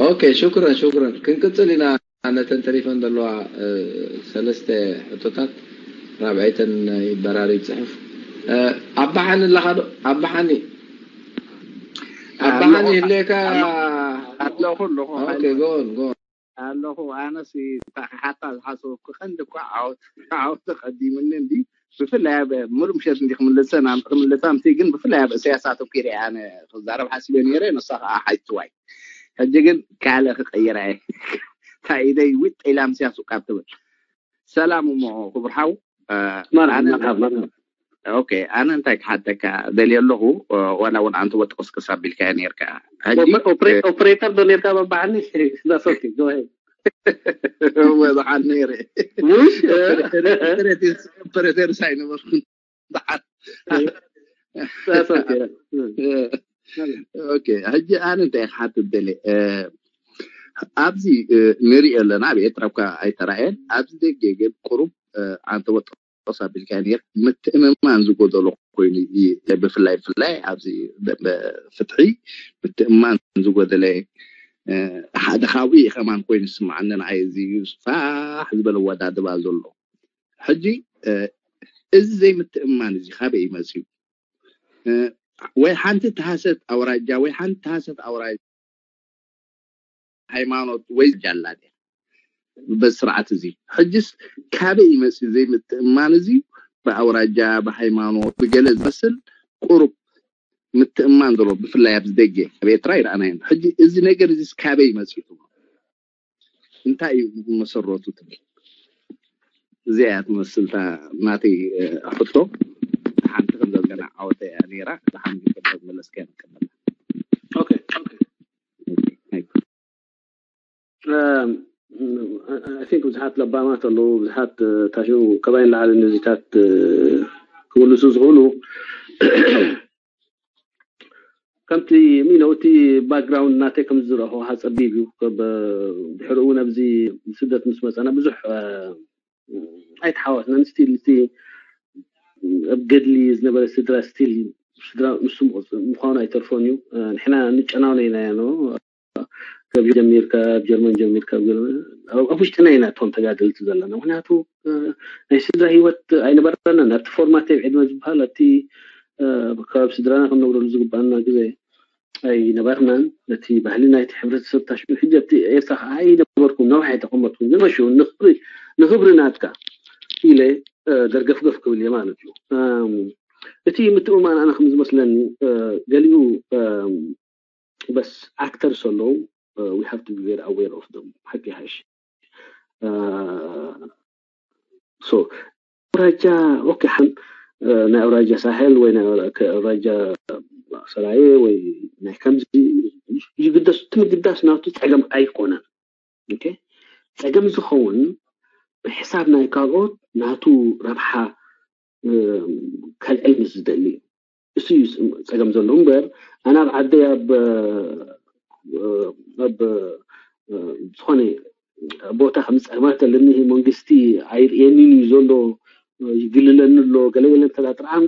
ኦኬ፣ ሽኩረን ሽኩረን። ክንቅጽል ኢና ነተን ተሪፈን ዘለዋ ሰለስተ ሕቶታት። ራብዐይተን ይበራሪ ጽሑፍ። ኣባሓኒ ኣለኻ ዶ? ኣባሓኒ ኣባሓኒ ይህልየካ? ኣለኹ ኣለኹ። ኦኬ፣ ጎን ጎን። ኣለኹ። ኣነስ እታ ክሓታ ዝሓሰብኩ ቀንዲ እኳ ዓወት ዓወት ተቐዲሙኒ እንዲ ብፍላይ ኣብ ምሉእ ምሸት እንዲ ክምልሰን ክምልሳ ምሲ ግን ብፍላይ ኣብ እሰያስ ኣተኪረ ኣነ ክዛረብ ሓሲበ ነይረ። ንሳ ከዓ ሓጅትዋይ ሕጂ ግን ካልእ ክቀይራ እየ። እንታይ ኢደይ ውጥ ኢላ ምስያ ሱቃብ ትብል። ሰላም እሞ ክቡር ሓው። መርሓብ መርሓብ መርሓብ። ኦኬ፣ ኣነ እንታይ ክሓተካ ደልየ ኣለኹ። ዋላ እውን ኣንተ ወጥቅስቅስ ኣቢልካ ነርካ። ሕጂ ኦፕሬተር ዶ ነርካ? በባዓኒ ዳሶኪ ጎሄ ወዛሓን ነይረ። ውሽ ኦፕሬተር ሳይነበርኩን። ዳሶኪ ኦኬ፣ ሕጂ ኣነ እንታይ ክሓትት ደልየ? ኣብዚ ንሪኦ ኣለና፣ ኣብ ኤርትራ እኳ ኣይተራእየን። ኣብዚ ደገ ግን ቁሩብ ኣንተ ወጥቆስ ኣቢልካ ነር ምትእምማን ዝጎደሎ ኮይኑ እዩ። ብፍላይ ብፍላይ ኣብዚ ፍትሒ ምትእምማን ዝጎደለ ሓደ ካብኡ ከማን ኮይኑ ዝስምዓኒ ንዓይ እዚ ፋሕ ዝበለ ኣወዳድባ ዘሎ። ሕጂ እዚ ዘይምትእምማን እዚ ካበይ እዩ መፅዩ? ወይ ሓንቲ ተሃሰት ኣውራጃ ወይ ሓንቲ ተሃሰት ኣውራጃ ሃይማኖት ወይ ጃላ ድያ በዚ ስርዓት እዚ? ሕጅስ ካበይ ይመፅእ ዘይምትእምማን እዚ? ብኣውራጃ፣ ብሃይማኖት፣ ብገለ ዝመስል ቁሩብ ምትእምማን ዘሎ ብፍላይ ኣብዚ ደገ ኣብ ኤርትራ ይረኣናዮ። ሕጂ እዚ ነገር እዚ ካበይ ይመፅእ ትብሉ? እንታይ እዩ መሰረቱ ትብል? እዚኣ እያ ትመስል እታ ናተይ ሕቶ። ሓንቲ ከም ዘገና ዓወተ እያ ነይራ። ደሓን ግን ከም መለስካ ንቀበላ። ኦኬ ኦኬ። I think ብዙሓት ለባማት ኣለዉ፣ ብዙሓት ታሽኡ ከባይ ንላዕሊ ነዚታት ክምልሱ ዝኽእሉ። ከምቲ ሚነው እቲ ባክግራውንድ ናተይ ከም ዝረኸ ሓፀቢብ እዩ። ድሕሪ እውን ኣብዚ ስደት ምስ መፀና ብዙሕ ኣይተሓዋስናን። ስቲል እቲ ኣብ ገድሊ ዝነበረ ስድራ ስቲል ስድራ ንሱ ምዃኑ ኣይተርፎን እዩ። ንሕና ንጨናውነ ኢና ኖ ካብ ጀሚርካ ኣብ ጀርመን ጀሚርካ ኣብ ውሽጥና ኢና እቶም ተጋደልቲ ዘለና። ምክንያቱ ናይ ስድራ ህይወት ኣይነበረናን። ኣብቲ ፎርማቲቭ ዕድመ ዝበሃል ኣብቲ ከባቢ ስድራና ክንነብረሉ ዝግባኣና ግዜ ኣይነበርናን። ነቲ ባህሊ ናይቲ ሕብረተሰብ ታሽሙ ሕጂ ኣብቲ ኤርትራ ከዓ ኣይነበርኩም ነባሕ ኣይተቐመጥኩም ግን መሽ ንክብሪ ናትካ ኢለ ደርገፍገፍ ክብል እየ ማለት እዩ። እቲ ምትእምማን ኣነ ከም ዝመስለኒ ገሊኡ በስ ኣክተርስ ኣለዉ። We have to be very aware of them። ሓቂ ሓሽ so ኣውራጃ ኦኬ ሓን ናይ ኣውራጃ ሳሄል ወይ ናይ ኣውራጃ ሰራየ ወይ ናይ ከምዚ ይግደስ ትምግዳስ ናቱ ፀገም ኣይኮነን። ኦኬ ፀገም ዝኸውን ብሕሳብ ናይ ካልኦት ናቱ ረብሓ ከልዕል ምስ ዝደሊ እዩ። እሱ እዩ ፀገም ዘሎ እምበር ኣነ ኣብ ዓደይ ኣብ ኣብ ዝኾነ ቦታ ከም ፀገማት ኣለኒ መንግስቲ ኣይርእየንን እዩ ዘሎ ይግልለኒ ኣሎ ገለገለ እንተ ጥርዓን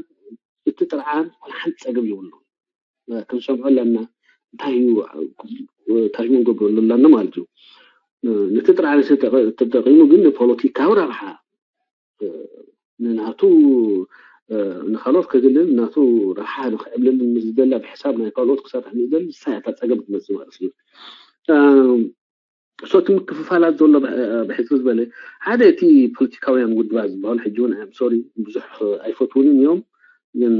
እቲ ጥርዓን ዋላ ሓንቲ ፀገም የብሉ ክንሰምዖ ኣለና እንታይ እዩ ታሽሙ ንገብረሉ ኣለና ማለት እዩ ነቲ ጥርዓን ተጠቂሙ ግን ንፖለቲካዊ ረብሓ ንናቱ ንካልኦት ከግልን ናቱ ረብሓ ንክዕብልልን ምስ ዝደላ ብሕሳብ ናይ ካልኦት ክሰርሕ ምስ ዝደሊ ንሳ እያ እታ ፀገም ትመፅእ ማለት እዩ so እቲ ምክፍፋላት ዘሎ ብሕፅር ዝበለ ሓደ እቲ ፖለቲካውያን ውድባት ዝበሃሉ ሕጂ እውን ኣም ሶሪ ብዙሕ ኣይፈትውንን እዮም ግን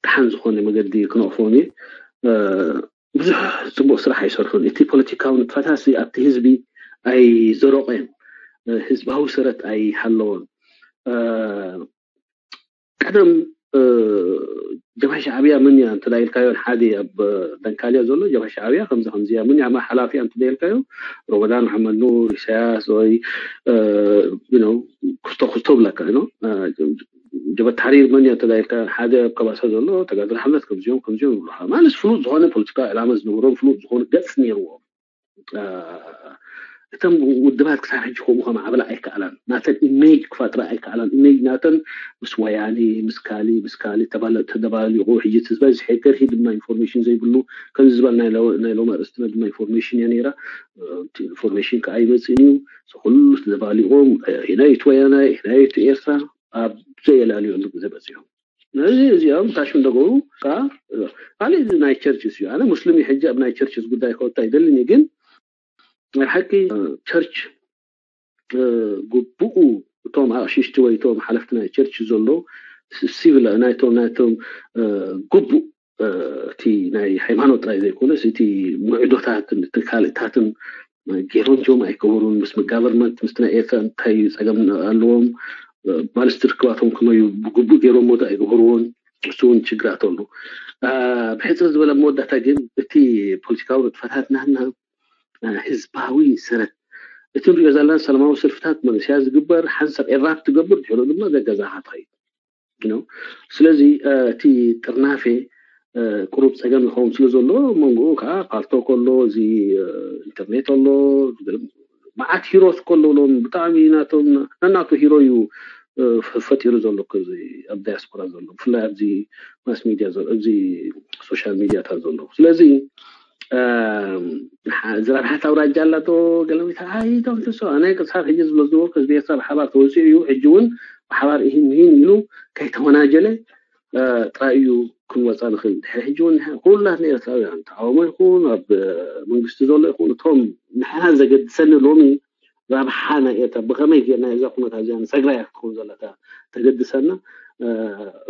ብደሓን ዝኾነ መገዲ ክነቕፎም እየ ብዙሕ ፅቡቅ ስራሕ ኣይሰርሑን እቲ ፖለቲካዊ ንጥፈታሲ ኣብቲ ህዝቢ ኣይዘረቆ እዮም ህዝባዊ ሰረት ኣይሃለዎን ቀደም ጀብሃ ሻዕብያ መን እያ እንተ ኢልካዮ ሓደ ኣብ ደንካልያ ዘሎ ጀብሃ ሻዕብያ ከምዚ ከምዚ እያ መን እያ ሓላፊያ እንተ ኢልካዮ ረመዳን መሓመድ ኑር ኢሳያስ ወይ ክስቶ ክስቶ ብለካ ጀበ ታሕሪር መን እያ እንተ ኢልካዮ ሓደ ኣብ ከባሳ ዘሎ ተጋድሎ ሓምለት ከምዚኦም ከምዚኦም ይብሉካ ማለት ፍሉጥ ዝኾነ ፖለቲካዊ ዕላማ ዝነበሮም ፍሉጥ ዝኾነ ገፅ ነይርዎም እተን ውድባት ክሳብ ሕጂ ከምኡ ከማዕብላ ኣይከኣላን። ናተን ኢሜጅ ክፈጥራ ኣይከኣላን። ኢሜጅ ናተን ምስ ወያኔ፣ ምስ ካሊ፣ ምስ ካሊ ተባለ-፣ ተደባሊቑ። ሕጂ እቲ ዝበዝሐ ገርሂ ድማ ኢንፎርሜሽን ዘይብሉ፣ ከምዚ ዝበል ናይ ሎ-፣ ናይ ሎሚ ኣርእስትና ድማ ኢንፎርሜሽን እያ ነይራ። እ፣ እቲ ኢንፎርሜሽን ከዓ ኣይመፅእን እዩ። እዚ ኩሉ ተደባሊቑ፣ እ፣ ኢናይት ወያናይ፣ ኢናይት ኤርትራ፣ ኣብ ዘየላልየሉ ግዜ በፂሑ። ነዚ እዚኦም ታሽም ደገሩ ከዓ፣ እ፣ ካልእ እዚ ናይ ቸርችስ እዩ። ኣነ ሙስሊም እዩ፣ ሕጂ ኣብ ናይ ቸርችስ ጉዳይ ከወጣ ኣይደልን እየ፣ ግን ናይ ሓቂ፣ እ፣ ቸርች፣ እ፣ ግቡኡ እቶም ኣቕሽሽቲ ወይ እቶም ሓለፍቲ ናይ ቸርች ዘሎ ሲ-፣ ሲቪል ናይቶም፣ ናይቶም፣ እ፣ ግቡእ፣ እ፣ እቲ ናይ ሃይማኖት ጥራይ ዘይኮነስ እቲ ምዕዶታትን እቲ ካልእታትን ገይሮም ጆም ኣይከበሩን። ምስ ጋቨርንመንት ምስቲ ናይ ኤርትራ እንታይ ጸገም ኣለዎም? እ፣ ባለስቲ ርክባቶም ከመዩ ብግቡእ ገይሮም ወደ ኣይገበርዎን። እሱ እውን ችግራት ኣሎ። እ፣ ብሕጽር ዝበለ መወዳእታ ግን እቲ ፖለቲካዊ ንጥፈታት ናትና፣ እ፣ ህዝባዊ ሰረት፣ እቲ ንሪኦ ዘለና ሰላማዊ ሰልፍታት መንእሰያት ዝግበር ሓንሳብ ኤራፕት ትገብር፣ ድሕሪ ድማ ገዛኻ ትኸይድ። You know? ስለዚ፣ እ፣ እቲ ጥርናፌ፣ እ፣ ቁሩብ ጸገም ይኸውን ስለ ዘሎ፣ መንጎኡ ከዓ ፓልቶክ ኣሎ፣ እዚ፣ እ፣ ኢንተርኔት ኣሎ፣ መዓት ሂሮስ ከሎ ሎም ብጣዕሚ ናቶም፣ ናናቱ ሂሮ እዩ፣ እ፣ ፈ-፣ ፈጢሩ ዘሎ እኮ እዚ ኣብ ዳያስፖራ ዘሎ፣ ብፍላይ ኣብዚ ማስ ሚድያ ዘሎ፣ ኣብዚ ሶሻል ሚድያታት ዘሎ። ስለዚ፣ እም፣ ሓ-፣ ዝረብሓት ኣውራጃ ኣላቶ፣ ገለ ቤት፣ ኣይ፣ ዶንት ሶ፣ ኣነ ክሳብ ሕጂ ዝብሎ ዝነበርኩ ህዝቢ ኤርትራ ብሓባር ተወፂኡ እዩ። ሕጂ እውን ብሓባር ይህን ይህን ኢሉ ከይተወናጀለ፣ እ፣ ጥራይ እዩ ክንወፃ ንኽእል። ድሕሪ ሕጂ እውን ንሕና ኩላትና ኤርትራውያን፣ ተቃውሞ ይኹን ኣብ መንግስቲ ዘሎ ይኹን፣ እቶም ንሕና ዘገድሰኒ ሎሚ ረብሓ ናይ ኤርትራ ብኸመይ ጌርና እዛ ኩነታት እዚኣ ንሰግራ እያ ክትኸውን ዘለታ ተገድሰና፣ እ፣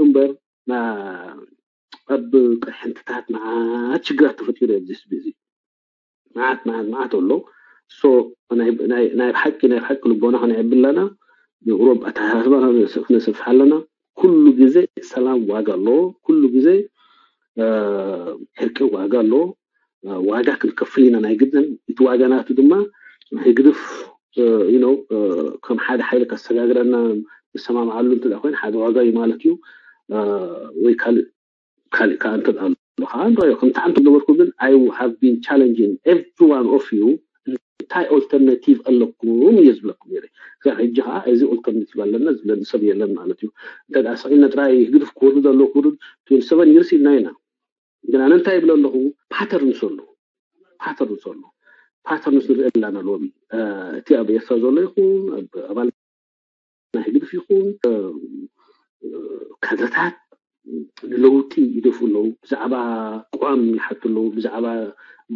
እምበር፣ ና-፣ ኣብ ቅርሕንትታት መዓት ችግራት ተፈጢሩ እዩ ኣብዚ ህዝቢ እዚ። መዓት፣ መዓት፣ መዓት ኣሎ። ሶ ናይ፣ ናይ፣ ናይ ብሓቂ፣ ናይ ብሓቂ ልቦና ከነዕቢ ኣለና። ንቁሩብ ኣተሓሳስባ ክነሰፍሕ ኣለና። ኩሉ ግዜ ሰላም ዋጋ ኣለዎ። ኩሉ ግዜ፣ እ፣ ዕርቂ ዋጋ ኣለዎ። እ፣ ዋጋ ክንከፍል ኢና ናይ ግድን። እቲ ዋጋ ናቱ ድማ ህግድፍ፣ እ፣ you know፣ እ፣ ከም ሓደ ሓይሊ ከሰጋግረና ንሰማምዓሉ እንተ ደኣ ኮይኑ ሓደ ዋጋ እዩ ማለት እዩ። እ፣ ወይ ካልእ፣ ካልእ ከኣ እንተ ደኣ ኣሎ ከኣ ንረኣዮ። ከምቲ ዓንቱ ዝነበርኩ ግን I have been challenging every one of you፣ እንታይ ኦልተርናቲቭ ኣለኩም እየ ዝብለኩም ነይረ። ክሳብ ሕጂ ከኣ እዚ ኦልተርናቲቭ ኣለና ዝብለኒ ሰብ የለን ማለት እዩ። እንተ ደኣ ሰቒልና ጥራይ ህግድፍ ክወርድ ኣለዎ ክውርድ፣ ትዌንቲ ሰቨን ይርስ ኢልና ኢና። ግን ኣነ እንታይ ይብል ኣለኹ? ፓተርንስ ኣሎ። ፓተርንስ ኣሎ። ፓተርንስ ንርኢ ኣለና ሎሚ። እ፣ እቲ ኣብ ኤርትራ ዘሎ ይኹን፣ ኣብ ኣባል ናይ ህግድፍ ይኹን፣ እ፣ እ፣ ካድረታት ንለውጢ ይደፍኡ ኣለዉ። ብዛዕባ ቅዋም ይሓቱ ኣለዉ። ብዛዕባ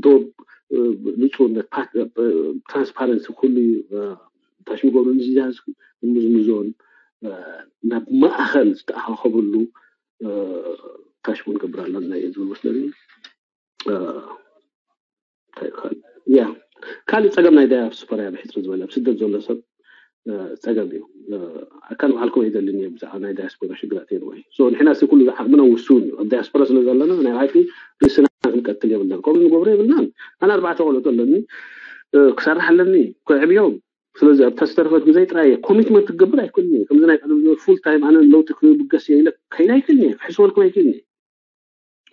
ዶብ፣ እ፣ ንጹርነት፣ ፓት-፣ እ፣ ትራንስፓረንሲ ኩሉ እዩ፣ እ፣ ታሽም ገብሩ ንዝያዝ ምዝምዞን፣ እ፣ ናብ ማእኸል ዝተኣኻኸበሉ፣ እ፣ ታሽም ክንገብር ኣለና እየ ዝብል መስለኒ። እ፣ እንታይ ይበሃል? ያ፣ ካልእ ጸገም ናይ ዳያስፖራ እያ ብሕጽር ዝበለ። ኣብ ስደት ዘሎ ሰብ፣ እ፣ ጸገም እዩ። እ፣ ኣካል ባዕልኩም ኣይደልን እየ ብዛዕባ ናይ ዳያስፖራ ሽግራት እየ ንወይ። ሶ፣ ንሕና ሲ ኩሉ ዝዓቕምና ውሱን እዩ። ኣብ ዳያስፖራ ስለ ዘለና ናይ ብሓቂ ርእስና ክንቀትል የብልናን። ከምኡ ንገብሮ የብልናን። ኣነ ኣርባዕተ ቆልዑት ኣለኒ፣ እ፣ ክሰርሕ ኣለኒ፣ ከዕብዮም። ስለዚ ኣብታ ዝተረፈት ግዜ ጥራይ እየ ኮሚትመንት ክገብር ኣይክእልን እየ። ከምዚ ናይ ቀደም ዝበል ፉል ታይም ኣነ ለውጢ ክብገስ እየ ኢለ ከይድ ኣይክእልን እየ። ክሕስበልኩም ኣይክእልን እየ።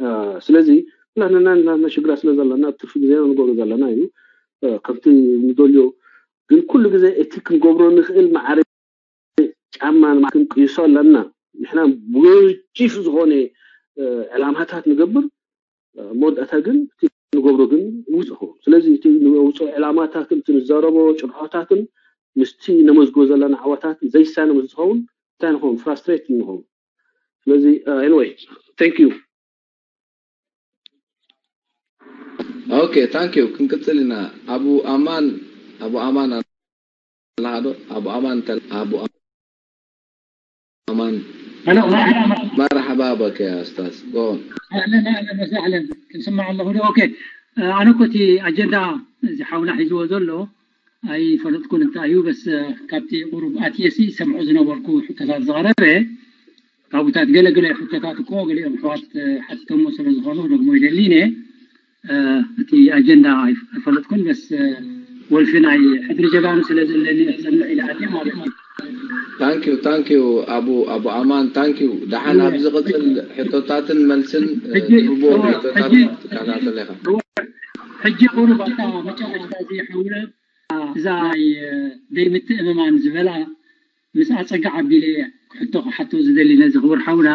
እ፣ ስለዚ ኩላትና ናትና ሽግራት ስለ ዘለና ኣብ ትርፊ ግዜና ንገብሮ ዘለና እዩ። እ፣ ከምቲ ንደልዮ ግን ኩሉ ግዜ እቲ ክንገብሮ ንኽእል ማዕረ ጫማ ክንቅይሶ ኣለና። ንሕና ወጂፍ ዝኾነ፣ እ፣ ዕላማታት ንገብር፣ እ፣ መወዳእታ ግን እቲ ንገብሮ ግን ውፅእ ክኸውን። ስለዚ እቲ ንውፅኦ ዕላማታትን እቲ ንዘረቦ ጭርሖታትን ምስቲ ነመዝግቦ ዘለና ዓወታት ዘይሳነ ምስ ዝኸውን እንታይ ንኸውን? ፍራስትሬት ንኸውን። ስለዚ፣ እ፣ ኤኒወይ፣ ታንክ ዩ። ኦኬ፣ ታንክ ዩ። ክንቅጽል ኢና። ኣቡ ኣማን፣ ኣቡ ኣማን ኣለኻ ዶ? ኣቡ ኣማን እንተ-፣ ኣቡ ኣማን። ሄሎ፣ መርሓባ። መርሓባ በከ ያ ኡስታዝ። ጎ ኦን። ኣህለን፣ ኣህለን ወሰህለን። ክንስማዕ ኣለኹ ዶ? ኦኬ። ኣነ እኮ እቲ ኣጀንዳ እዚ ሓውና ሒዝዎ ዘሎ ኣይፈለጥኩን እንታይ እዩ፣ በስ ካብቲ ቁሩብ ኣትየሲ ሰምዖ ዝነበርኩ ሕቶታት ዝቐረበ፣ ካብኡታት ገለ ገለ ሕቶታት እኮ ገሊኦም ኣሕዋት ሓቲቶሞ ስለ ዝኾኑ ክደግሞ ይደሊ እየ። እ፣ እቲ ኣጀንዳ ኣይፈለጥኩን፣ በስ፣ እ፣ ወልፊ ናይ ሕድሪ ጀጋኑ ስለ ዘለኒ ክሰምዕ ኢለ ኣትየ ማለት እዩ። ታንክ ዩ፣ ታንክ ዩ ኣቡ፣ ኣቡ ኣማን፣ ታንክ ዩ። ደሓን እወ፣ ኣብ ዝቕጽል ሕቶታትን መልስን፣ እ፣ ሕጂ፣ ንህቦ እወ፣ ሕቶታት ሕጂ፣ ክትከታተል ኢኻ። እወ፣ ሕጂ ቁሩብ ኣብታ መጨረሽታ እዚ ሓውና፣ እ፣ እዛ ናይ ዘይምትእምማን ዝበላ ምስ ኣፀጋ ዓቢለ ክሕቶ ክሓቶ ዝደሊ ነዚ ክቡር ሓውና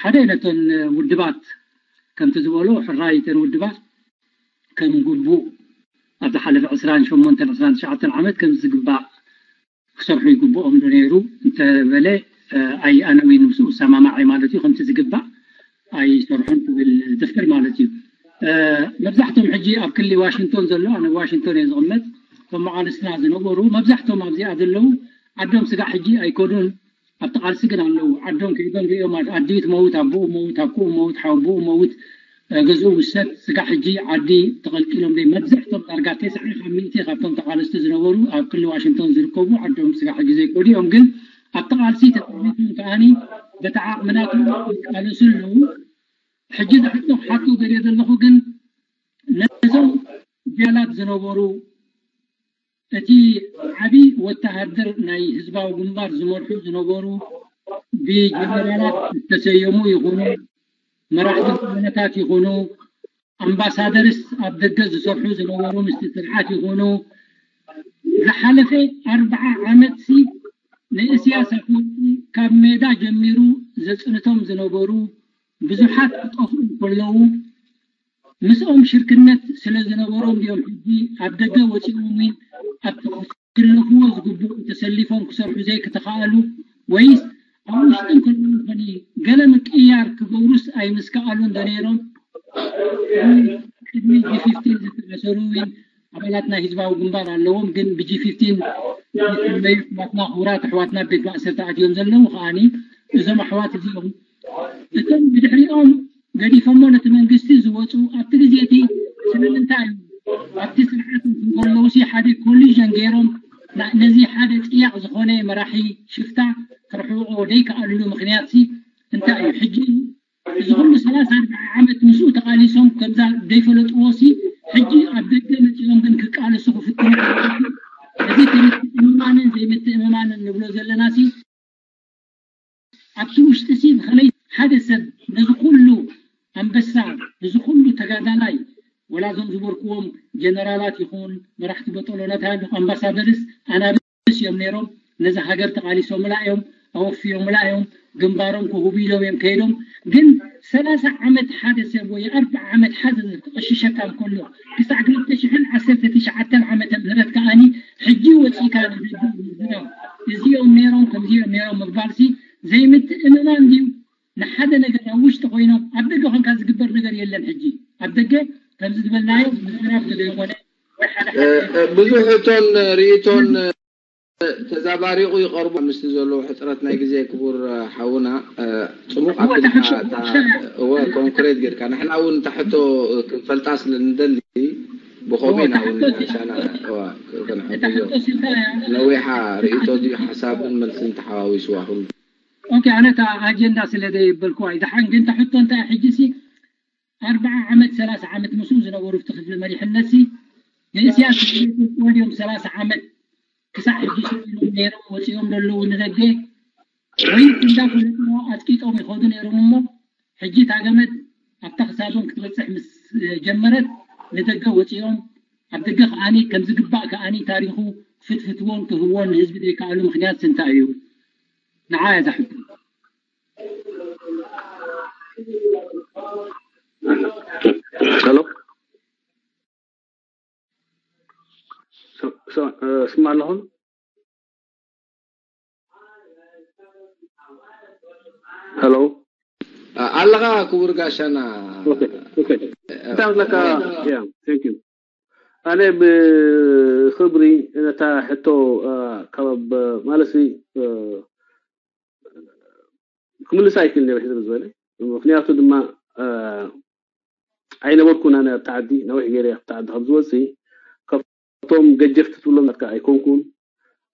ሓደ ነተን ውድባት ከምቲ ዝበሎ ሕራይ እተን ውድባት ከም ግቡእ ኣብ ዝሓለፈ ዕስራን ሸሞንተን ዕስራን ትሽዓተን ዓመት ከም ዝግባእ ክሰርሑ ይግብኦም ዶ ነይሩ እንተበለ ኣይ ኣነ እውን ምስኡ እሰማማዕ ማለት እዩ። ከምቲ ዝግባእ ኣይሰርሑን ክብል ዝፍር ማለት እዩ። መብዛሕቶም ሕጂ ኣብ ክሊ ዋሽንግቶን ዘሎ ኣነ ዋሽንግቶን እየ ዝቕመጥ። ከም መቓልስትና ዝነበሩ መብዛሕቶም ኣብዚኣ ዘለዉ ዓዶም ስጋዕ ሕጂ ኣይከዱን። ኣብቲ ቃልሲ ግን ኣለዉ። ዓዶም ከይዶም ሪኦም ኣድዩ ትመውት ኣቦኡ መውት ኣኩኡ መውት ሓወቦኡ መውት ገዝኡ ውሰድ ስጋዕ ሕጂ ዓዲ ተቐልቂሎም ደይ መብዛሕቶም ዳርጋ ተስዓ ካብ ሚእቲ ካብቶም ተቓለስቲ ዝነበሩ ኣብ ክሊ ዋሽንግቶን ዝርከቡ ዓዶም ስጋዕ ሕጂ ዘይከዱ እዮም። ግን ኣብቲ ቃልሲ ተጠሚቶም ከኣኒ በቲ ዓቕምናቶም ይቃለሱ ኣለዉ። ሕጂ ዝሕቶ ክሓቶ ደልየ ዘለኹ ግን ነዞም ጃላት ዝነበሩ እቲ ዓቢ ወተሃደር ናይ ህዝባዊ ግንባር ዝመርሑ ዝነበሩ ብጀነራላት ዝተሰየሙ ይኹኑ መራሕቲ ዘመነታት ይኹኑ ኣምባሳደርስ ኣብ ደገ ዝሰርሑ ዝነበሩ ምስቲ ስርዓት ይኹኑ ዝሓለፈ ኣርብዓ ዓመት ሲ ንእስያስ ኣፈወርቂ ካብ ሜዳ ጀሚሩ ዘጽንቶም ዝነበሩ ብዙሓት ክጠፍኡ ከለዉ ምስኦም ሽርክነት ስለ ዝነበሮም ድዮም ሕጂ ኣብ ደገ ወፂኦም ወይ ኣብቲ ክግለፍዎ ዝግብኡ ተሰሊፎም ክሰርሑ ዘይክተኻእሉ ወይስ ኣብ ውሽጢ እንከለዉ ኾነ ገለ ምቅያር ክገብሩስ ኣይምስከኣሉን ዶ ነይሮም? ቅድሚ ጂ ፊፍቲን ዝተኣሰሩ እውን ኣባላት ናይ ህዝባዊ ግንባር ኣለዎም፣ ግን ብጂ ፊፍቲን ዝፍለዩ ኣሕዋትና ክቡራት ኣሕዋትና ቤት ማእሰርቲ ኣትዮም ዘለዉ ከዓኒ እዞም ኣሕዋት እዚኦም እቶም ብድሕሪኦም ገዲፎሞ ነቲ መንግስቲ ዝወፁ ኣብቲ ግዜ እቲ ስለምንታይ ኣብቲ ስርዓት እንከለውሲ ሓደ ኮሊዥን ገይሮም ነዚ ሓደ ፅያቕ ዝኾነ መራሒ ሽፍታ ክርሕቑ ደይከኣልሉ ምክንያት ሲ እንታይ እዩ? ሕጂ እዚ ኩሉ ሰላሳ ኣርብዓ ዓመት ምስኡ ተቃሊሶም ከምዛ ዘይፈለጥዎ ሲ ሕጂ ኣብ ደገ መፂኦም ግን ክቃለሱ ክፍትኑ እዚ ከምትእምማንን ዘይምትእምማንን ንብሎ ዘለና ሲ ኣብቲ ውሽጢ ሲ ብኸመይ ሓደ ሰብ ነዚ ኩሉ ኣንበሳ ነዚ ኩሉ ተጋዳላይ ወላ እዞም ዝበርክዎም ጀነራላት ይኹን መራሕቲ በጠሎናት ኣምባሳደርስ ኣናብስ እዮም ነይሮም። ነዚ ሃገር ተቃሊሶምላ እዮም ኣወፍዮምላ እዮም ግንባሮም ክህቡ ኢሎም እዮም ከይዶም። ግን ሰላሳ ዓመት ሓደ ሰብ ወይ ኣርባዓ ዓመት ሓደ ሰብ ክቐሽሸካ እንከሎ ክሳዕ ክልተ ሽሕን ዓሰርተ ትሽዓተን ዓመተ ምህረት ከዓኒ ሕጂ ወፂእካ ንህዝቢ ምዝራብ እዚኦም ነይሮም ከምዚኦም ነይሮም ምባልሲ ዘይምትእምማን ድዩ? ንሓደ ነገር ኣብ ውሽጢ ኮይኖም ኣብ ደገ ኮንካ ዝግበር ነገር የለን። ሕጂ ኣብ ደገ ከምዚ ዝበልናዮ ምዝራብ ስለዘይኮነ ብዙሕ እቶን ርእቶን ተዛባሪቑ ይቐርቡ ምስቲ ዘለዎ ሕፅረት ናይ ግዜ ክቡር ሓውና ፅሙቕ ኣቢልካ እወ ኮንክሬት ጌርካ ንሕና እውን እታ ሕቶ ክንፈልጣ ስለ ንደሊ ብኸመይ ናውን ሻና ክንሕግዞ ነዊሓ ርእቶ ድዩ ሓሳብን መልስን ተሓዋዊስዋ ኩሉ ኦኬ ኣነ እታ ኣጀንዳ ስለ ዘይበልኩዋ እዩ። ደሓን ግን እታ ሕቶ እንታይ ሕጂ ሲ ኣርብዓ ዓመት ሰላሳ ዓመት ምስኡ ዝነበሩ እቲ ክፍሊ መሪሕነት ሲ ንእስያስ ወዲዮም ሰላሳ ዓመት ክሳዕ ሕጂ ስኢኖም ነይሮም ወፂኦም ዘለዉ ንደገ ወይ እንዳፈለጥዎ ኣጥቂጦም ይኸዱ ነይሮም እሞ ሕጂ እታ ገመድ ኣብታ ክሳዶም ክትበፅሕ ምስ ጀመረት ንደገ ወፂኦም ኣብ ደገ ከዓኒ ከም ዝግባእ ከዓኒ ታሪኹ ክፍትፍትዎን ክህብዎን ንህዝቢ ዘይከኣሉ ምክንያት እንታይ እዩ? ንዓ እያ እዛ ሕቶ። ሄሎ ስማ ኣለኹም? ሄሎ ኣለኻ ክቡር ጋሻና እንታይ መስለካ? ያ ቴንክ ዩ ኣነ ብክብሪ ነታ ሕቶ ካብ ማለትሲ ክምልሳ ኣይክእል ነይረ ሕዝብ ዝበለ ምክንያቱ ድማ ኣይነበርኩን ኣነ ኣብቲ ዓዲ ነዊሕ ገይረ ኣብቲ ዓዲ ከም ዝወፅእ ካብቶም ገጀፍቲ ትብሎም ናትካ ኣይኮንኩን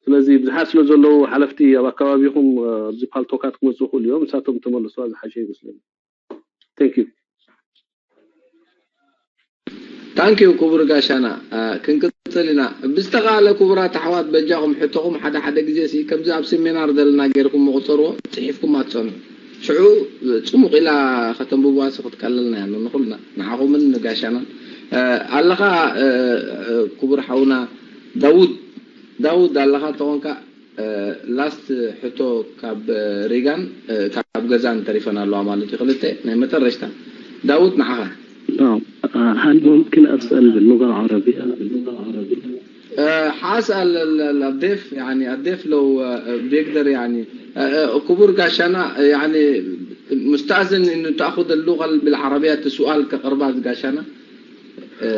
ስለዚ ብዙሓት ስለ ዘለዉ ሓለፍቲ ኣብ ኣካባቢኹም ኣብዚ ፓልቶካት ክመፁ ይኽእሉ እዮም ንሳቶም ተመለስዋ ዝሓሸ ይመስለኒ thank you ታንኪዩ ክቡር ጋሻና ክንቅፅል ኢና ብዝተኻእለ ክቡራት ኣሕዋት በጃኹም ሕቶኹም ሓደ ሓደ ግዜ ሲ ከምዚ ኣብ ሴሚናር ዘለና ገይርኩም ምቁፀርዎ ፅሒፍኩም ኣትፀኑ ሽዑ ፅሙቕ ኢላ ከተንብብዋ ሲ ክትቀለልና እያ ንኩልና ንዓኹምን ንጋሻናን ኣለኻ ክቡር ሓውና ዳውድ። ዳውድ ኣለኻ ተኾንካ? ላስት ሕቶ ካብ ሪጋን ካብ ገዛን ተሪፈን ኣለዋ ማለት እዩ። ክልተ ናይ መጠረሽታ ዳውድ ንዓኻ። نعم. هل ممكن أسأل باللغة العربية؟ حاسأل الضيف، يعني الضيف لو بيقدر، يعني كبر قاشانا، يعني مستأذن إنه تأخذ اللغة بالعربية السؤال كقربات قاشانا.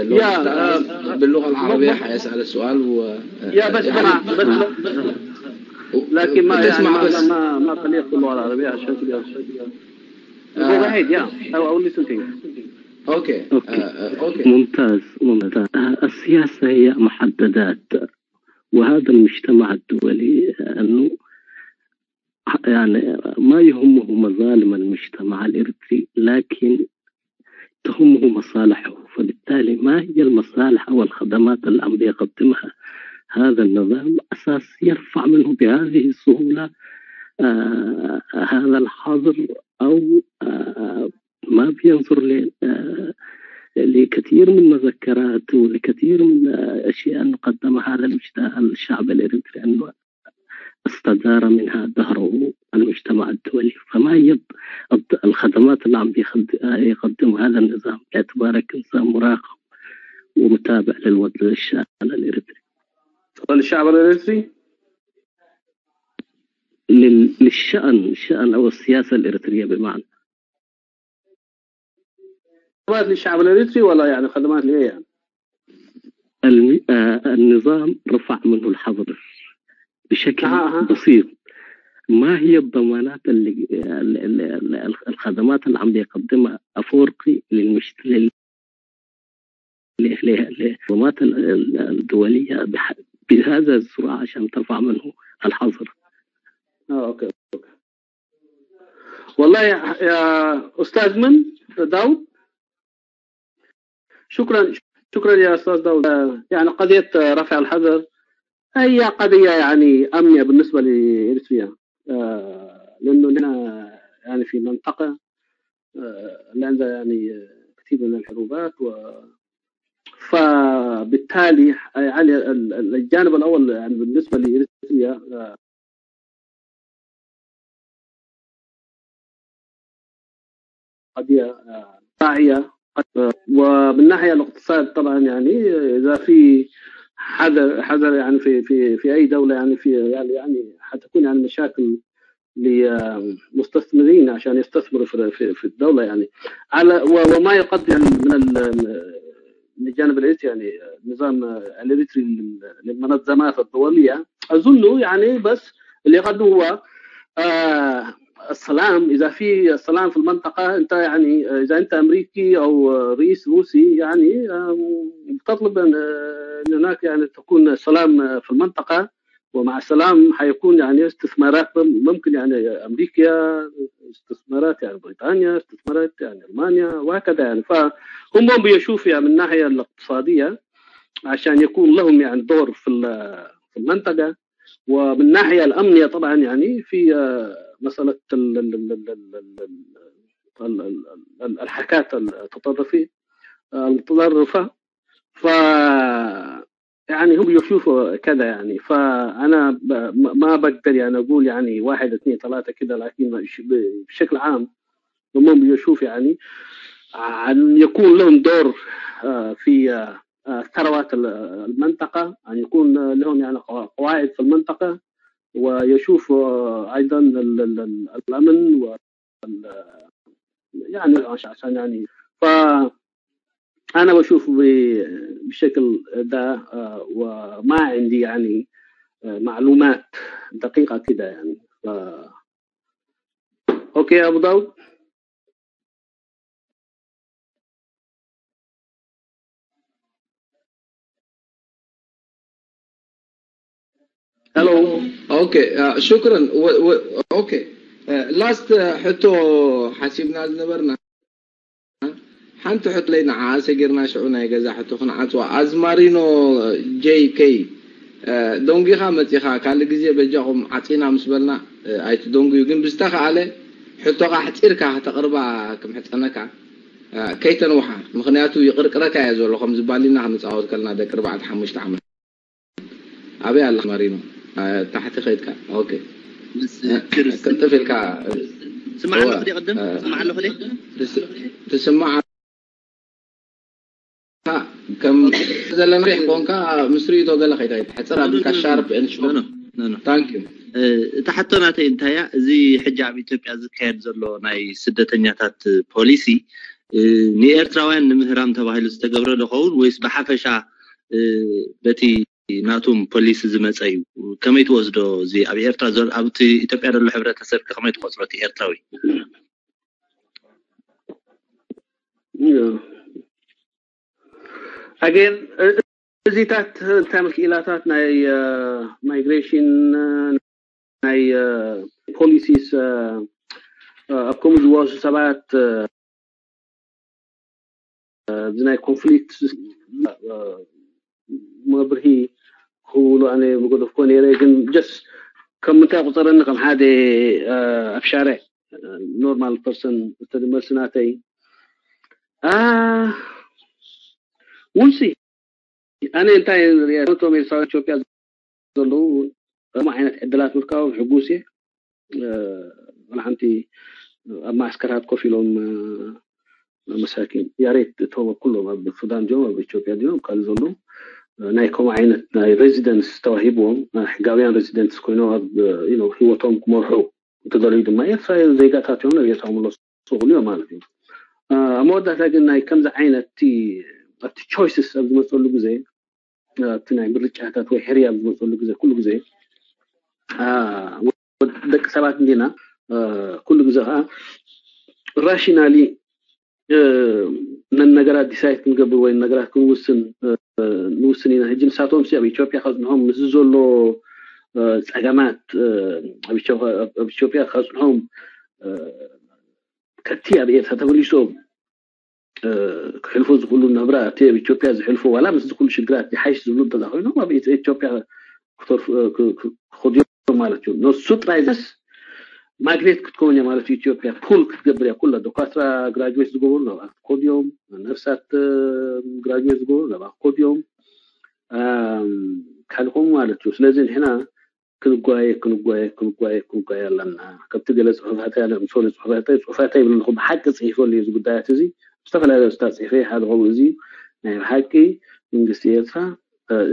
لو يا، مستأذن آه، باللغة العربية ممكن. حيسأل السؤال و يا بس يعني ما بس لكن ما يعني ما ما ما خليك باللغه العربيه عشان كده. Go ahead, yeah. I will listen to you. Okay. Okay. Uh, okay. ممتاز، ممتاز. السياسة هي محددات، وهذا المجتمع الدولي أنه يعني ما يهمه مظالم المجتمع الإريتري، لكن تهمه مصالحه. فبالتالي ما هي المصالح أو الخدمات اللي عم بيقدمها هذا النظام أساس يرفع منه بهذه السهولة آه هذا الحظر، أو آه ما بينظر ل- آه لكثير من مذكرات ولكثير من آه أشياء أنه قدمها هذا المجت- الشعب الإريتري أنه استدار منها دهره المجتمع الدولي. فما هي الض- الخدمات اللي عم بيخد- يقدم هذا النظام باعتبارك نظام مراقب ومتابع للوضع الشأن الإريتري؟ للشعب الإريتري؟ لل- للشأن الشأن أو السياسة الإريترية بمعنى. خدمات للشعب الإريتري ولا يعني خدمات لإيه يعني؟ الم- آه، النظام رفع منه الحظر بشكل أها، أها. بسيط. ما هي الضمانات اللي ال- ال- ال- الخدمات اللي عم بيقدمها أفورقي للمشت لل- ل- ل- للمنظمات ال- ال- الدولية بح- بهذا السرعة عشان ترفع منه الحظر؟ اه، اوكي، اوكي. والله يا, يا استاذ من داود، شكرا، شكرا يا استاذ داود. آه، يعني قضيه، آه، رفع الحظر هي قضيه يعني امنيه بالنسبه لاريتريا، آه، لانه نحن يعني في منطقه، آه، اللي عندها يعني كثير من الحروبات و فبالتالي يعني ال- ال- الجانب الاول يعني بالنسبه لاريتريا، آه، قضيه، آه، واعيه، آه، ومن ناحيه الاقتصاد طبعا يعني اذا في حذر حذر يعني في في في اي دوله يعني في يعني يعني حتكون يعني مشاكل لمستثمرين عشان يستثمروا في في, في الدوله يعني على و- وما يقدم يعني من ال- من الجانب الاريتري يعني نظام الاريتري للمنظمات الدوليه اظنه يعني بس اللي يقدمه هو آه السلام. اذا في سلام في المنطقه انت يعني اذا انت امريكي او رئيس روسي يعني آه، تطلب ان آه، إن هناك يعني تكون سلام في المنطقه، ومع السلام حيكون يعني استثمارات مم- ممكن يعني امريكا، استثمارات يعني بريطانيا، استثمارات يعني المانيا وهكذا يعني. فهم بيشوفوا يعني من الناحيه الاقتصاديه عشان يكون لهم يعني دور في ال- في المنطقه، ومن الناحيه الامنيه طبعا يعني في آه، مساله ال- ال- ال- ال- ال- ال- ال- ال- ال- الحركات التطرفيه، آه، المتطرفه. ف يعني هم يشوفوا كذا يعني. فانا ب- ما ما بقدر يعني اقول يعني واحد اثنين ثلاثه كذا، لكن ش- ب- بشكل عام هم بيشوف يعني ان يكون لهم دور آه، في آه، آه، ثروات ال- المنطقه، ان يكون لهم يعني قوا- قواعد في المنطقه، ويشوف آه، ايضا ال- ال- ال- الامن و يعني عش- عشان يعني ف انا بشوف ب- بشكل ده آه، وما عندي يعني آه، معلومات دقيقه كده يعني ف اوكي يا ابو داود. Hello. Okay, uh, شكرا. و- و- okay. Uh, last uh, ሕቶ ሓሲብና ዝነበርና ሓንቲ ሕቶ ለይ ንዓ ሰጊርና ሽዑ ናይ ገዛ ሕቶ ክንዓጽዋ። ኣዝማሪኖ ጄይ ኬይ ደንጊኻ መጺኻ ካልእ ግዜ በጃኹም ዓጺና ምስ በልና ኣይትደንጉዩ፣ ግን ብዝተኻኣለ ሕቶኻ ኣሕጺርካ ከተቕርባ ክምሕጸነካ። ከይተንውሓ፣ ምኽንያቱ ይቕርቅረካ እየ ዘሎ ከም ዝባሊና ክንፃወት ከለና ደቂ ኣርባዕተ ሓሙሽተ ዓመት ኣበይ ኣለኻ መሪኖ? ታሕቲ ከይድካ። ኦኬ። ቅልጥፍ ኢልካ ስማዕ ኣለኹ። ቅድም ስማዕ ኣለኹ። ትስማዕ ከም ዘለና ሪሕ ኮንካ ምስ ርእይቶ ገለ ከይታይ ሕፅር ኣቢልካ sharp and short። Thank you። እታ ሕቶ ናተይ እንታያ፣ እዚ ሕጂ ኣብ ኢትዮጵያ ዝካየድ ዘሎ ናይ ስደተኛታት ፖሊሲ ንኤርትራውያን ንምህራም ተባሂሉ ዝተገብረ ዶ ኸውን ወይስ ብሓፈሻ በቲ ናቱም ፖሊሲ ዝመፀ እዩ? ከመይ ትወስዶ? እዚ ኣብ ኤርትራ ኣብቲ ኢትዮጵያ ዘሎ ሕብረተሰብ ከመይ ትቆፅሮ እቲ ኤርትራዊ? ኣገን እዚታት እንታይ ክኢላታት ናይ migration ናይ policies ኣብ ከምኡ ዝዋሱ ሰባት ኣብዚ ናይ conflict መብርሂ ክህብሉ ኣነ ምገደፍኮ ነይረ። ግን just ከም ምንታይ ቁፀረኒ ከም ሓደ ኣብ ሻርዕ normal person እቲ መልሲ ናተይ ውልሲ ኣነ እንታይ ሪኣ ነቶም ኤርትራውያን ኢትዮጵያ ዘለዉ ከምኡ ዓይነት ዕድላት ምርካቦም ሕጉስ እየ። ወላ ሓንቲ ኣብ ማዕስከራት ኮፍ ኢሎም መሳኪን ያሬት እቶም ኩሎም ኣብ ሱዳን ዲዮም ኣብ ኢትዮጵያ ዲዮም ካልእ ዘለዉ ናይ ከምኡ ዓይነት ናይ residence ተዋሂብዎም ሕጋውያን residence ኮይኖም ኣብ ህይወቶም ክመርሑ እንተደለዩ ድማ ኤርትራ ዜጋታት እዮም ናብ ኤርትራ ክምለሱ ይኽእሉ እዮም ማለት እዩ። ኣብ መወዳእታ ግን ናይ ከምዚ ዓይነት ኣብቲ choices ኣብ ዝመፀሉ ግዜ ኣብቲ ናይ ምርጫታት ወይ ሕርያ ኣብ ዝመፀሉ ግዜ ኩሉ ግዜ ደቂ ሰባት እንዲና ኩሉ ግዜ ከዓ rationally ነን ነገራት decide ክንገብር ወይ ነገራት ክንውስን ንውስን ኢና። ሕጂ ንሳቶም ሲ ኣብ ኢትዮጵያ ከፅንሖም ምስዚ ዘሎ ፀገማት ኣብ ኢትዮጵያ ከፅንሖም ከቲ ኣብ ኤርትራ ተመሊሶም ክሕልፎ ዝኽእሉ ናብራ እቲ ኣብ ኢትዮጵያ ዝሕልፎ ዋላ ምስዚ ኩሉ ሽግራት ይሓይሽ ዝብሉ እንተዳ ኮይኖም ኣብ ኢትዮጵያ ክኸዱ እዮም ማለት እዩ። ነሱ ጥራይ ዘስ ማግኔት ክትከውን እያ ማለት እዩ። ኢትዮጵያ pull ክትገብር እያ ኩላ ዶካትራ graduate ዝገበሩ ናብኣ ክኸዱ እዮም። ነፍሳት graduate ዝገበሩ ናብኣ ክኸዱ እዮም። ካልእ ከምኡ ማለት እዩ። ስለዚ ንሕና ክንጓየ ክንጓየ ክንጓየ ክንጓየ ኣለና። ከምቲ ገለ ፅሑፋት ያለ ምሶሊ ፅሑፋት ፅሑፋት ይብል ኣለኹ ብሓቂ ፅሒፈሉ እዩ እዚ ጉዳያት እዚ ዝተፈላለዩ ስታ ፅሒፈ ሓደ ከምኡ እዚ ናይ ብሓቂ መንግስቲ ኤርትራ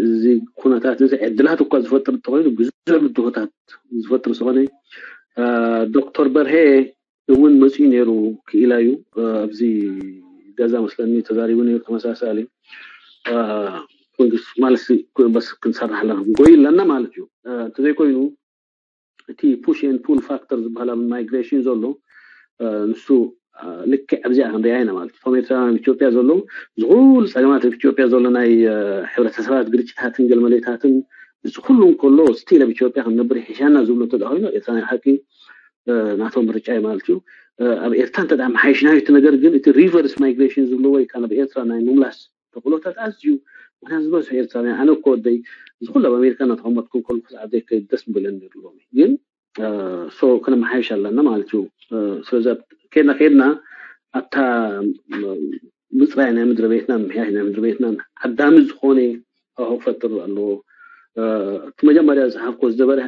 እዚ ኩነታት እዚ ዕድላት እኳ ዝፈጥር እንተኮይኑ ብዙሕ ብድሆታት ዝፈጥር ዝኾነ ዶክተር በርሄ እውን መፅኡ ነይሩ ክኢላ እዩ ኣብዚ ገዛ መስለኒ ተዛሪቡ ነይሩ ተመሳሳሊ መንግስቲ ማለት በስ ክንሰርሕ ኣለና ክንጎይ ኣለና ማለት እዩ እንተዘይኮይኑ እቲ push and pull factor ዝበሃል ኣብ migration ዘሎ ንሱ ልክዕ ኣብዚኣ ክንሪኣ ኢና ማለት እቶም ኤርትራውያን ኣብ ኢትዮጵያ ዘለዉ ዝኩሉ ፀገማት ኣብ ኢትዮጵያ ዘሎ ናይ ሕብረተሰባት ግርጭታትን ገልመሌታትን እዚ ኩሉ እንከሎ still ኣብ ኢትዮጵያ ክንነብር ይሕሸና ዝብሉ እንተ ኮይኑ ኤርትራ ናይ ሓቂ ናቶም ምርጫ እዩ ማለት እዩ ኣብ ኤርትራ እንተ መሓይሽናዮ እቲ ነገር ግን እቲ reverse migration ዝብልዎ ወይ ካብ ኤርትራ ናይ ምምላስ ተኽእሎታት ኣዝዩ ምክንያቱ ዝበዝሑ ኤርትራውያን ኣነ እኮ ወደይ እዚ ኩሉ ኣብ ኣሜሪካ እናተቐመጥኩ ከለኩ ዓደይ ከይድ ደስ ምበለኒ ነይሩ ሎሚ ግን so ከነመሓይሽ ኣለና ማለት እዩ ስለዚ ከድና ከድና ኣብታ ምፅራይ ናይ ምድሪ ቤትና ምሕያሽ ናይ ምድሪ ቤትና ዓዳሚ ዝኾነ ሃዋሁ ክፈጥር ኣለዎ እቲ መጀመርያ ዝሓፍኮ ዝነበረ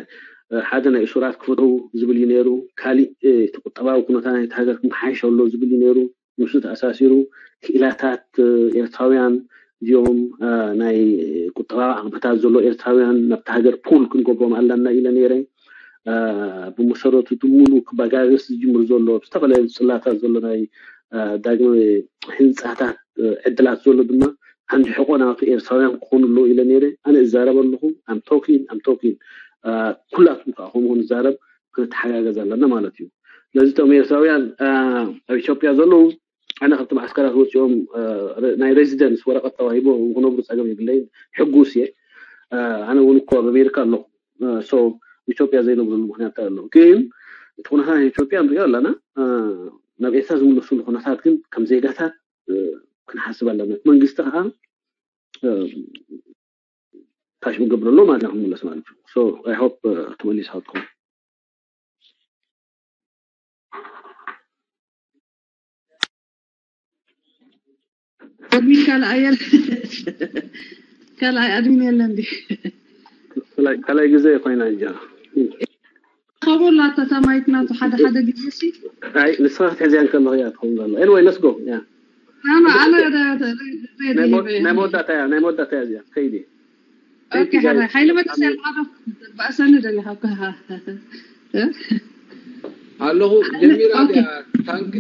ሓደ ናይ እሱራት ክፈትው ዝብል እዩ ነይሩ ካሊእ እቲ ቁጠባዊ ኩነታ ናይቲ ሃገር ክመሓየሽ ኣሎ ዝብል እዩ ነይሩ ንሱ ተኣሳሲሩ ክኢላታት ኤርትራውያን እዚኦም ናይ ቁጠባዊ ዓቕምታት ዘሎ ኤርትራውያን ናብቲ ሃገር ፑል ክንገብሮም ኣለና ኢለ ነይረ ብመሰረቱ እቲ ሙሉ ክበጋገስ ዝጅምር ዘሎ ዝተፈላለዩ ፅላታት ዘሎ ናይ ዳግመ ህንፃታት ዕድላት ዘሎ ድማ ዓንዲ ሕቆ ናቱ ኤርትራውያን ክኾኑ ኣለዎ ኢለ ነይረ ኣነ እዛረብ ኣለኹ ኣም ቶኪን ኣም ቶኪን ኩላትኩም ከዓ ከምኡ ንዛረብ ክንተሓጋገዝ ኣለና ማለት እዩ ስለዚ እቶም ኤርትራውያን ኣብ ኢትዮጵያ ዘለዉ ኣነ ካብቲ ማዕስከራት ወፂኦም ናይ ሬዚደንስ ወረቀት ተዋሂቦ ክነብሩ ፀገም የብለይን ሕጉስ እየ ኣነ እውን እኮ ኣብ ኣሜሪካ ኣለኹ so ኢትዮጵያ ዘይነብሩሉ ምክንያት ኣሎ ግን እቲ ኩነታት ናይ ኢትዮጵያ ንሪኦ ኣለና ናብ ኤርትራ ዝምለሱሉ ኩነታት ግን ከም ዜጋታት ክንሓስብ ኣለና መንግስቲ ከዓ ታሽ ምገብረሎ ማለት ክንምለስ ማለት እዩ so I hope ትመሊስ ሃትኩም ኣድሚን ካልኣይ የለ ካልኣይ ኣድሚን የለ እንዲ ካልኣይ ግዜ ኮይና እያ። ከቦላ ተሰማይትና ሓደ ሓደ ግዜ ሲ ኣይ ንስኻ ክትሕዝያ እንከለኹ እያ ትኸውን ዘሎ። Anyway, let's go. Yeah. ኣነ ኣነ ናይ መወዳእታ እያ፣ ናይ መወዳእታ እያ እዚኣ። ከይዲ። ኦኬ ሓራይ ሓይለ መለስ ያልሓዶ ባእሰኒ ደሊኻ ኣለኹ። ጀሚራ ድያ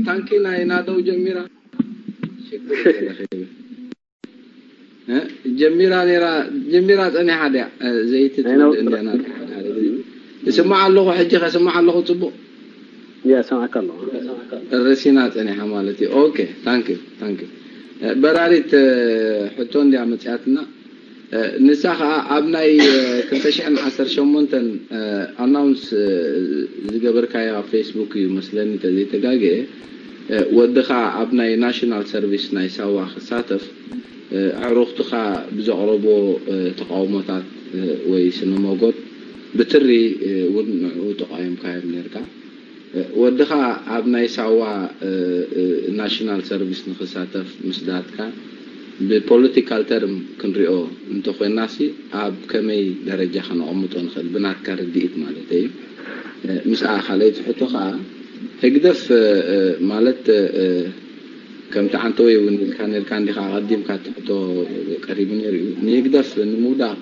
ታንኪ ናይ ናደው ጀሚራ ጀሚራ ነራ ጀሚራ ፀኒሓ ድያ? ዘይቲ ትብል እንዲያ ናታ ሓደ ሓደ ግዜ እስማዕ ኣለኹ። ሕጂ ከስማዕ ኣለኹ። ፅቡቅ እያ ሰማዕካ ኣለኹ። ርሲና ፀኒሓ ማለት እዩ። ኦኬ ታንክ ታንክ በራሪት ሕቶ እንዲያ መፅያትና። ንሳ ከዓ ኣብ ናይ ክልተ ሽሕን ዓሰርተ ሸሞንተን ኣናውንስ ዝገበርካዮ ኣብ ፌስቡክ እዩ መስለኒ ተዘይተጋግየ፣ ወድኻ ኣብ ናይ ናሽናል ሰርቪስ ናይ ሳዋ ክሳተፍ ኣዕሩኽትኻ ብዘቕረቦ ተቃውሞታት ወይ ስነ ሞጎት ብትሪ እውን ንዕኡ ተቃዊምካዮም ነርካ። ወድኻ ኣብ ናይ ሳዋ ናሽናል ሰርቪስ ንክሳተፍ ምስዳድካ ብፖለቲካል ተርም ክንሪኦ እንተኮይናሲ ኣብ ከመይ ደረጃ ከነቐምጦ ንኽእል ብናትካ ርድኢት ማለት እዩ። ምስኣ ካልኣይቲ ሕቶ ከዓ ህግደፍ ማለት ከምቲ ዓንተወይ እውን ኢልካ ነርካ እንዲኻ ኣቐዲምካ እቲ ሕቶ ቀሪቡ ነይሩ እዩ። ንህግደፍ ንምውዳቕ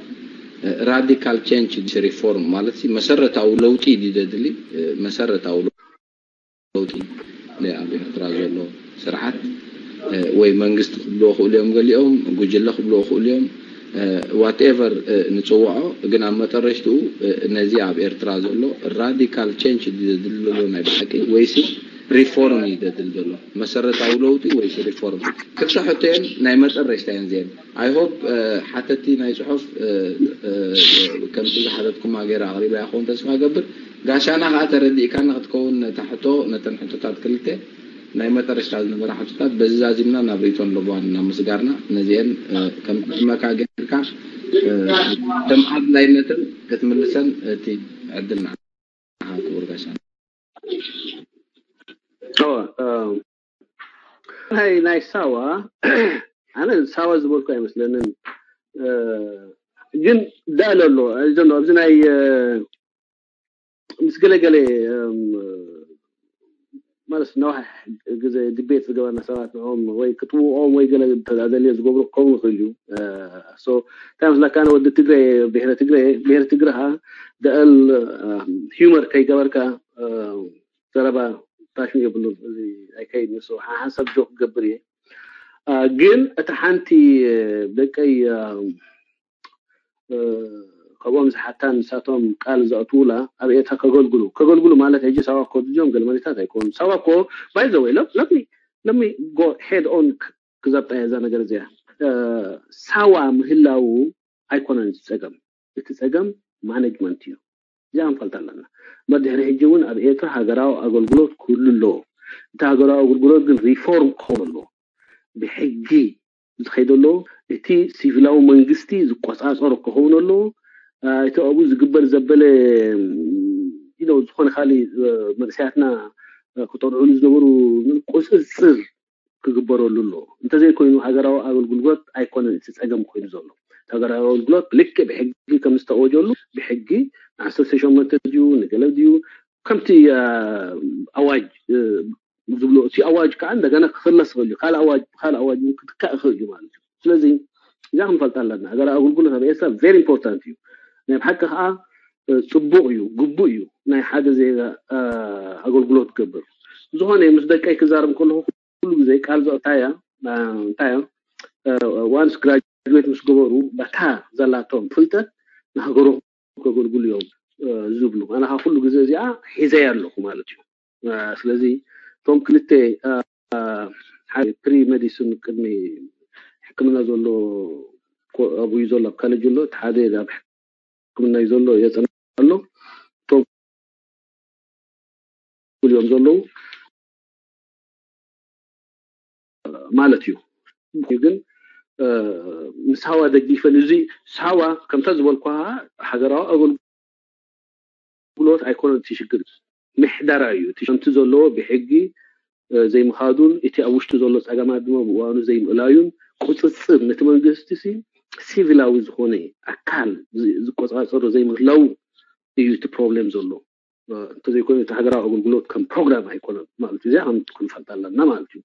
ራዲካል ቼንጅ ሪፎርም ማለት መሰረታዊ ለውጢ ድዩ ዘድሊ? መሰረታዊ ለውጢ ኣብ ኤርትራ ዘሎ ስርዓት ወይ መንግስቲ ክብልዎ ክእሉ እዮም፣ ገሊኦም ጉጅለ ክብልዎ ክእሉ እዮም። ዋትኤቨር ንፅውዖ ግን ኣብ መጠረሽትኡ ነዚ ኣብ ኤርትራ ዘሎ ራዲካል ቼንጅ ዘድሊ ዘሎ ናይ ብሓቂ ወይሲ ሪፎርም እዩ ዘድሊ ዘሎ? መሰረታዊ ለውጢ ወይሲ ሪፎርም? ክልተ ሕቶ እየን፣ ናይ መጠረሽታ እየን እዚአን። I hope ሓተቲ ናይ ፅሑፍ ከምቲ ዝሓተትኩማ ገይረ ኣቕሪበያ ክኸውን ተስፋ ገብር። ጋሻና ከዓ ተረዲእካ ንክትከውን ነታ ሕቶ ነተን ሕቶታት ክልተ ናይ መጠረሽታ ዝነበራ ሕቶታት በዚ ዛዚምና ናብ ርእይቶን ለበዋን ናብ ምስጋርና ነዚአን ከም ትጥመካ ጌርካ ከም ኣድላይነትን ክትምልሰን እቲ ዕድል ንዓኻ ክቡር ጋሻና። ናይ ናይ ሳዋ ኣነ ሳዋ ዝበልኩ ኣይመስለንን፣ ግን ዳእለ ኣሎ እዞም ኣብዚ ናይ ምስ ገለገለ ማለት ነዋሕ ግዜ ድቤት ዝገበርና ሰባት ንኦም ወይ ክትውኦም ወይ ገለ ተዳደልዮ ዝገብሩ ክኸውን ይኽእል እዩ። እንታይ መስለካ ኣነ ወዲ ትግረ ብሄረ ትግረ ብሄረ ትግረ ከዓ ደእል ሂመር ከይገበርካ ዘረባ ታሽሙ የብሉን። እዚ ኣይከይድ ንሱ ሓንሳብ ጆክ ክገብር እየ። ግን እታ ሓንቲ ደቀይ ካብኦም ዝሓታ ንሳቶም ቃል ዘእትውላ ኣብ ኤርትራ ከገልግሉ ከገልግሉ ማለት ሕጂ ሳዋ ኮድዮም ገለመኔታት ኣይኮኑ። ሳዋ ኮ ባይዘወይ ለሚ ለሚ ጎ ሄድ ኦን ክዘብጣ እዛ ነገር እዚኣ ሳዋ ምህላው ኣይኮነን እቲ ፀገም። እቲ ፀገም ማኔጅመንት እዩ። እዚኣ ክንፈልጣ ኣለና። እምበር ድሕሪ ሕጂ እውን ኣብ ኤርትራ ሃገራዊ ኣገልግሎት ክህሉ ኣለዎ። እቲ ሃገራዊ ኣገልግሎት ግን ሪፎርም ክኸውን ኣለዎ። ብሕጊ ዝኸይድ ኣለዎ። እቲ ሲቪላዊ መንግስቲ ዝቆፃፀሮ ክኸውን ኣለዎ። እቲ ኣብኡ ዝግበር ዘበለ ኢሎ ዝኾነ ካሊእ መንእሰያትና ክጠልዑሉ ዝነበሩ ቁፅፅር ክግበረሉ ኣለዎ። እንተዘይኮይኑ ሃገራዊ ኣገልግሎት ኣይኮነን እቲ ፀገም ኮይኑ ዘሎ። እቲ ሃገራዊ ኣገልግሎት ብልክዕ ብሕጊ ከም ዝተወጀሉ ብሕጊ ንዓሰርተ ሸሞንተ ድዩ ንገለ ድዩ ከምቲ ኣዋጅ ዝብሎ እቲ ኣዋጅ ከዓ እንደገና ክኽለስ ይኽእል እዩ። ካልእ ኣዋጅ ብካልእ ኣዋጅ እውን ክትካእ ይኽእል እዩ ማለት እዩ። ስለዚ እዛ ክንፈልጣ ኣለና። ሃገራዊ ኣገልግሎት ኣብ ኤርትራ ቨሪ ኢምፖርታንት እዩ። ናይ ብሓቂ ከዓ ፅቡቕ እዩ፣ ግቡእ እዩ ናይ ሓደ ዜጋ ኣገልግሎት ክገብር። ዝኾነ ምስ ደቀይ ክዛረብ ከለኹ ኩሉ ግዜ ቃል ዘእታያ እንታይ እዮም ዋንስ ግራጁዌት ምስ ገበሩ በታ ዘላቶም ፍልጠት ንሃገሮም ከገልግሉ እዮም ዝብሉ። ኣነ ከዓ ኩሉ ግዜ እዚኣ ሒዘያ ኣለኹ ማለት እዩ። ስለዚ እቶም ክልተ ሓደ ፕሪ ሜዲሲን ቅድሚ ሕክምና ዘሎ ኣብኡ እዩ ዘሎ ኣብ ካሌጅ ኣሎ እቲ ሓደ ኣብ ሕክምና እዩ ዘሎ የፅንዕ ኣሎ እቶም እዮም ዘለዉ ማለት እዩ። ግን ንሳዋ ደጊፈን እዚ ሳዋ ከምታ ዝበልኳ ሃገራዊ ኣገልግሎት ኣይኮነን እቲ ሽግር ምሕደራ እዩ እቲ ከምቲ ዘለዎ ብሕጊ ዘይምኻዱን እቲ ኣብ ውሽጡ ዘሎ ፀገማት ድማ ብእዋኑ ዘይምእላዩን ቁፅፅር ነቲ መንግስቲ ሲቪላዊ ዝኾነ ኣካል ዝቆፃፀሮ ዘይምህላው እዩ እቲ ፕሮብሌም ዘሎ። እንተዘይኮይኑ እቲ ሃገራዊ ኣገልግሎት ከም ፕሮግራም ኣይኮነን ማለት እዩ። እዚኣ ከም ክንፈልጣ ኣለና ማለት እዩ።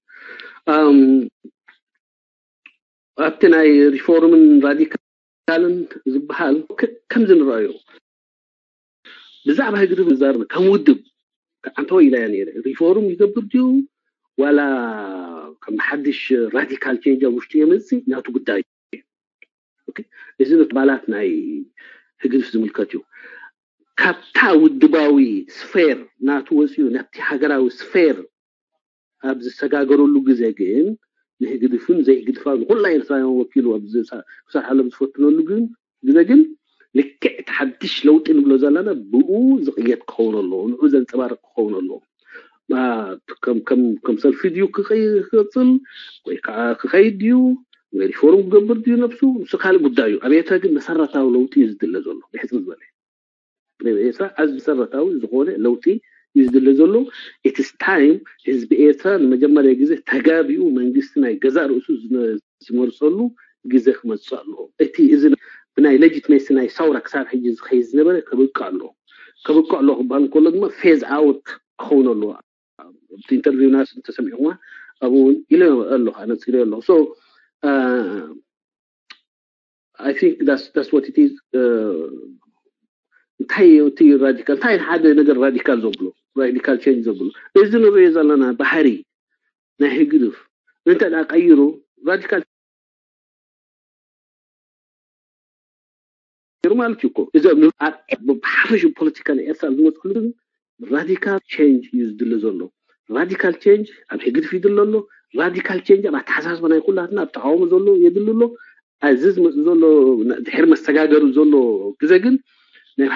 ኣብቲ ናይ ሪፎርምን ራዲካልን ዝበሃል ከምዚ ንረኣዮ፣ ብዛዕባ ህግድፍ ንዛረብ ከም ውድብ ኣንተወ ኢላያ ነይረ። ሪፎርም ይገብር ድዩ ዋላ ከም ሓድሽ ራዲካል ቼንጅ ኣብ ውሽጡ የመፅእ ናቱ ጉዳይ። እዚ ኣባላት ናይ ህግድፍ ዝምልከት እዩ። ካብታ ውድባዊ ስፌር ናቱ ወፂኡ ናብቲ ሃገራዊ ስፌር ኣብ ዝሰጋገረሉ ግዜ ግን ንህግድፍን ዘይህግድፋን ንኩላ ኤርትራውያን ወኪሉ ክሰርሓሎም ዝፈትነሉ ግን ግዜ ግን ልክዕ እቲ ሓድሽ ለውጢ ንብሎ ዘለና ብኡ ዝቕየድ ክኸውን ኣለዎ፣ ንኡ ዘንፀባርቕ ክኸውን ኣለዎ። ከም ሰልፊ ድዩ ክቕፅል ወይ ከዓ ክኸይድ ድዩ ወይ ሪፎርም ክገብር ድዩ ነብሱ፣ ንሱ ካልእ ጉዳይ እዩ። ኣብ ኤርትራ ግን መሰረታዊ ለውጢ እዩ ዝድለ ዘሎ ብሕፅር ዝበለ ኤርትራ ኣዚ መሰረታዊ ዝኾነ ለውጢ እዩ ዝድለ ዘሎ። ኢትስ ታይም ህዝቢ ኤርትራ ንመጀመርያ ግዜ ተጋቢኡ መንግስቲ ናይ ገዛእ ርእሱ ዝመርፀሉ ግዜ ክመፅእ ኣለዎ። እቲ እዚ ብናይ ሌጂትሜሲ ናይ ሳውራ ክሳብ ሕጂ ዝኸይድ ዝነበረ ከብቅዕ ኣለዎ። ከብቅዕ ኣለዎ ክበሃል እንከሎ ድማ ፌዝ ኣውት ክኸውን ኣለዎ። ኣብቲ ኢንተርቪው ናስ እንተሰሚዕኹማ ኣብኡ እውን ኢለ ኣለኹ፣ ኣነፂረ ኣለኹ። So I think that's what it is። እንታይ እቲ ራዲካል እንታይ ሓደ ነገር ራዲካል ዘብሎ ራዲካል ቼንጅ ዘብሎ እዚ ንሪኦ ዘለና ባህሪ ናይ ህግድፍ እንተ ደኣ ቀይሩ ራዲካል ማለት እዩ እኮ እዚ ብሓፈሽ ፖለቲካ ናይ ኤርትራ ዝመፅሉ ራዲካል ቼንጅ እዩ ዝድለ ዘሎ። ራዲካል ቼንጅ ኣብ ህግድፍ ይድለ ኣሎ። ራዲካል ቼንጅ ኣብ ኣተሓሳስባ ናይ ኩላትና ኣብ ተቃውሞ ዘሎ የድሊ ኣሎ። እዚ ዝመፅእ ዘሎ ድሕሪ መሰጋገሪ ዘሎ ግዜ ግን ናይ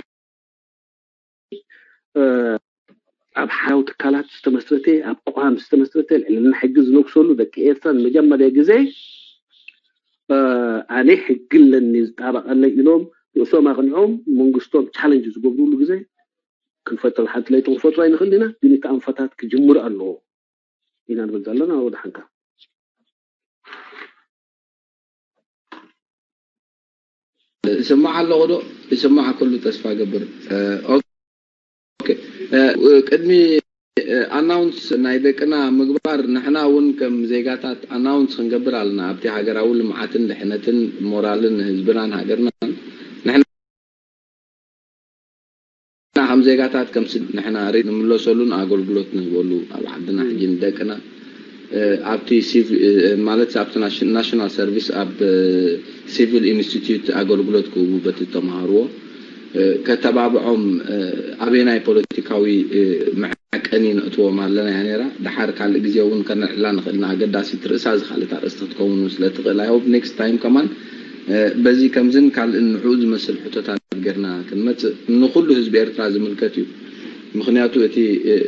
ኣብ ሓያው ትካላት ዝተመስረተ ኣብ ቅዋም ዝተመስረተ ልዕልና ሕጊ ዝነግሰሉ ደቂ ኤርትራ ንመጀመርያ ግዜ ኣነ ሕጊ ኣለኒ ዝጣበቀለይ ኢሎም ርእሶም ኣቅኒዖም መንግስቶም ቻለንጅ ዝገብሩሉ ግዜ ክንፈጥር ሓንቲ ለይቲ ክንፈጥሮ ኣይንኽእል ኢና። ግን እቲ ኣንፈታት ክጅምር ኣለዎ ኢና ንብል ዘለና። ወደ ሓንካ ይስማዕ ኣለኹ ዶ? ይስማዕ ኩሉ ተስፋ ገብር። ኦኬ፣ ቅድሚ ኣናውንስ ናይ ደቅና ምግባር ንሕና እውን ከም ዜጋታት ኣናውንስ ክንገብር ኣለና። ኣብቲ ሃገራዊ ልምዓትን ድሕነትን ሞራልን ህዝብናን ሃገርናን ንሕና ከም ዜጋታት ከም ስድ ንሕና ሪ ንምለሰሉን ኣገልግሎት ንህበሉ ኣብ ዓድና ሕጂ ንደቅና ኣብቲ ማለት ኣብቲ ናሽናል ሰርቪስ ኣብ ሲቪል ኢንስቲትዩት ኣገልግሎት ክህቡ በቲ ተምሃርዎ ከተባብዖም ኣበየናይ ፖለቲካዊ መዐቀኒ ነእትዎም ኣለና እያ ነይራ። ድሓር ካልእ ግዜ እውን ከነልዕላ ንኽእል ኢና። ኣገዳሲት ርእሳ ዝኻልት ኣርእስቲ ክትከውን እውን ስለ ትኽእል I hope next time ከማን በዚ ከምዝን ካልእን ንዕኡ ዝመስል ሕቶታት ጌርና ክንመጽእ ንኹሉ ህዝቢ ኤርትራ ዝምልከት እዩ። ምኽንያቱ እቲ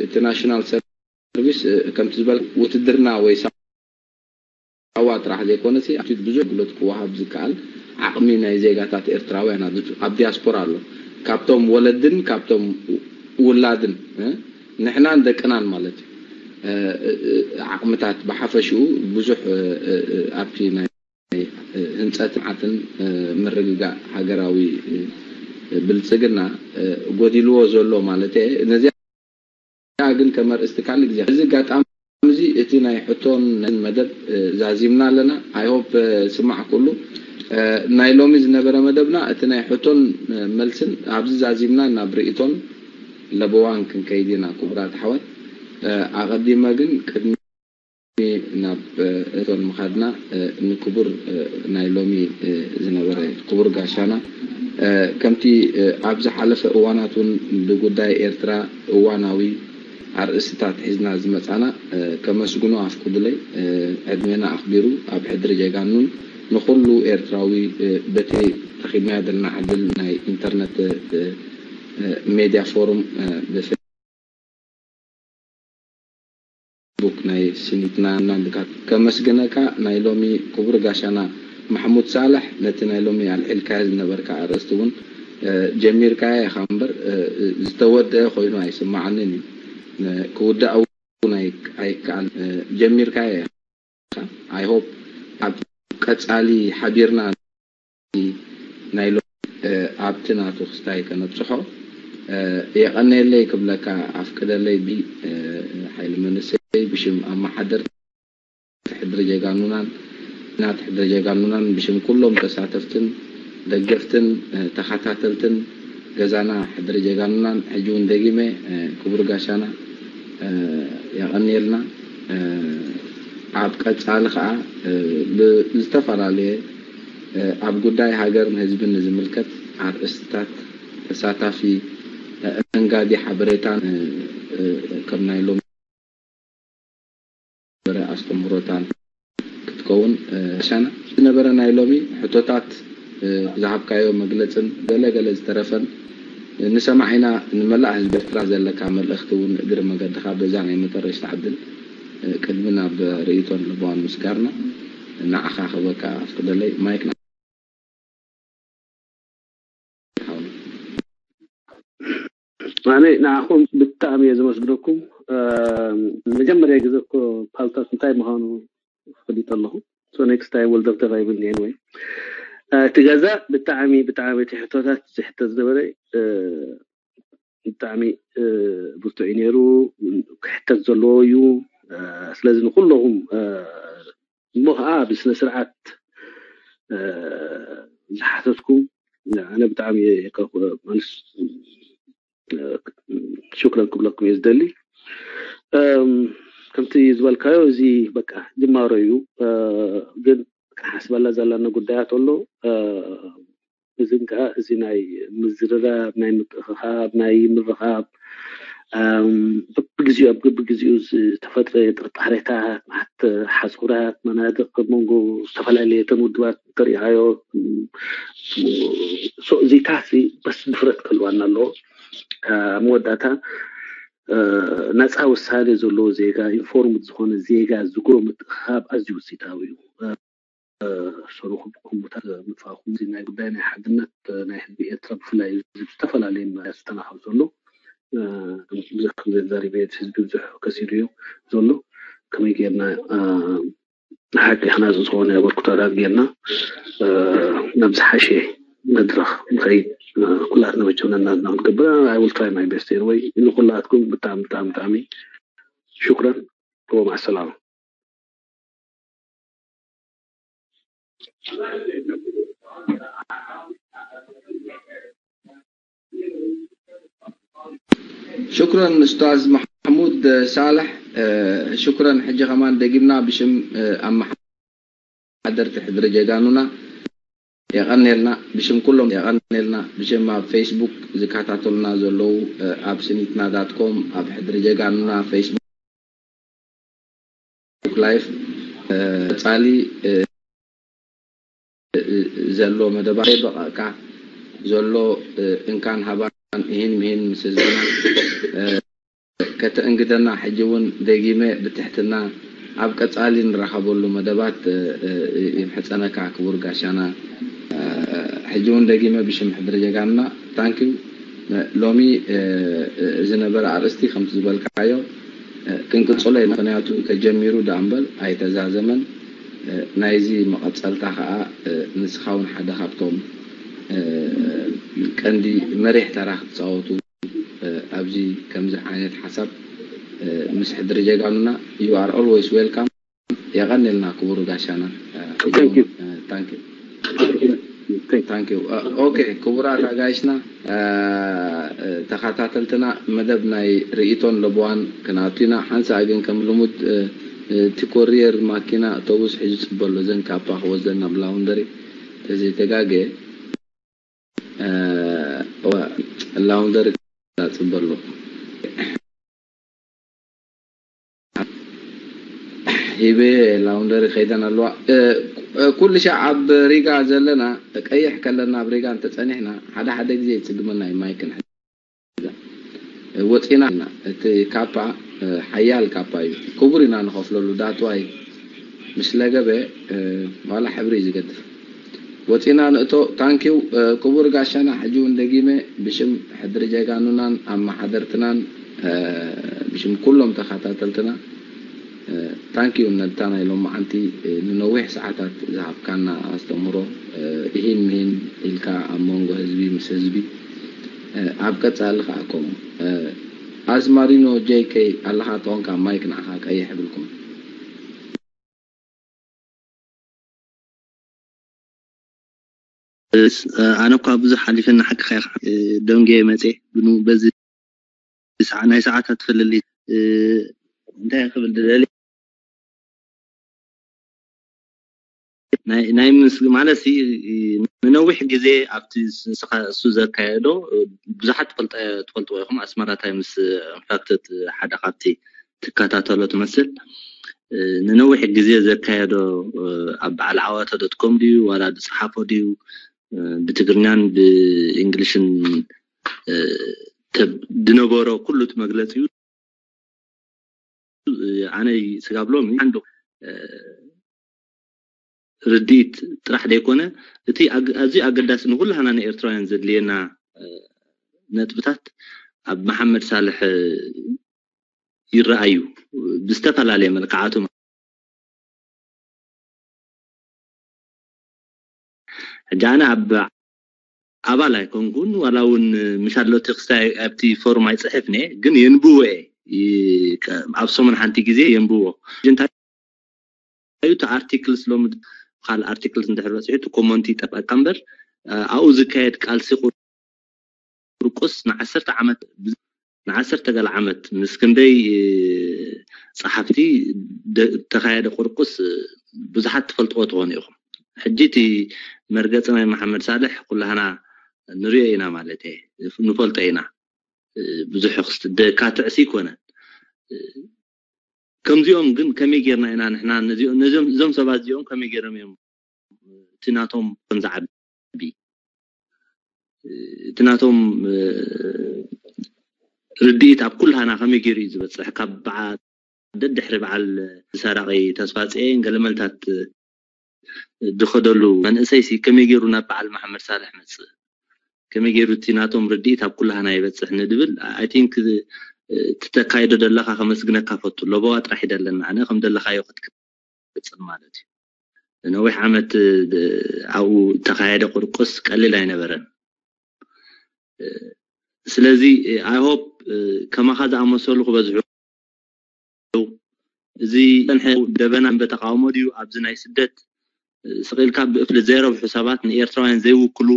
እቲ ናሽናል ሰርቪስ ከምቲ ዝበል ውትድርና ወይ ሳዋ ጥራሕ ዘይኮነሲ ኣብቲ ብዙሕ ኣገልግሎት ክወሃብ ዝከኣል ዓቕሚ ናይ ዜጋታት ኤርትራውያን ኣብ ዲያስፖራ ኣሎ። ካብቶም ወለድን ካብቶም ውላድን ንሕናን ደቅናን ማለት እዩ። ዓቕምታት ብሓፈሽኡ ብዙሕ ኣብቲ ናይ ህንፀት ልምዓትን ምርግጋእ ሃገራዊ ብልፅግና ጎዲልዎ ዘሎ ማለት እየ። ነዚኣ ግን ከም ኣርእስቲ ካልእ ግዜ እዚ ኣጋጣሚ እዚ እቲ ናይ ሕቶን መደብ ዛዚምና ኣለና። I hope ስማዕ ኩሉ ናይ ሎሚ ዝነበረ መደብና እቲ ናይ ሕቶን መልስን ኣብዚ ዛዚምና ናብ ርእቶን ለበዋን ክንከይድ ኢና ክቡራት ኣሕዋት። ኣቐዲመ ግን ቅድሚ ናብ እቶን ምኻድና ንክቡር ናይ ሎሚ ዝነበረ ክቡር ጋሻና ከምቲ ኣብ ዝሓለፈ እዋናት እውን ብጉዳይ ኤርትራ እዋናዊ ኣርእስትታት ሒዝና ዝመጻና ከመስግኖ ኣፍቁዱለይ። ዕድሜና ኣኽቢሩ ኣብ ሕድሪ ጀጋኑን ንኹሉ ኤርትራዊ በቲ ተኺብናዮ ዘለና ዕድል ናይ ኢንተርነት ሜድያ ፎሩም ብፌስቡክ ናይ ስኒትና እናንድካ ከመስግነካ ናይ ሎሚ ክቡር ጋሻና ማሕሙድ ሳልሕ ነቲ ናይ ሎሚ ኣልዒልካዮ ዝነበርካ ኣርእስቲ እውን ጀሚርካዮ ኢኻ እምበር ዝተወደአ ኮይኑ ኣይስማዓንን እዩ። ክውዳእ ኣይከኣል ጀሚርካዮ ኢኻ። I hope ኣብ ቀጻሊ ሓቢርና ናይ ሎ ኣብቲ ናቱ ክስታይ ከነብጽሖ የቐነየለይ ክብለካ ኣፍቅደለይ። ብ ሓይሊ መንእሰይ ብሽም ኣመሓደርቲ ሕድሪ ጀጋኑናን ናት ሕድሪ ጀጋኑናን ብሽም ኩሎም ተሳተፍትን ደገፍትን ተኸታተልትን ገዛና ሕድሪ ጀጋኑናን ሕጂ እውን ደጊመ ክቡር ጋሻና የቐንየልና። ኣብ ቀጻሊ ከዓ ብዝተፈላለየ ኣብ ጉዳይ ሃገርን ህዝብን ንዝምልከት ኣርእስትታት ተሳታፊ ኣንጋዲ ሓበሬታን ከም ናይ ሎሚ ኣስተምህሮታን ክትከውን ሻና ዝነበረ ናይ ሎሚ ሕቶታት ዝሃብካዮ መግለፅን ገለ ገለ ዝተረፈን ንሰማዕ ኢና። ንመላእ ህዝቢ ኤርትራ ዘለካ መልእኽቲ እውን እግሪ መገድካ በዛ ናይ መጠረሽታ ዕድል ቅድሚ ናብ ርእይቶን ልባዋን ምስጋርና ንዓኻ ክበካ ኣፍቅደለይ። ማይክ ኣነ ንዓኹም ብጣዕሚ እየ ዘመስግነኩም። መጀመርያ ግዜ እኮ ፓልቶክ እንታይ ምዃኑ ፈሊጠ ኣለኹ። So next time will ደብተር ኣይብልኒ anyway። እቲ ገዛ ብጣዕሚ ብጣዕሚ እቲ ሕቶታት ዝሕተት ዝነበረ ብጣዕሚ ብርቱዕ እዩ ነይሩ። ክሕተት ዘለዎ እዩ። ስለዚ ንኩለኹም እሞ ከዓ ብስነ ስርዓት ዝሓተትኩም ኣነ ብጣዕሚ ሽክረን ክብለኩም እየ ዝደሊ። ከምቲ ዝበልካዮ እዚ በቃ ጅማሮ እዩ፣ ግን ክንሓስበላ ዘለና ጉዳያት ኣሎ። እዝን ከዓ እዚ ናይ ምዝርራብ ናይ ምትእኽኻብ ናይ ምርኻብ በብግዜኡ ኣብ በብግዜኡ ዝተፈጥረ ጥርጣሬታት፣ መዓት ሓጹራት መናድቕ ኣብ መንጎ ዝተፈላለየተን ውድባት እንተሪኢኻዮ እዚታት በስ ድፍረት ክህልዋና ኣለዎ። ኣብ መወዳእታ ነፃ ውሳኔ ዘለዎ ዜጋ፣ ኢንፎርምድ ዝኾነ ዜጋ ዝግሮ ምትእኽኻብ ኣዝዩ ውፅኢታዊ እዩ። ሰሩኹም ምጥፋእኩም እዚ ናይ ጉዳይ ናይ ሓድነት ናይ ህዝቢ ኤርትራ ብፍላይ ዝተፈላለዩ መዳያት ዝተፈላልየ መዳያት ዝተናኸብ ዘሎ ብዙሕ ግዜ ተዛሪበ እቲ ህዝቢ ብዙሕ ከሲሩ እዩ ዘሎ። ከመይ ጌርና ንሓቂ ክናፅ ዝኾነ ኣበርክቶታት ጌርና ናብ ዝሓሸ መድረኽ ንኸይድ ኩላትና መቸም ነናትና ክንገብር I will try my best ወይ ንኩላትኩም ብጣዕሚ ብጣዕሚ ብጣዕሚ ሽኩረን ወማዕ ሰላማ። ሽኩረን ኡስታዝ ማሕሙድ ሳልሕ። ሽኩረን ሕጂ ከማን ደጊምና ብሽም ኣመሓደርቲ ሕድሪ ጀጋኑና የቐንየልና ብሽም ኩሎም የቐንየልና ብሽም ኣብ ፌስቡክ ዝከታተሉና ዘለዉ ኣብ ስኒትና ዳትኮም ኣብ ሕድሪ ጀጋኑና ፌስቡክ ላይፍ ቀፃሊ ዘሎ መደባት በቃ ዘሎ እንካን ሃባን ይህን ምሂን ምስ ህዝብና ከተእንግደና ሕጂ እውን ደጊመ ብትሕትና ኣብ ቀፃሊ ንራኸበሉ መደባት ይምሕፀነካ ክቡር ጋሻና። ሕጂ እውን ደጊመ ብሽም ሕድሪ ጀጋኑና ታንኪዩ። ሎሚ ዝነበረ ኣርእስቲ ከምቲ ዝበልካዮ ክንቅፅሎ ኢና። ምክንያቱ ተጀሚሩ ደኣ እምበር ኣይተዛዘመን። ናይዚ መቐፀልታ ከዓ ንስኻ እውን ሓደ ካብቶም ቀንዲ መሪሕ ተራ ክትፃወቱ ኣብዚ ከምዚ ዓይነት ሓሳብ ምስ ሕድሪ ጀጋኑና you are always welcome። የቐንልና ክቡር ጋሻና። Thank you። Thank you። Thank you። Okay ክቡራት ኣጋይሽና ተኸታተልትና መደብ ናይ ርእይቶን ለበዋን ክንኣቱ ኢና። ሓንሳእ ግን ከም ልሙድ እቲ ኮሪየር ማኪና ኣውቶቡስ ሒዙ ይፅበ ኣሎ። እዘን ካፓ ክወስደን ናብ ላውንደሪ ተዘይተጋገየ ላውንደሪ ክፅበ ኣሎ። ሂበ ላውንደሪ ከይደን ኣለዋ። ኩሉ ሻዕ ኣብ ሪጋ ዘለና ቀይሕ ከለና ኣብ ሪጋ እንተፀኒሕና ሓደ ሓደ ግዜ ይፅግመና እዩ ማይ ክንሕዝ ወፂና ኢና። እቲ ካፓ ሓያል ካፓ እዩ። ክቡር ኢና ንኸፍለሉ ዳትዋይ ምስ ለገበ ዋላ ሕብሪ እዩ ዝገድፍ። ወፂና ንእቶ ታንኪው ክቡር ጋሻና ሕጂ እውን ደጊመ ብሽም ሕድሪ ጀጋኑናን ኣመሓደርትናን ብሽም ኩሎም ተኸታተልትና ታንኪዩ ነታ ናይ ሎማዓንቲ ንነዊሕ ሰዓታት ዝሃብካና ኣስተምህሮ፣ እሂን ምሂን ኢልካ ኣብ መንጎ ህዝቢ ምስ ህዝቢ፣ ኣብ ቀጻሊ ከኣ ከምኡ። ኣስማሪኖ ጄይ ኬይ ኣለኻ ተኾንካ፣ ማይክ ንዓኻ ቀይሕ ይብልኩም። ኣነ እኳ ብዙሕ ሓሊፈና ሓቅኻ ኢኻ። ደንጎየ መፅየ፣ ግን በዚ ናይ ሰዓታት ፍልልይ እንታይ ክብል ዝደሊ ናይ ምስ ማለት ንነዊሕ ግዜ ኣብቲ እሱ ዘካየዶ ብዙሓት ትፈልጥዎ ኢኹም። ኣስመራ ታይምስ ኢንፋክት ሓደ ካብቲ ትከታተሎ ትመስል። ንነዊሕ ግዜ ዘካየዶ ኣብ በዓል ዓዋተ ዶት ኮም ድዩ ዋላ ዝፀሓፎ ድዩ ብትግርኛን ብእንግሊሽን ዝነበሮ ኩሉ እቲ መግለፂኡ ኣነ ስጋብ ሎሚ ሓንዱ ርድኢት ጥራሕ ዘይኮነ እቲ ኣዝዩ ኣገዳሲ ንኩላህና ንኤርትራውያን ዘድልየና ነጥብታት ኣብ መሓመድ ሳልሕ ይረኣዩ ብዝተፈላለየ መልክዓቱ። ሕጂ ኣነ ኣብ ኣባል ኣይኮንኩን ዋላ እውን ምሻሎ ቴክስታይ ኣብቲ ፎርም ኣይፅሕፍን እየ፣ ግን የንብቦ እየ። ኣብ ሰሙን ሓንቲ ግዜ የንብቦ። እንታይ እዩ እቲ ኣርቲክልስ ሎሚ ካልእ ኣርቲክልስ እንድሕር በፂሑ እቲ ኮመንት ይጠፍኣካ እምበር ኣብኡ ዝካየድ ቃልሲ ቁርቁስ ንዓሰርተ ዓመት ንዓሰርተ ገለ ዓመት ምስ ክንደይ ፀሓፍቲ ተኻየደ ቁርቁስ ብዙሓት ትፈልጥዎ ትኾኑ ኢኹም። ሕጂ እቲ መርገፂ ናይ መሓመድ ሳልሕ ኩላህና ንሪኦ ኢና ማለት እየ፣ ንፈልጦ ኢና። ብዙሕ ክስት ደካትዕሲ ይኮነን። ከምዚኦም ግን ከመይ ጌርና ኢና ንሕና ነዚኦም ነዚኦም እዞም ሰባት እዚኦም ከመይ ጌሮም እዮም እቲ ናቶም ከም ዝዓቢ እቲ ናቶም ርድኢት ኣብ ኩላህና ከመይ ገይሩ እዩ ዝበፅሕ? ካብ በዓ ደድሕሪ በዓል ሰራቒ ተስፋፅኤን ገለመልታት ዝኸደሉ መንእሰይ ሲ ከመይ ገይሩ ናብ በዓል መሓመድ ሳልሕ መፅእ? ከመይ ገይሩ እቲ ናቶም ርድኢት ኣብ ኩላህና ይበፅሕ ንድብል ኣይ ቲንክ እቲ ተካይዶ ዘለኻ ከመስግነካ ፈቱ። ለበዋ ጥራሕ ይደለና ኣነ ከም ዘለኻዮ ክትቅፅል ማለት እዩ። ነዊሕ ዓመት ኣብኡ እተኻየደ ቁርቁስ ቀሊል ኣይነበረን። ስለዚ ኣይ ሆፕ ከማኻ ዝኣመሰሉ ክበዝሑ እዚ ፀንሐ ደበና እምበ ተቃውሞ ድዩ ኣብዚ ናይ ስደት ስቕ ኢልካ ብእፍሊ ዘይረብሑ ሰባት ንኤርትራውያን ዘይውክሉ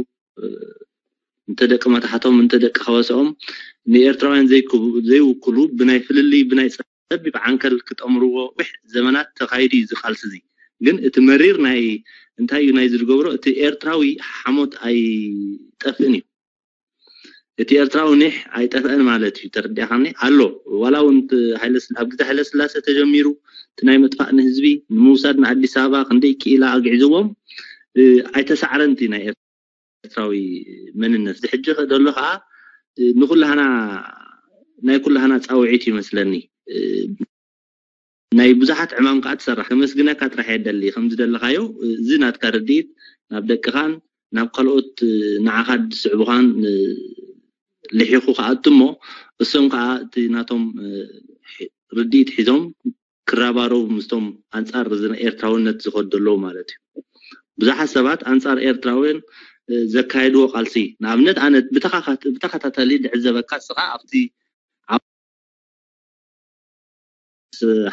እንተ ደቂ መታሕቶም እንተ ደቂ ከበስኦም ንኤርትራውያን ዘይውክሉ ብናይ ፍልልይ ብናይ ጸቢብ ዓንከል ክጠምርዎ ዊሕ ዘመናት ተኻይዱ እዩ ዝቃልሲ እዚ ግን እቲ መሪር ናይ እንታይ እዩ ናይ ዝገብሮ እቲ ኤርትራዊ ሓሞት ኣይጠፍእን እዩ እቲ ኤርትራዊ ኒሕ ኣይጠፍአን ማለት እዩ ተረዲእካኒ ኣሎ ዋላ እውን ኣብ ግዜ ሃይለስላሴ ተጀሚሩ እቲ ናይ ምጥፋእ ንህዝቢ ንምውሳድ ንኣዲስ ኣበባ ክንደይ ክኢላ ኣግዒዝዎም ኣይተሳዕረን እቲ ናይ ኤርትራዊ መንነት እዚ ሕጂ ዘሎ ከዓ ንኩላህና ናይ ኩላህና ፃውዒት ይመስለኒ ናይ ብዙሓት ዕማም ከዓ ትሰርሕ ከመስግነካ ጥራሕ የደሊ ከምዝደለካዮ እዚ ናትካ ርድኢት ናብ ደቅኻን ናብ ካልኦት ንዓኻ ዝስዕቡኻን ልሒኹ ክኣቱ እሞ እሶም ከዓ እቲ ናቶም ርድኢት ሒዞም ክረባረቡ ምስቶም ኣንፃር እዚ ኤርትራውነት ዝኸዱ ዘለዉ ማለት እዩ። ብዙሓት ሰባት ኣንፃር ኤርትራውያን ዘካየድዎ ቃልሲ ንኣብነት ኣነ ብተኸታተሊ ዝዕዘበካ እስኻ ኣብቲ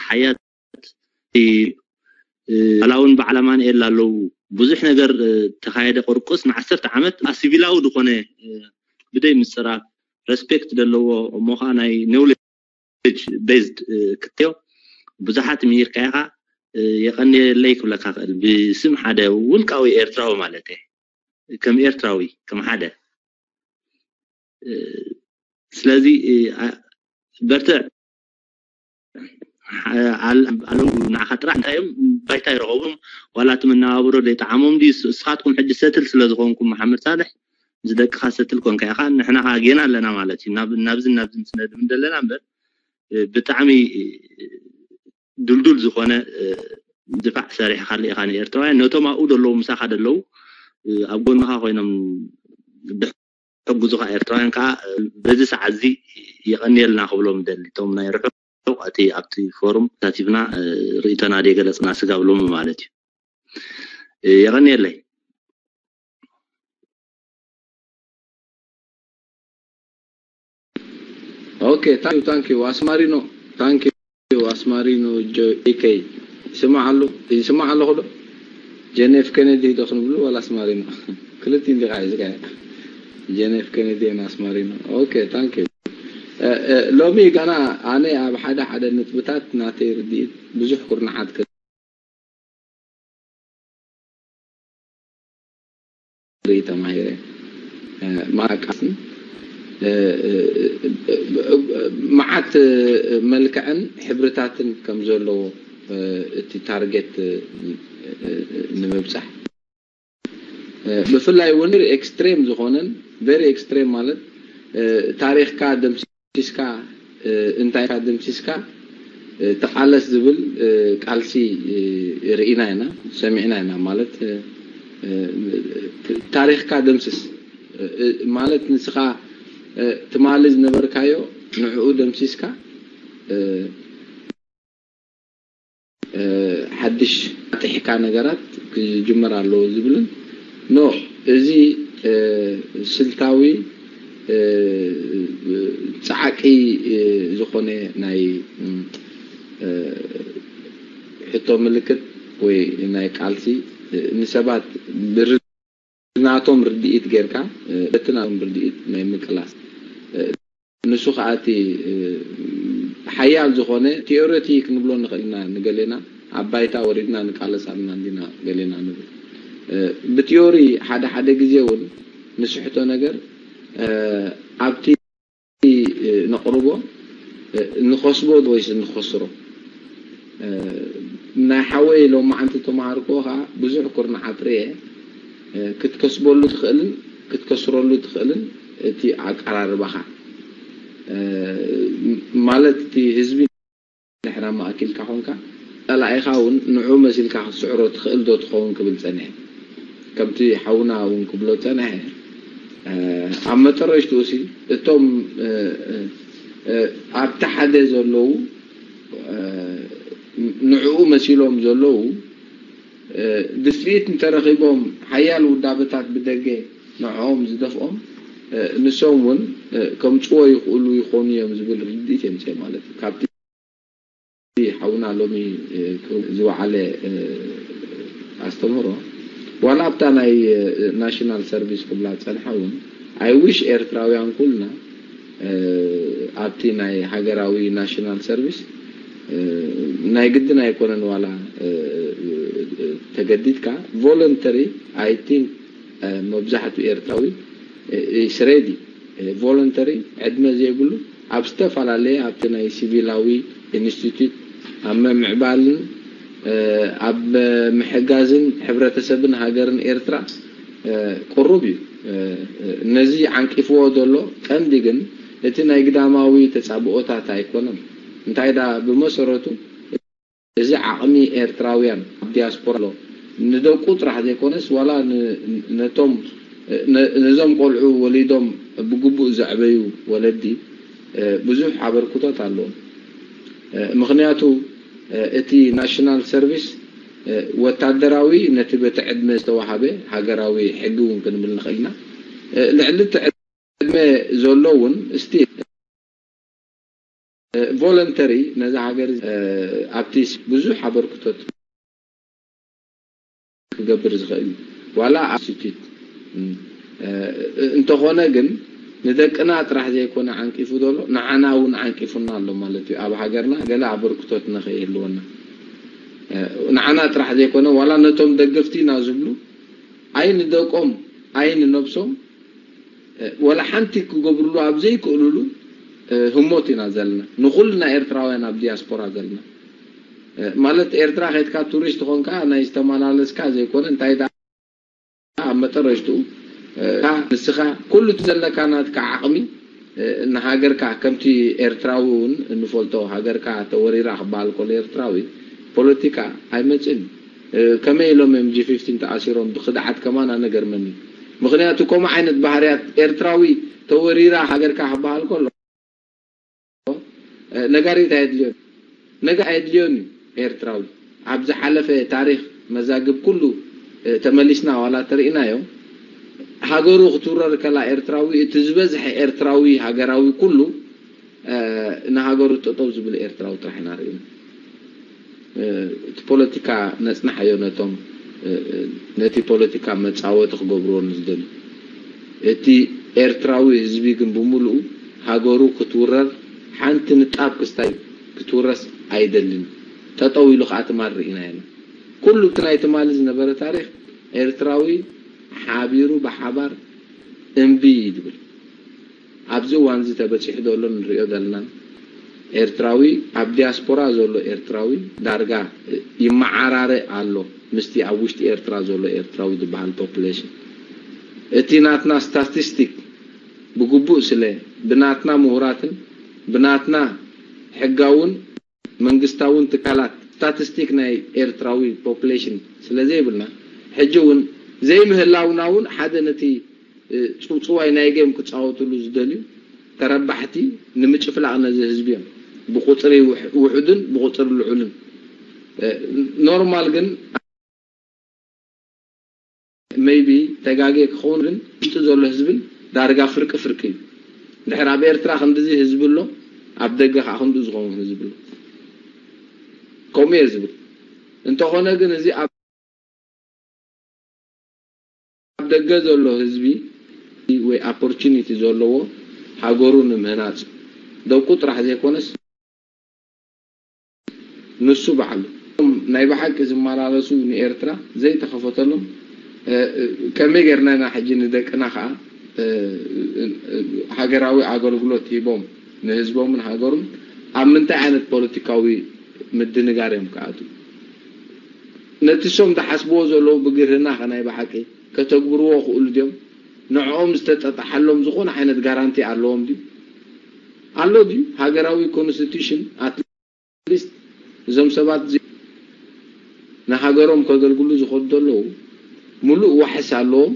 ሓያት ዋላ እውን በዓል ኣማንኤል ኣለዉ ብዙሕ ነገር ተኻየደ ቁርቁስ ንዓሰርተ ዓመት ሲቪላዊ ዝኾነ ብደይ ምፅራፍ ሬስፔክት ዘለዎ እሞ ከዓ ናይ ኖውሌጅ ቤዝድ ክትዮ ብዙሓት ምሂርካ ኢኻ የቐንየለይ ክብለካ ክእል ብስም ሓደ ውልቃዊ ኤርትራዊ ማለት እየ ከም ኤርትራዊ ከም ሓደ ስለዚ በርትዕ ኣለዉ ንዓኻ ጥራሕ እንታይ እዮም ባይታ ይረኸቡም ዋላ እቲ መነባብሮ ዘይጠዓሞም ድዩ እስኻትኩም ሕጂ ሰትል ስለ ዝኾንኩም መሓመድ ሳልሕ ምስ ደቅኻ ሰትል ኮንካ ኢኻ ንሕና ኸዓ ጌና ኣለና ማለት እዩ ናብዚ ናብዚ ስነድም ዘለና እምበር ብጣዕሚ ድልዱል ዝኾነ ድፋዕ ሰሪሕካሉ ኢኻ ንኤርትራውያን ነቶም ኣብኡ ዘለዉ ምሳኻ ዘለዉ ኣብ ጎንኻ ኮይኖም ሕግዙኻ ኤርትራውያን ከዓ በዚ ሰዓት እዚ የቐንየልና ክብሎም ደሊ እቶም ናይ ርሑቕ እቲ ኣብቲ ፎርም ተሳቲፍና ርእይቶና ደይገለፅና ስጋብ ሎሚ ማለት እዩ። የቐንየለይ። Okay, thank you, thank you. Asmarino, thank you, Asmarino, J K. ይስማዕ ኣሎ፣ ይስማዕ ኣለኹ ዶ? ጀን ኤፍ ኬኔዲ ዶ ክንብሉ ዋላ ኣስማሪኖ? ክልቲኡ እንዲኻ ሒዝካ። ጀን ኤፍ ኬኔዲ ን ኣስማሪኖ። Okay, thank you. ሎሚ ገና ኣነ ኣብ ሓደ ሓደ ነጥብታት ናተይ ርድኢት ብዙሕ ኩርናዓት ርኢ ተማሂረ። ማቃስን መዓት መልክዕን ሕብርታትን ከም ዘለዎ እቲ ታርጌት ንምብፃሕ፣ ብፍላይ እውን ኤክስትሬም ዝኾነን፣ ቨሪ ኤክስትሬም ማለት ታሪኽካ ደምሲ ደምሲስካ፣ እንታይ ኢልካ ደምሲስካ ተቓለስ ዝብል ቃልሲ ርኢና ኢና፣ ሰሚዕና ኢና። ማለት ታሪኽካ ደምስስ ማለት ንስኻ ትማሊ ዝነበርካዮ ንዕኡ ደምሲስካ ሓድሽ ኣጥሒካ ነገራት ክጅመር ኣለዎ ዝብልን ኖ፣ እዚ ስልታዊ ፃዕቂ ዝኾነ ናይ ሕቶ ምልክት ወይ ናይ ቃልሲ ንሰባት ብናቶም ርድኢት ጌርካ በቲ ናቶም ርድኢት ናይ ምቅላስ ንሱ ከዓ እቲ ሓያል ዝኾነ ቲዮሪቲ ክንብሎ ንኽእል ኢና። ንገሌና ኣብ ባይታ ወሪድና ንቃለስ ኣለና እንዲና ገሌና ንብል። ብቲዮሪ ሓደ ሓደ ግዜ እውን ንስሕቶ ነገር ኣብቲ ነቕርቦ ንኸስቦ ወይስ ንኸስሮ። ናይ ሓወይ ሎማዓንቲ ተማሃርክዎ ከዓ ብዙሕ ኩርናዓት ርኤ። ክትከስበሉ ትኽእልን ክትከስረሉ ትኽእልን እቲ ኣቀራርባኻ ማለት እቲ ህዝቢ ንሕና ማእኪልካ ኮንካ ጸላኢኻ እውን ንዑ መሲልካ ክትስዕሮ ትኽእል ዶ ትኸውን ክብል ጸኒሐ። ከምቲ ሓውና እውን ክብሎ ጸንሐ ኣብ መጠረሽትኡ ሲ እቶም ኣብቲ ሓደ ዘለዉ ንዕኡ መሲሎም ዘለዉ ድፍኢት እንተረኺቦም ሓያል ውዳበታት ብደገ ንዕኦም ዝደፍኦም ንሶም እውን ከምፅዎ ይኽእሉ ይኾኑ እዮም ዝብል ርድኢት የምፅኦ ማለት እዩ። ካብቲ ሓውና ሎሚ ዝወዓለ ኣስተምህሮ ዋላ ኣብታ ናይ ናሽናል ሰርቪስ ክብላ ዝፀንሓ እውን I wish ኤርትራውያን ኩልና ኣብቲ ናይ ሃገራዊ ናሽናል ሰርቪስ ናይ ግድን ኣይኮነን ዋላ ተገዲድካ voluntary I think መብዛሕትኡ ኤርትራዊ is ready voluntary ዕድመ ዘይብሉ ኣብ ዝተፈላለየ ኣብቲ ናይ ሲቪላዊ ኢንስቲትዩት ኣብ ምምዕባልን ኣብ ምሕጋዝን ሕብረተሰብን ሃገርን ኤርትራ ቅሩብ እዩ። ነዚ ዓንቂፍዎ ዘሎ ቀንዲ ግን እቲ ናይ ግዳማዊ ተጻብኦታት ኣይኮነን። እንታይ ደኣ ብመሰረቱ እዚ ዓቕሚ ኤርትራውያን ኣብ ዲያስፖራ ኣሎ ንደቁ ጥራሕ ዘይኮነስ ዋላ ነቶም ነዞም ቆልዑ ወሊዶም ብግቡእ ዘዕበዩ ወለዲ ብዙሕ ኣበርክቶት ኣለዎም። ምኽንያቱ እቲ ናሽናል ሰርቪስ ወታደራዊ ነቲ በቲ ዕድመ ዝተዋሃበ ሃገራዊ ሕጊ እውን ክንብል ንኽእል ኢና። ልዕሊ እቲ ዕድመ ዘሎ እውን ስቲል ቮለንተሪ ነዛ ሃገር ኣብቲ ብዙሕ ኣበርክቶት ክገብር ዝኽእል ዋላ ኢንስቲትዩት እንተኾነ ግን ንደቅና ጥራሕ ዘይኮነ ዓንቂፉ ዘሎ ንዓና እውን ዓንቂፉና ኣሎ ማለት እዩ። ኣብ ሃገርና ገለ ኣበርክቶት ንኸይህልወና ንዓና ጥራሕ ዘይኮነ ዋላ ነቶም ደገፍቲ ኢና ዝብሉ ኣይ ንደቆም ኣይ ንነብሶም ወላ ሓንቲ ክገብርሉ ኣብ ዘይክእልሉ ህሞት ኢና ዘለና ንኹልና ኤርትራውያን ኣብ ዲያስፖራ ዘለና ማለት ኤርትራ ከይድካ ቱሪስት ኾንካ ናይ ዝተመላለስካ ዘይኮነ እንታይ ደኣ ኣብ መጠረሽትኡ ንስኻ ኩሉ እቲ ዘለካ ናትካ ዓቕሚ ንሃገርካ ከምቲ ኤርትራዊ እውን እንፈልጦ ሃገርካ ተወሪራ ክበሃል ከሎ ኤርትራዊ ፖለቲካ ኣይመፅእን እዩ። ከመይ ኢሎም እዮም ጂ ፊፍቲን ተኣሲሮም ብክድዓት ከማን ኣነ ገርመኒ። ምኽንያቱ ከምኡ ዓይነት ባህርያት ኤርትራዊ ተወሪራ ሃገርካ ክበሃል ከሎ ነጋሪት ኣየድልዮን። ነጋ ኣየድልዮን እዩ ኤርትራዊ። ኣብ ዝሓለፈ ታሪኽ መዛግብ ኩሉ ተመሊስና ዋላ ተርእናዮ ሃገሩ ክትውረር ከላ ኤርትራዊ እቲ ዝበዝሐ ኤርትራዊ ሃገራዊ ኩሉ ንሃገሩ ጠጠው ዝብል ኤርትራዊ ጥራሕ ኢና ርኢና። እቲ ፖለቲካ ነጽንሓዮ ነቶም ነቲ ፖለቲካ መጻወቲ ክገብርዎ ንዝደልዩ። እቲ ኤርትራዊ ህዝቢ ግን ብምሉኡ ሃገሩ ክትውረር ሓንቲ ንጣብ ክስታይ ክትውረስ ኣይደልን። ጠጠው ኢሉ ከዓ ትማል ርኢና ኢና። ኩሉ እቲ ናይ ትማሊ ዝነበረ ታሪኽ ኤርትራዊ ሓቢሩ ብሓባር እምቢ እዩ ዝብል። ኣብዚ እዋን እዚ ተበጺሑ ዘሎ ንሪኦ ዘለና ኤርትራዊ ኣብ ዲያስፖራ ዘሎ ኤርትራዊ ዳርጋ ይመዓራረ ኣሎ ምስቲ ኣብ ውሽጢ ኤርትራ ዘሎ ኤርትራዊ ዝበሃል ፖፕሌሽን። እቲ ናትና ስታቲስቲክ ብግቡእ ስለ ብናትና ምሁራትን ብናትና ሕጋውን መንግስታውን ትካላት ስታቲስቲክ ናይ ኤርትራዊ ፖፕሌሽን ስለ ዘይብልና ሕጂ እውን ዘይምህላውና እውን ሓደ ነቲ ጽውጽዋይ ናይ ጌም ክጻወትሉ ዝደልዩ ተረባሕቲ ንምጭፍላቕ ነዚ ህዝቢ እዮም። ብቁጽሪ ውሕ- ውሑድን ብቁጽሪ ልዑልን ኖርማል ግን ሜይቢ ተጋጌ ክኸውን ግን ውሽጢ ዘሎ ህዝብን ዳርጋ ፍርቂ ፍርቂ እዩ። ድሕር ኣብ ኤርትራ ክንድዚ ህዝቢ ኣሎ፣ ኣብ ደገ ከዓ ክንዱ ዝኸውን ህዝቢ ኣሎ። ከምኡ እየ ዝብል። እንተኾነ ግን እዚ ኣብ ኣብ ደገ ዘሎ ህዝቢ ወይ ኦፖርቹኒቲ ዘለዎ ሃገሩ ንምህናፅ ደቁ ጥራሕ ዘይኮነስ ንሱ ባዕሉ ናይ ብሓቂ ዝመላለሱ ንኤርትራ ዘይተኸፈተሎም ከመይ ጌርና ኢና ሕጂ ንደቅና ከዓ ሃገራዊ ኣገልግሎት ሂቦም ንህዝቦምን ሃገሩን ኣብ ምንታይ ዓይነት ፖለቲካዊ ምድንጋር እዮም ክኣትዉ? ነቲ እሶም ዝሓስብዎ ዘለዉ ብግርህና ከ ናይ ብሓቂ ከተግብርዎ ክእሉ ድዮም? ንዕኦም ዝተጠጥሓሎም ዝኾነ ዓይነት ጋራንቲ ኣለዎም ድዩ? ኣሎ ድዩ? ሃገራዊ ኮንስቲቱሽን ኣትሊስት እዞም ሰባት እዚ ንሃገሮም ከገልግሉ ዝኸዱ ዘለዉ ሙሉእ ዋሕስ ኣለዎም።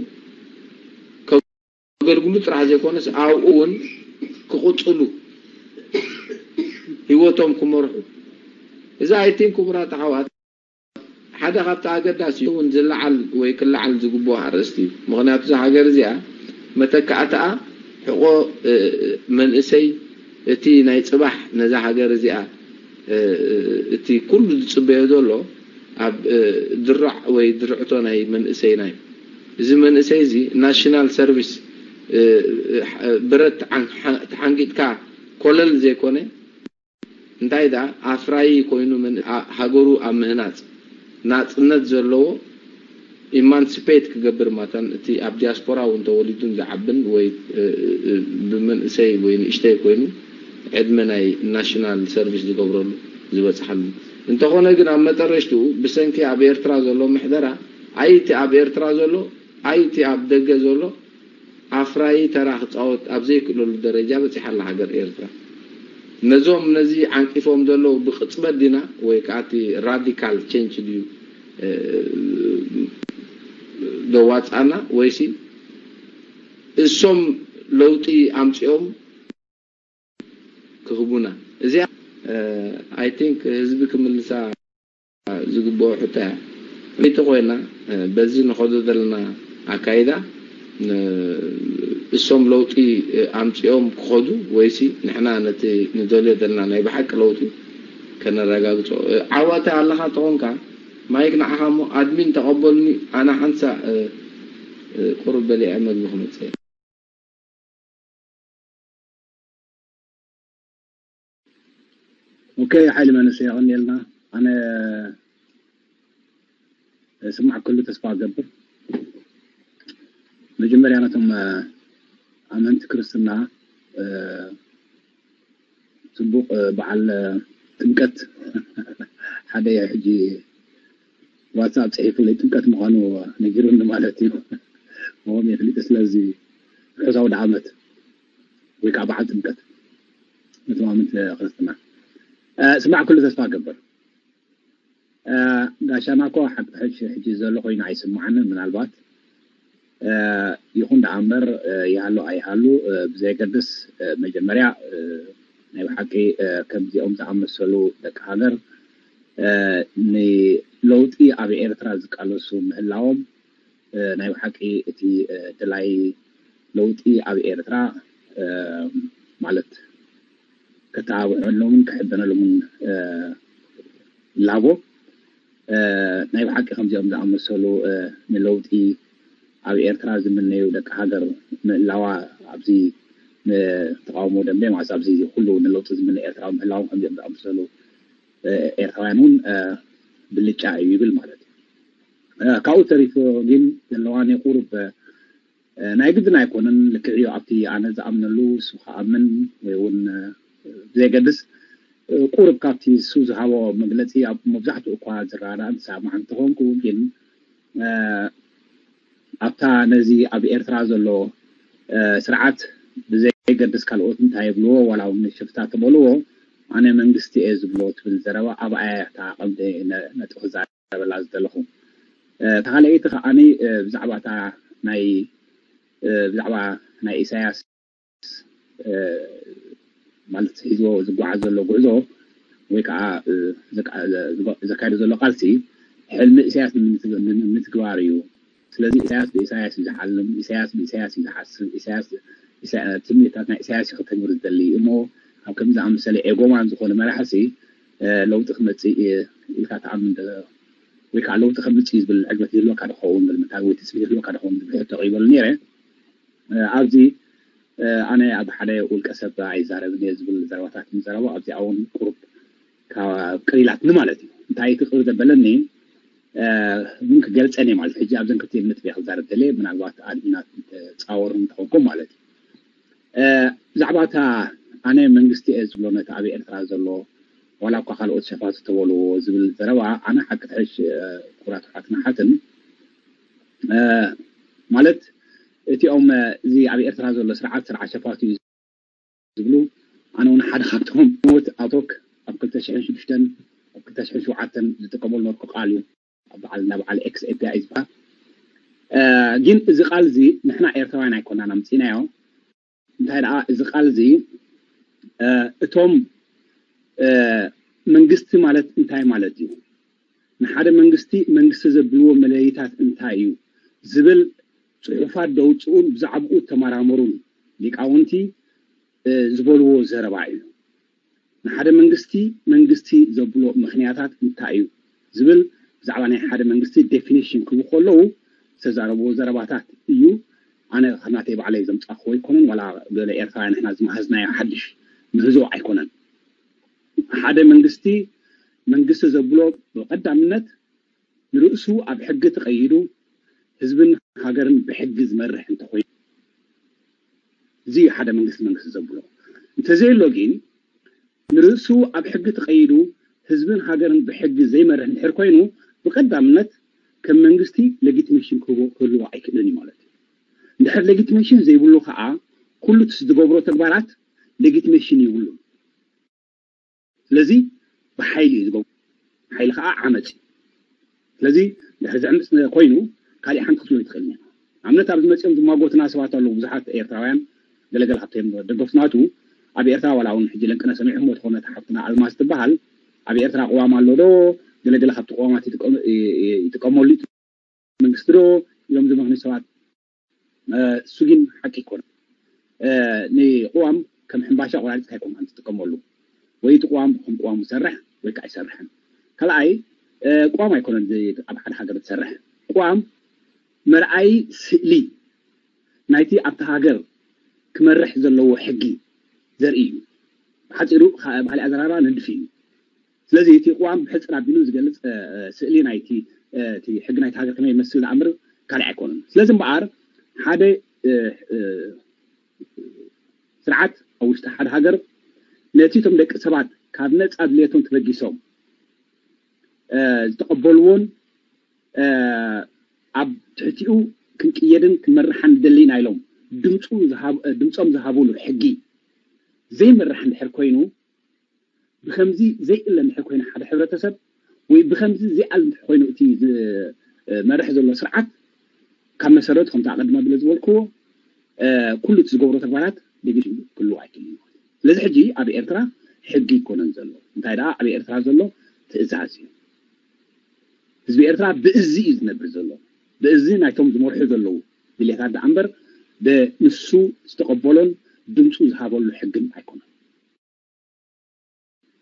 ከገልግሉ ጥራሕ ዘይኮነስ ኣብኡ እውን ክቕፅሉ ህይወቶም ክመርሑ እዚ ኣይቲን ክቡራት ኣሕዋት ሓደ ካብቲ ኣገዳሲ እውን ዝለዓል ወይ ክለዓል ዝግብኦ ኣርእስቲ እዩ። ምኽንያቱ እዛ ሃገር እዚኣ መተካእታኣ ሕቆ መንእሰይ እቲ ናይ ፅባሕ ነዛ ሃገር እዚኣ እቲ ኩሉ ዝፅበዮ ዘሎ ኣብ ድራዕ ወይ ድርዕቶ ናይ መንእሰይና እዩ። እዚ መንእሰይ እዚ ናሽናል ሰርቪስ ብረት ተሓንጊጥካ ኮለል ዘይኮነ እንታይ ደኣ ኣፍራዪ ኮይኑ ሃገሩ ኣብ ምህናፅ ናፅነት ዘለዎ ኢማንስፔት ክገብር ማታን እቲ ኣብ ዲያስፖራ እውን ተወሊዱን ዝዓብን ወይ ብመንእሰይ ወይ ንእሽተይ ኮይኑ ዕድመ ናይ ናሽናል ሰርቪስ ዝገብረሉ ዝበፅሓሉ እንተኾነ ግን ኣብ መጠረሽትኡ ብሰንኪ ኣብ ኤርትራ ዘሎ ምሕደራ ኣይቲ ኣብ ኤርትራ ዘሎ ኣይቲ ኣብ ደገ ዘሎ ኣፍራዪ ተራ ክፃወት ኣብ ዘይክእለሉ ደረጃ በፂሓ ኣላ ሃገር ኤርትራ። ነዞም ነዚ ዓንቂፎም ዘለዉ ብቕፅበት ዲና ወይ ከዓ እቲ ራዲካል ቼንጅ ድዩ ዘዋፅኣና ወይሲ እሶም ለውጢ ኣምፂኦም ክህቡና? እዚኣ ኣይ ቲንክ ህዝቢ ክምልሳ ዝግብኦ ሕቶ እያ። ለይቲ ኮይና በዚ ንኸዶ ዘለና ኣካይዳ እሶም ለውጢ ኣምፂኦም ክኸዱ ወይሲ ንሕና ነቲ ንደልዮ ዘለና ናይ ብሓቂ ለውጢ ከነረጋግፆ ዓዋተ ኣለኻ ተኾንካ ማይክ ንዓኻ እሞ ኣድሚን ተቐበሉኒ ኣነ ሓንሳ ቁሩብ በሊዐ መግቢ ክመፅእ ኦኬ ሓይሊ መንእሰይ የቐንየልና ኣነ ስማዕ ኩሉ ተስፋ ገብር መጀመርያ ነቶም ኣመንቲ ክርስትና ፅቡቕ በዓል ጥምቀት ሓደ ሕጂ ዋትሳፕ ፅሒፉለይ ጥምቀት ምዃኑ ነጊሩኒ ማለት እዩ ሞም የፍሊጡ ስለዚ ርሑስ ኣውደ ዓመት ወይ ከዓ በዓል ጥምቀት ነቶም ኣመንቲ ክርስትና ስማዕ ኩሉ ተስፋ ገብር ጋሻና እኮ ሕጂ ዘሎ ኮይኑ ኣይስምዓንን ምናልባት ይኹን ደኣ እምበር ይሃሉ ኣይሃሉ ብዘየገድስ መጀመርያ ናይ ብሓቂ ከምዚኦም ዝኣመሰሉ ደቂ ሃገር ንለውጢ ኣብ ኤርትራ ዝቃለሱ ምህላዎም ናይ ብሓቂ እቲ ድላይ ለውጢ ኣብ ኤርትራ ማለት ከተባብዐሎምን ክሕበነሎምን ላቦ ናይ ብሓቂ ከምዚኦም ዝኣመሰሉ ንለውጢ ኣብ ኤርትራ ዝምነዩ ደቂ ሃገር ምህላዋ ኣብዚ ንተቃውሞ ደንበ ማለት ኣብዚ ኩሉ ንለውጢ ዝምነ ኤርትራዊ ምህላዎም ከምዚኦም ዝኣመሰሉ ኤርትራውያን እውን ብልጫ እዩ ይብል ማለት እዩ። ካብኡ ተሪፉ ግን ዘለዋኒ ቁሩብ ናይ ግድን ኣይኮነን ልክዕዮ ኣብቲ ኣነ ዝኣምነሉ እሱ ክኣምን ወይ እውን ብዘየገድስ ቁሩብ ካብቲ እሱ ዝሃቦ መግለፂ ኣብ መብዛሕትኡ እኳ ዝረዳዳእ ዝሰማማዕ እንተኾንኩ ግን ኣብታ ነዚ ኣብ ኤርትራ ዘሎ ስርዓት ብዘየገድስ ካልኦት እንታይ ይብልዎ ዋላ እውን ሽፍታ ተበልዎ ኣነ መንግስቲ እየ ዝብሎ ትብል ዘረባ ኣብኣያ እታ ቀንዲ ነጥቢ ክዛረበላ ዝደለኹ። እታ ካልኣይቲ ከዓኒ ብዛዕባ እታ ናይ ብዛዕባ ናይ ኢሳያስ ማለት ሒዝዎ ዝጓዓዝ ዘሎ ጉዕዞ ወይ ከዓ ዘካየዶ ዘሎ ቃልሲ ሕልሚ ኢሳያስ ንምትግባር እዩ። ስለዚ ኢሳያስ ብኢሳያስ እዩ ዝሓልም፣ ኢሳያስ ብኢሳያስ እዩ ዝሓስብ፣ ኢሳያስ ትምኒታት ናይ ኢሳያስ እዩ ከተግብር ዝደሊ እሞ ኣብ ከምዚ ዝኣመሰለ ኤጎማን ዝኾነ መራሕሲ ለውጢ ክመፅእ ኢልካ ትኣምን ዶ? ወይ ከዓ ለውጢ ከምፅእ እዩ ዝብል ዕግበት ይህልወካ ዶ ኸውን ዝብል ምንታይ ወይ ትፅቢት ይህልወካ ዶ ኸውን ዝብል ሕቶ ቀይበሉ ነይረ። ኣብዚ ኣነ ኣብ ሓደ ውልቀ ሰብ ኣይዛረብን እየ ዝብል ዘረባታት ምዘረቡ ኣብዚኣ እውን ቁሩብ ቅሊላትኒ ማለት እዩ። እንታይ እቲ ቅር ዘበለኒ እውን ክገልፀን እየ ማለት ሕጂ ኣብዘን ክልቲኤን ነጥቢ ክዛረብ ደልየ ምናልባት ኣድሚናት ተፃወሩ እንተኾንኩም ማለት እዩ። ብዛዕባ እታ ኣነ መንግስቲ እየ ዝብሎ ነቲ ኣብ ኤርትራ ዘሎ ዋላ እኳ ካልኦት ሸፋቱ ተበልዎ ዝብል ዘረባ ኣነ ሓቂ ትሕሽ ኩራት ሓትን ሓትን ማለት እቲኦም እዚ ኣብ ኤርትራ ዘሎ ስርዓት ስርዓት ሸፋቱ እዩ ዝብሉ ኣነ እውን ሓደ ካብቶም ሞት ኣቶክ ኣብ ክልተ ሽሕን ሽዱሽተን ኣብ ክልተ ሽሕን ሸውዓተን ዝጥቀመሉ ነበርኩ ቃል እዩ። ኣብ በዓል እንዳ በዓል ኤክስ ኤፒኣይ ዝበሃል ግን እዚ ቃል እዚ ንሕና ኤርትራውያን ኣይኮናን ኣምፂናዮ። እንታይ ደኣ እዚ ቃል እዚ እቶም መንግስቲ ማለት እንታይ ማለት እዩ? ንሓደ መንግስቲ መንግስቲ ዘብልዎ መለለይታት እንታይ እዩ ዝብል ፅሑፋት ደውፅኡን ብዛዕባኡ ተመራመሩን ሊቃውንቲ ዝበልዎ ዘረባ እዩ። ንሓደ መንግስቲ መንግስቲ ዘብሎ ምኽንያታት እንታይ እዩ ዝብል ብዛዕባ ናይ ሓደ መንግስቲ ዴፊኒሽን ክህቡ ከለዉ ዝተዛረብዎ ዘረባታት እዩ። ኣነ ካብ ናተይ ባዕለይ ዘምፃእክዎ ኣይኮነን ዋላ ገለ ኤርትራውያን ንሕና ዝመሃዝናዮ ሓድሽ ምህዞ ኣይኮነን። ሓደ መንግስቲ መንግስቲ ዘብሎ ብቐዳምነት ንርእሱ ኣብ ሕጊ ተቐይዱ ህዝብን ሃገርን ብሕጊ ዝመርሕ እንተኾይኑ እዚ ሓደ መንግስቲ መንግስቲ ዘብሎ እንተዘየሎ ግን ንርእሱ ኣብ ሕጊ ተቐይዱ ህዝብን ሃገርን ብሕጊ ዘይመርሕ እንድሕር ኮይኑ ብቐዳምነት ከም መንግስቲ ሌጊቲሜሽን ክህቦ ክህልዎ ኣይክእልን እዩ ማለት እዩ። እንድሕር ሌጊቲሜሽን ዘይብሉ ከዓ ኩሉ እቲ ዝገብሮ ተግባራት ሌጊቲሜሽን ይብሉን። ስለዚ ብሓይሊ እዩ ዝገብሮ። ሓይሊ ከዓ ዓመፅ እዩ። ስለዚ ድሕሪ ዘዕምፅ ኮይኑ ካሊእ ሓንቲ ክትብሎ ይትኽእል እያ። ንኣብነት ኣብዚ መፂኦም ዝማጎትና ሰባት ኣለዉ ብዙሓት ኤርትራውያን ገለገለ ካብቶም ደገፍቱ ናቱ ኣብ ኤርትራ ዋላ እውን ሕጂ ለንቅነ ሰሚዕሞ ትኾነ ሓፍትና ኣልማዝ ትበሃል ኣብ ኤርትራ ቅዋም ኣሎ ዶ ገለገለ ካብቲ ቅዋማት ይጥቀመሉ መንግስቲ ዶ ኢሎም ዝመኽኑ ሰባት እሱ ግን ሓቂ ይኮነ ንቅዋም ከም ሕምባሻ ቆራሪፅካ ይኮንካ ትጥቀመሉ ወይ እቲ ቅዋም ከም ቅዋም ይሰርሕ ወይ ከዓ ይሰርሕን ካልኣይ ቅዋም ኣይኮነን ኣብ ሓደ ሃገር ትሰርሕ ቅዋም መርኣይ ስእሊ ናይቲ ኣብቲ ሃገር ክመርሕ ዘለዎ ሕጊ ዘርኢ እዩ። ብሓፂሩ ብካሊእ ኣዘራርባ ንድፊ እዩ። ስለዚ እቲ ቅዋም ብሕፅር ኣቢሉ ዝገልፅ ስእሊ ናይቲ ሕጊ ናይቲ ሃገር ከመይ ይመስል ዝኣምር ካልእ ኣይኮነን። ስለዚ እምበኣር ሓደ ስርዓት ኣብ ውሽጢ ሓደ ሃገር ነቲ እቶም ደቂ ሰባት ካብ ነፃ ድልየቶም ተበጊሶም ዝተቐበልዎን ኣብ ትሕቲኡ ክንቅየድን ክንመርሓን ንደሊ ኢና ኢሎም ድምፆም ዝሃብሉ ሕጊ ዘይመርሕ እንድሕር ኮይኑ ብከምዚ ዘይእለ እንድሕር ኮይኑ ሓደ ሕብረተሰብ ወይ ብከምዚ ዘይኣል እንድሕር ኮይኑ እቲ ዝመርሕ ዘሎ ስርዓት ካብ መሰረቱ ከምቲ ኣቐድማ ብለ ዝበልክዎ ኩሉ እቲ ዝገብሮ ተግባራት ሌጊቲም ክህልዎ ኣይክእልን። ስለዚ ሕጂ ኣብ ኤርትራ ሕጊ ይኮነን ዘሎ። እንታይ ደኣ ኣብ ኤርትራ ዘሎ ትእዛዝ እዩ። ህዝቢ ኤርትራ ብእዚ እዩ ዝነብር ዘሎ። ብእዚ ናይቶም ዝመርሑ ዘለዉ ድሌታት ደኣ እምበር ብንሱ ዝተቐበሎን ድምፁ ዝሃበሉ ሕግን ኣይኮነን።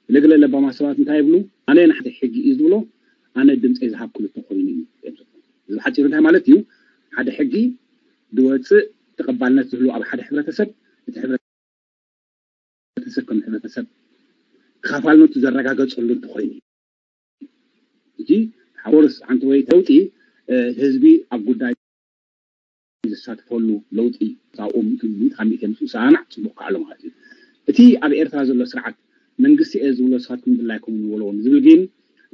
ገለገለ ለባማ ሰባት እንታይ ይብሉ? ኣነ ንሓደ ሕጊ እዩ ዝብሎ፣ ኣነ ድምፀይ ዝሃብኩሉ እንተኮይኑ እዩ እዮም ዝብሉ። እዚ ብሓፂሩ እንታይ ማለት እዩ? ሓደ ሕጊ ዝወፅእ ተቐባልነት ዝህሉ ኣብ ሓደ ሕብረተሰብ፣ እቲ ሕብረተሰብ ከም ሕብረተሰብ ተኻፋልነቱ ዘረጋገፀሉ እንተኮይኑ እዩ። ሕጂ ሓወርስ ሓንቲ ወይ ለውጢ ህዝቢ ኣብ ጉዳይ ዝሳተፈሉ ለውጢ ካብኡ ምእንቲ ካብ ሚእቲ ምሱ ሰማማዕ ፅቡቅ ከኣሎ ማለት እዩ። እቲ ኣብ ኤርትራ ዘሎ ስርዓት መንግስቲ እየ ዝብሎ ንስኻትኩም ድላይኩም ንበልዎ ዝብል ግን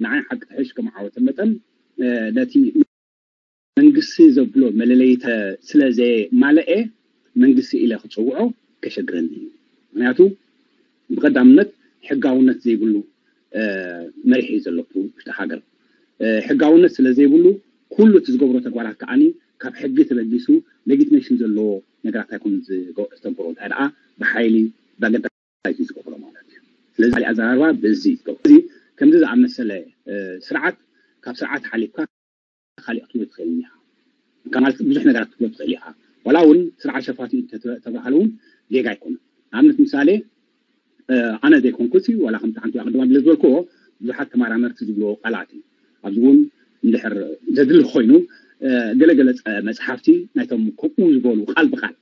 ንዓይ ሓቂ ሕሽ ከም ዓወተ መጠን ነቲ መንግስቲ ዘብሎ መለለይ ስለ ዘየማለአ መንግስቲ ኢለ ክፅውዖ ከሸግረኒ እዩ። ምክንያቱ ብቀዳምነት ሕጋውነት ዘይብሉ መሪሒ ዘሎ ውሽጢ ሃገር ሕጋውነት ስለ ዘይብሉ ኩሉ እቲ ዝገብሮ ተግባራት ከዓኒ ካብ ሕጊ ተበጊሱ ሌጊትሜሽን ዘለዎ ነገራት ኣይኮን ዝተግብሮ። እንታይ ደኣ ብሓይሊ ባገዳ እዩ ዝገብሮ ማለት እዩ። ስለዚ ካሊእ ኣዘራርባ በዚ ይገብሮ። እዚ ከምዚ ዝኣመሰለ ስርዓት ካብ ስርዓት ሓሊፍካ ካሊእ ክትብሎ ትኽእል ኢኻ። ማለት ብዙሕ ነገራት ክትብሎ ትኽእል ኢኻ። ዋላ እውን ስርዓት ሸፋቱ ተባህለ እውን ጌጋ ኣይኮነን። ንኣብነት ምሳሌ ኣነ ዘይኮንኩሲ ዋላ ከምቲ ሓንቲ ኣቅድማ ብለ ዝበልክዎ ብዙሓት ተመራመርቲ ዝብልዎ ቃላት እዩ። ኣብዚ እውን እንድሕር ዘድሊ ኮይኑ ገለገለ መፅሓፍቲ ናይቶም ከምኡ ዝበሉ ቃል ብቃል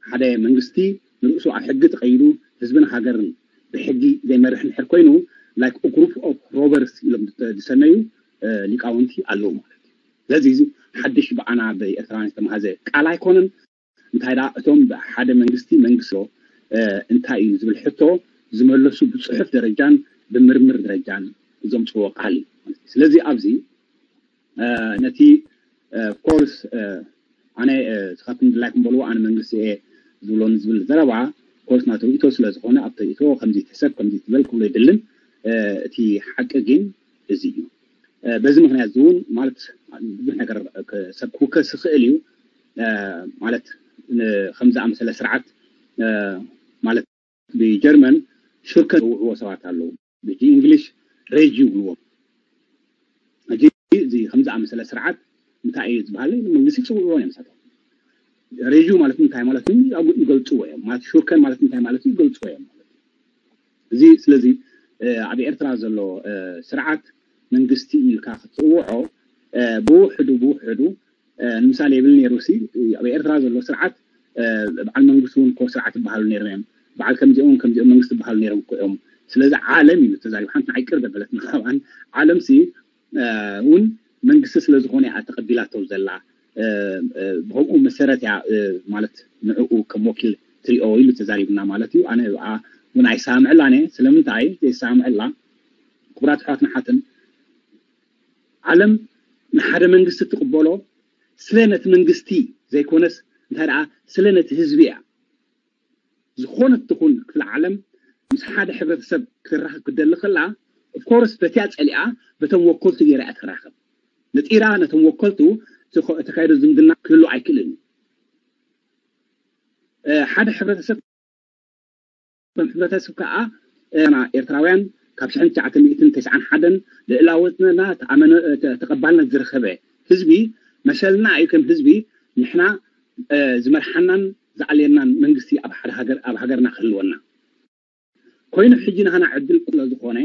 ሓደ መንግስቲ ንርእሱ ኣብ ሕጊ ተቀይዱ ህዝብን ሃገርን ብሕጊ ዘይመርሕ እንድሕር ኮይኑ like group of robbers ኢሎም ዝሰመዩ ሊቃውንቲ ኣለዉ ማለት እዩ። ስለዚ እዚ ሓድሽ ብኣና ብኤርትራውያን ዝተመሃዘ ቃል ኣይኮነን። እንታይ ደኣ እቶም ብሓደ መንግስቲ መንግስቲ እንታይ እዩ ዝብል ሕቶ ዝመለሱ ብፅሑፍ ደረጃን ብምርምር ደረጃን ዘምፅዎ ቃል እዩ። ስለዚ ኣብዚ ነቲ ኮርስ ኣነ ስኻትኩም ድላይኩም በልዎ ኣነ መንግስቲ እየ ዝብሎ ንዝብል ዘረባ ኮርስ ናተው ርእቶ ስለ ዝኾነ ኣብተ ርእቶ ከምዚ ትሕሰብ ከምዚ ትበል ክብሎ ይድልን። እቲ ሓቂ ግን እዚ እዩ። በዚ ምክንያት እዚ እውን ማለት ብዙሕ ነገር ሰብ ክውከስ ይኽእል እዩ። ማለት ከምዚ ኣመሰለ ስርዓት ማለት ብጀርመን ሹርከ ዝውዕዎ ሰባት ኣለዉ። ብእንግሊሽ ሬጂ ይብልዎ። ሕጂ እዚ ከምዚ ኣመሰለ ስርዓት እንታይ እዩ ዝበሃል መንግስቲ ይፅውዕዎ እዮም። ሳቶም ሬጂ ማለት እንታይ ማለት ይገልፅዎ እዮም። ማለት ሹርከን ማለት እንታይ ማለት ይገልፅዎ እዮም ማለት እዩ። እዚ ስለዚ ኣብ ኤርትራ ዘሎ ስርዓት መንግስቲ ኢልካ ክትፅውዖ ብውሕዱ ብውሕዱ ንምሳሌ ይብል ነይሩ ሲ ኣብ ኤርትራ ዘሎ ስርዓት በዓል መንግስቲ እውን እኮ ስርዓት ይበሃሉ ነይሮም እዮም። በዓል ከምዚኦም ከምዚኦም መንግስቲ ይበሃሉ ነይሮም እኮ እዮም። ስለዚ ዓለም እዩ ተዛሪቡ። ሓንቲ ንዓይ ቅር ዘበለት ንኻብኣን ዓለም ሲ እውን መንግስቲ ስለ ዝኾነ እያ ተቐቢላቶ ዘላ። ብከምኡ መሰረት እያ ማለት ንዕኡ ከም ወኪል ትሪኦ ኢሉ ተዛሪቡና ማለት እዩ። ኣነ እውን ኣይሰማምዐላን እየ። ስለምንታይ ዘይሰማምዐላ ክቡራት ኣሕዋትን ኣሓትን ዓለም ንሓደ መንግስቲ ትቕበሎ ስለ ነቲ መንግስቲ ዘይኮነስ እንታይ ደኣ ስለ ነቲ ህዝቢ እያ። ዝኾነት ትኹን ክፍለ ዓለም ምስ ሓደ ሕብረተሰብ ክትራኸብ ክትደሊ ከላ ኦፍኮርስ በቲያ ፀሊኣ በቶም ወከልቱ ገይራ እያ ትራኸብ። ነጢራ ነቶም ወከልቱ ተካይዶ ዝምድና ክህሉ ኣይክእልን እዩ። ሓደ ሕብረተሰብ ከም ሕብረተሰብ ከዓ ኤርትራውያን ካብ ሽሕን ትሽዓተ ሚእትን ተስዓን ሓደን ልእላወትና ተቐባልነት ዝረኸበ ህዝቢ መሰልና እዩ። ከም ህዝቢ ንሕና ዝመርሓናን ዝኣልየናን መንግስቲ ኣብ ሓደ ሃገር ኣብ ሃገርና ክህልወና ኮይኑ ሕጂ ንሃና ዕድል ስለ ዝኾነ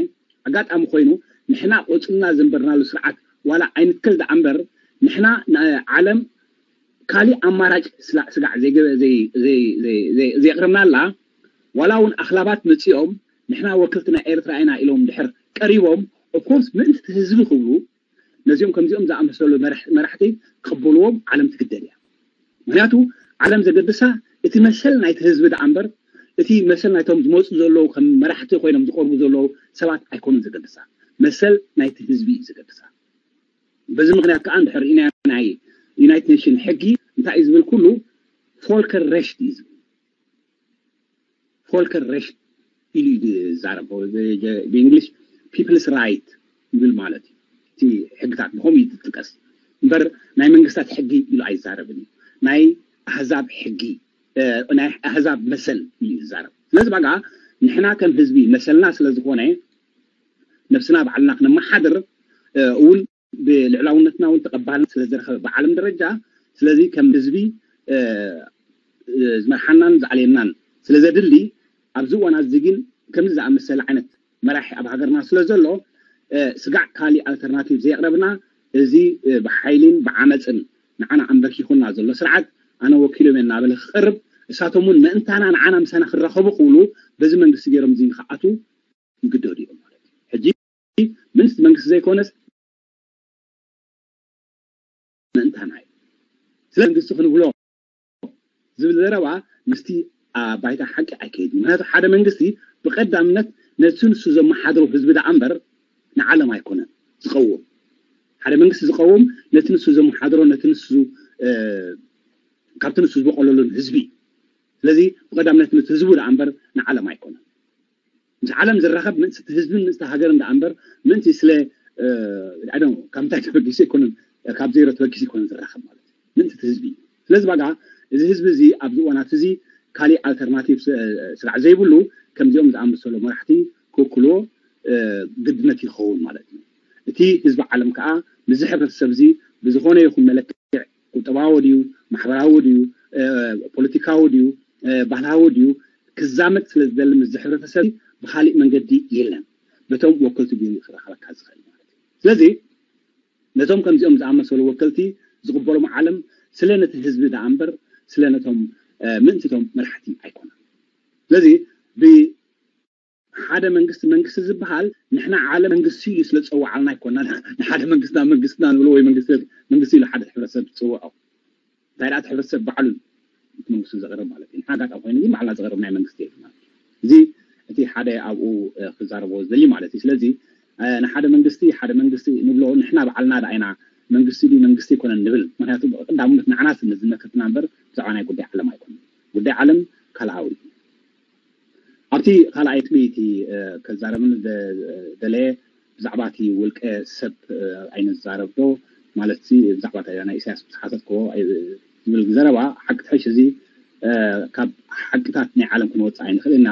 ኣጋጣሚ ኮይኑ ንሕና ቆፅልና ዘንበርናሉ ስርዓት ዋላ ኣይንትከል ደኣ እምበር ንሕና ንዓለም ካሊእ ኣማራጭ ስጋዕ ዘየቕረብናላ ዋላ እውን ኣኽላባት መፂኦም ንሕና ወክልቲ ናይ ኤርትራ ኢና ኢሎም ድሕር ቀሪቦም ኦፍኮርስ ምእንቲ ህዝቢ ክብሉ ነዚኦም ከምዚኦም ዝኣመሰሉ መራሕቲ ክቕበልዎም ዓለም ትግደድ እያ። ምክንያቱ ዓለም ዘገድሳ እቲ መሰል ናይቲ ህዝቢ ደኣ እምበር እቲ መሰል ናይቶም ዝመፁ ዘለዉ ከም መራሕቲ ኮይኖም ዝቀርቡ ዘለዉ ሰባት ኣይኮኑን ዘገድሳ። መሰል ናይቲ ህዝቢ እዩ ዘገድሳ። በዚ ምክንያት ከዓ እንድሕር ርኢና ናይ ዩናይትድ ኔሽን ሕጊ እንታይ እዩ ዝብል ኩሉ ፎልከር ሬሽት እዩ ዝብል። ፎልከር ሬሽት ኢሉ እዩ ዝዛረብ ብእንግሊሽ ፒፕልስ ራይት ይብል ማለት እዩ። እቲ ሕግታት ብከምኡ እዩ ዝጥቀስ። እምበር ናይ መንግስታት ሕጊ ኢሉ ኣይዛረብን እዩ። ናይ ኣህዛብ ሕጊ፣ ናይ ኣህዛብ መሰል እዩ ዝዛረብ። ስለዚ ባጋ ንሕና ከም ህዝቢ መሰልና ስለዝኾነ ነብስና ባዕልና ክነመሓድር እውን ብልዕላውነትና እውን ተቐባልነት ስለዝረኸበ ብዓለም ደረጃ፣ ስለዚ ከም ህዝቢ ዝመርሓናን ዝዓልየናን ስለዘድሊ ኣብዚ እዋን እዚ ግን ከምዚ ዝኣመሰለ ዓይነት መራሒ ኣብ ሃገርና ስለ ዘሎ ስጋዕ ካሊእ ኣልተርናቲቭ ዘየቕረብና እዚ ብሓይሊን ብዓመፅን ንዓና ኣንበርኪኹና ዘሎ ስርዓት ኣነ ወኪሎም እየ እናበለ ክቐርብ እሳቶም እውን ምእንታና ንዓና ምሳና ክራኸቡ ክብሉ በዚ መንግስቲ ገይሮም እዚ ንክኣቱ ይግደዱ እዮም ማለት እዩ። ሕጂ ምንስቲ መንግስቲ ዘይኮነስ ምእንታና እዩ። ስለ መንግስቲ ክንብሎ ዝብል ዘረባ ምስቲ ባይታ ሓቂ ኣይከይድን። ምክንያቱ ሓደ መንግስቲ ብቀዳምነት ነቲ ንሱ ዘመሓድሮ ህዝቢ ደኣ እምበር ንዓለም ኣይኮነን ዝቀውም። ሓደ መንግስቲ ዝቀውም ነቲ ንሱ ዘመሓድሮ ነቲ ንሱ ካብቲ ንሱ ዝበቆለሉን ህዝቢ። ስለዚ ብቀዳምነት ነቲ ህዝቡ ደኣ እምበር ንዓለም ኣይኮነን። ምስ ዓለም ዝራኸብ ምእንቲ ህዝብን ምእንቲ ሃገርን ደኣ እምበር ምእንቲ ስለ ካብ ምንታይ ተበጊሱ ኣይኮነን፣ ካብ ዜሮ ተበጊሱ ኣይኮነን ዝራኸብ ማለት እዩ። ምእንቲ ህዝቢ እዩ። ስለዚ ባጋ እዚ ህዝቢ እዚ ኣብዚ እዋናት እዚ ካሊእ ኣልተርናቲቭ ስራዕ ዘይብሉ ከምዚኦም ዝኣመሰሉ መራሕቲ ክውክልዎ ግድነት ይኸውን ማለት እዩ። እቲ ህዝቢ ዓለም ከዓ ምስዚ ሕብረተሰብ እዚ ብዝኾነ ይኹን መለክዕ ቁጠባዊ ድዩ፣ ማሕበራዊ ድዩ፣ ፖለቲካዊ ድዩ፣ ባህላዊ ድዩ ክዛመድ ስለ ዝደሊ ምስዚ ሕብረተሰብ ብካሊእ መንገዲ የለን በቶም ወከልቲ ገይሩ ክረኸበካ ዝኽእል ማለት እዩ። ስለዚ ነቶም ከምዚኦም ዝኣመሰሉ ወከልቲ ዝቕበሎም ዓለም ስለ ነቲ ህዝቢ ደኣ እምበር ስለ ነቶም ምእንትቶም መራሕቲ ኣይኮነን። ስለዚ ሓደ መንግስቲ መንግስቲ ዝበሃል ንሕና ዓለም መንግስቲ ኢሉ ስለ ዝፀዋዓልና ኣይኮና ንሓደ መንግስትና መንግስትና ንብሎ ወይ መንግስቲ ኢሉ ሓደ ሕብረተሰብ ዝፅውዖ እንታይ ደኣ ሕብረተሰብ ባዕሉ መንግስቱ ዘቕርብ ማለት እዩ። ሓጋጣ ኮይኑ ግን ባዕልና ዘቕርብ ናይ መንግስቲ የብልና። እዚ እቲ ሓደ ኣብኡ ክዛረቦ ዝደሊ ማለት እዩ። ስለዚ ንሓደ መንግስቲ ሓደ መንግስቲ ንብሎ ንሕና ባዕልና ደኣ ኢና መንግስቲ ድዩ መንግስቲ ኣይኮነን ንብል። ምክንያቱ ብቀዳምነት ንዓና ስለ ዝመልከትና እምበር ብዛዕባ ናይ ጉዳይ ዓለም ኣይኮነን። ጉዳይ ዓለም ካልኣዊ እዩ። ኣብቲ ካልኣይ ነጥቢ እቲ ክዛረበሉ ዝደለየ ብዛዕባ እቲ ውልቀ ሰብ ኣይንዛረብ ዶ ማለት ብዛዕባ ናይ ኢሳያስ ዝሓተትክዎ ዝብል ዘረባ ሓቂ ትሕሽ እዚ ካብ ሓቅታት ናይ ዓለም ክንወፅእ ኣይንኽእል ኢና።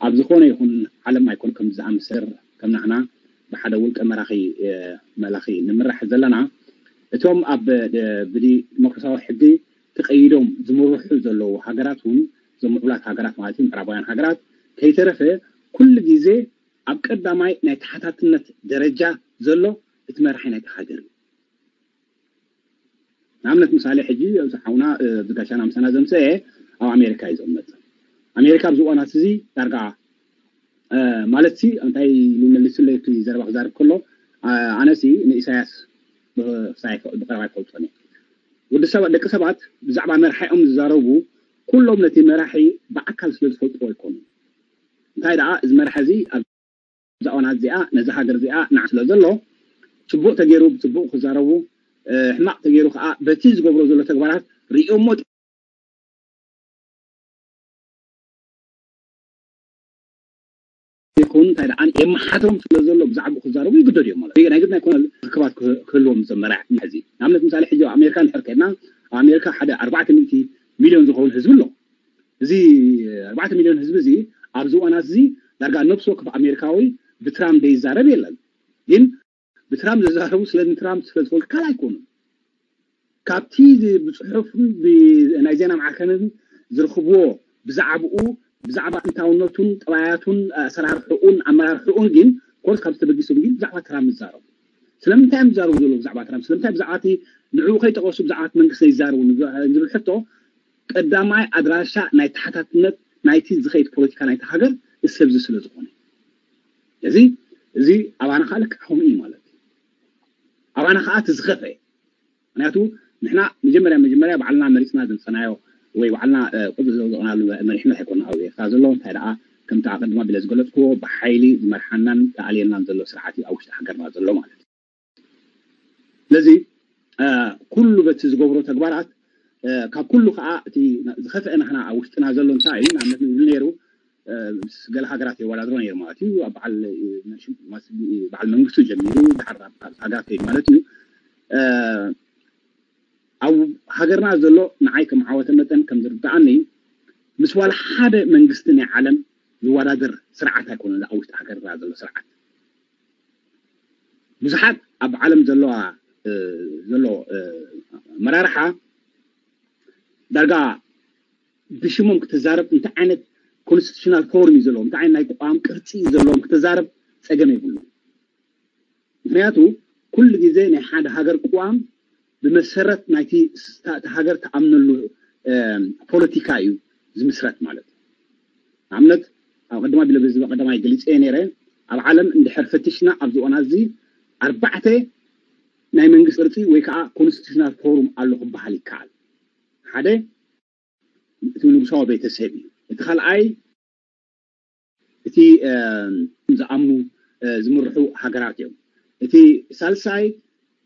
ኣብ ዝኾነ ይኹን ዓለም ኣይኮን ከም ዝኣምሰር ከም ናህና ብሓደ ውልቀ መራኺ መላኺ ንምራሕ ዘለና እቶም ኣብ ብዲሞክራሲያዊ ሕጊ ተቐይዶም ዝምርሑ ዘለዉ ሃገራት እውን እዞም ምዕቡላት ሃገራት ማለት እዩ ምዕራባውያን ሃገራት ከይተረፈ ኩሉ ግዜ ኣብ ቀዳማይ ናይ ተሓታትነት ደረጃ ዘሎ እቲ መራሒ ናይቲ ሃገር እዩ። ንኣብነት ምሳሌ ሕጂ እዚ ሓውና ብጋሻና ምሳና ዘምፀአ ኣብ ኣሜሪካ እዩ ዘመፀ። ኣሜሪካ ኣብዚ እዋናት እዚ ዳርጋ ማለት ሲ እንታይ መሊሱለይ እቲ ዘረባ ክዛርብ ከሎ ኣነሲ ንኢሳያስ ብቀረባ ይፈልጦ ወዲ ሰባት ደቂ ሰባት ብዛዕባ መርሓኦም ዝዛረቡ ኩሎም ነቲ መራሒ ብኣካል ስለ ዝፈልጥዎ ኣይኮኑ። እንታይ ደኣ እዚ መራሒ እዚ ኣብዛ እዋናት እዚኣ ነዚ ሃገር እዚኣ ንዓ ስለ ዘሎ ፅቡቅ ተገይሩ ብፅቡቅ ክዛረቡ ሕማቅ ተገይሩ ከዓ በቲ ዝገብሮ ዘሎ ተግባራት ርእዮሞ ይኹን እንታይ ደኣ የመሓድሮም ስለ ዘሎ ብዛዕባኡ ክዛረቡ ይግደዱ እዮም ማለት እዩ። ናይ ግድና ይኮነ ርክባት ክህልዎም ዘመራ ሕዚ ንኣብነት ምሳሌ ሕጂ ኣብ ኣሜሪካ ንድሕር ከድና ኣብ ኣሜሪካ ሓደ ኣርባዕተ ሚእቲ ሚልዮን ዝኸውን ህዝቢ ኣሎ። እዚ ኣርባዕተ ሚልዮን ህዝቢ እዚ ኣብዚ እዋናት እዚ ዳርጋ ነብሲ ወከፍ ኣሜሪካዊ ብትራምፕ ዘይዛረብ የለን። ግን ብትራምፕ ዝዛረቡ ስለ ንትራምፕ ስለ ዝፈልጡ ካልእ ኣይኮኑን። ካብቲ ብፅሑፍን ናይ ዜና ማዕከንን ዝረኽብዎ ብዛዕባኡ ብዛዕባ እንታውነቱን ጠባያቱን ኣሰራርሕኡን ኣመራርሕኡን ግን ኮርስ ካብ ዝተበጊሶም ግን ብዛዕባ ትራምፕ ይዛረቡ። ስለምንታይ እዮም ዝዛረቡ ዘለዉ ብዛዕባ ትራምፕ? ስለምንታይ ብዛዕባ እቲ ንዕኡ ከይጠቐሱ ብዛዕባ እቲ መንግስቲ ዘይዛረቡ ንዝብል ሕቶ ቀዳማይ ኣድራሻ ናይ ተሓታትነት ናይቲ ዝኸይድ ፖለቲካ ናይቲ ሃገር እዚ ሰብዚ ስለ ዝኾነ እዚ እዚ ኣባና ከዓ ልክዕ ከምኡ እዩ ማለት እዩ። ኣባና ከዓ እቲ ዝኸፈ ምክንያቱ ንሕና መጀመርያ መጀመርያ ባዕልና መሪፅና ዘምፀናዮ ወይ ባዕልና ቁፅሪ ዘውዘቕናሉ መሪሕነት ኣይኮና ኣብ ኤርትራ ዘሎ እንታይ ደኣ ከምቲ ኣቀድማ ቢለ ዝገለፅክዎ ብሓይሊ ዝመርሓናን ዝኣልየናን ዘሎ ስርዓት እዩ ኣብ ውሽጢ ሃገርና ዘሎ ማለት እዩ። ስለዚ ኩሉ በቲ ዝገብሮ ተግባራት ካብ ኩሉ ከዓ እቲ ዝኸፍአ ናህና ኣብ ውሽጥና ዘሎ እንታይ እዩ ንኣብነት ንብል ነይሩ ምስ ገለ ሃገራት የወዳድሮ ነይሩ ማለት እዩ። ኣብ በዓል በዓል መንግስቱ ጀሚሩ ድሓር ሃገራት ከይዱ ማለት እዩ። ኣብ ሃገርና ዘሎ ንዓይ ከም ዓወተ መጠን ከም ዝርድኣኒ ምስ ዋላ ሓደ መንግስቲ ናይ ዓለም ዝወዳደር ስርዓት ኣይኮነን። ኣብ ውሽጢ ሃገርና ዘሎ ስርዓት ብዙሓት ኣብ ዓለም ዘለዋ ዘሎ ኣመራርሓ ዳርጋ ብሽሞም ክትዛረብ እንታይ ዓይነት ኮንስቲቱሽናል ፎርም እዩ ዘለዎም፣ እንታይ ዓይነት ናይ ቅዋም ቅርፂ እዩ ዘለዎም ክትዛረብ ፀገም የብሉ። ምክንያቱ ኩሉ ግዜ ናይ ሓደ ሃገር ቅዋም ብመሰረት ናይቲ ሃገር ተኣምነሉ ፖለቲካ እዩ ዝምስረት ማለት እዩ። ንኣብነት ኣብ ቀዳማይ ብለበዚ ቀዳማይ ገሊፀ ነይረ። ኣብ ዓለም እንድሕር ፈትሽና ኣብዚ እዋን እዚ ኣርባዕተ ናይ መንግስቲ ቅርፂ ወይ ከዓ ኮንስቲቱሽናል ፎርም ኣሎ ክበሃል ይከኣል። ሓደ እቲ ንጉሳዊ ቤተሰብ እዩ። እቲ ካልኣይ እቲ ዝኣምኑ ዝምርሑ ሃገራት እዮም። እቲ ሳልሳይ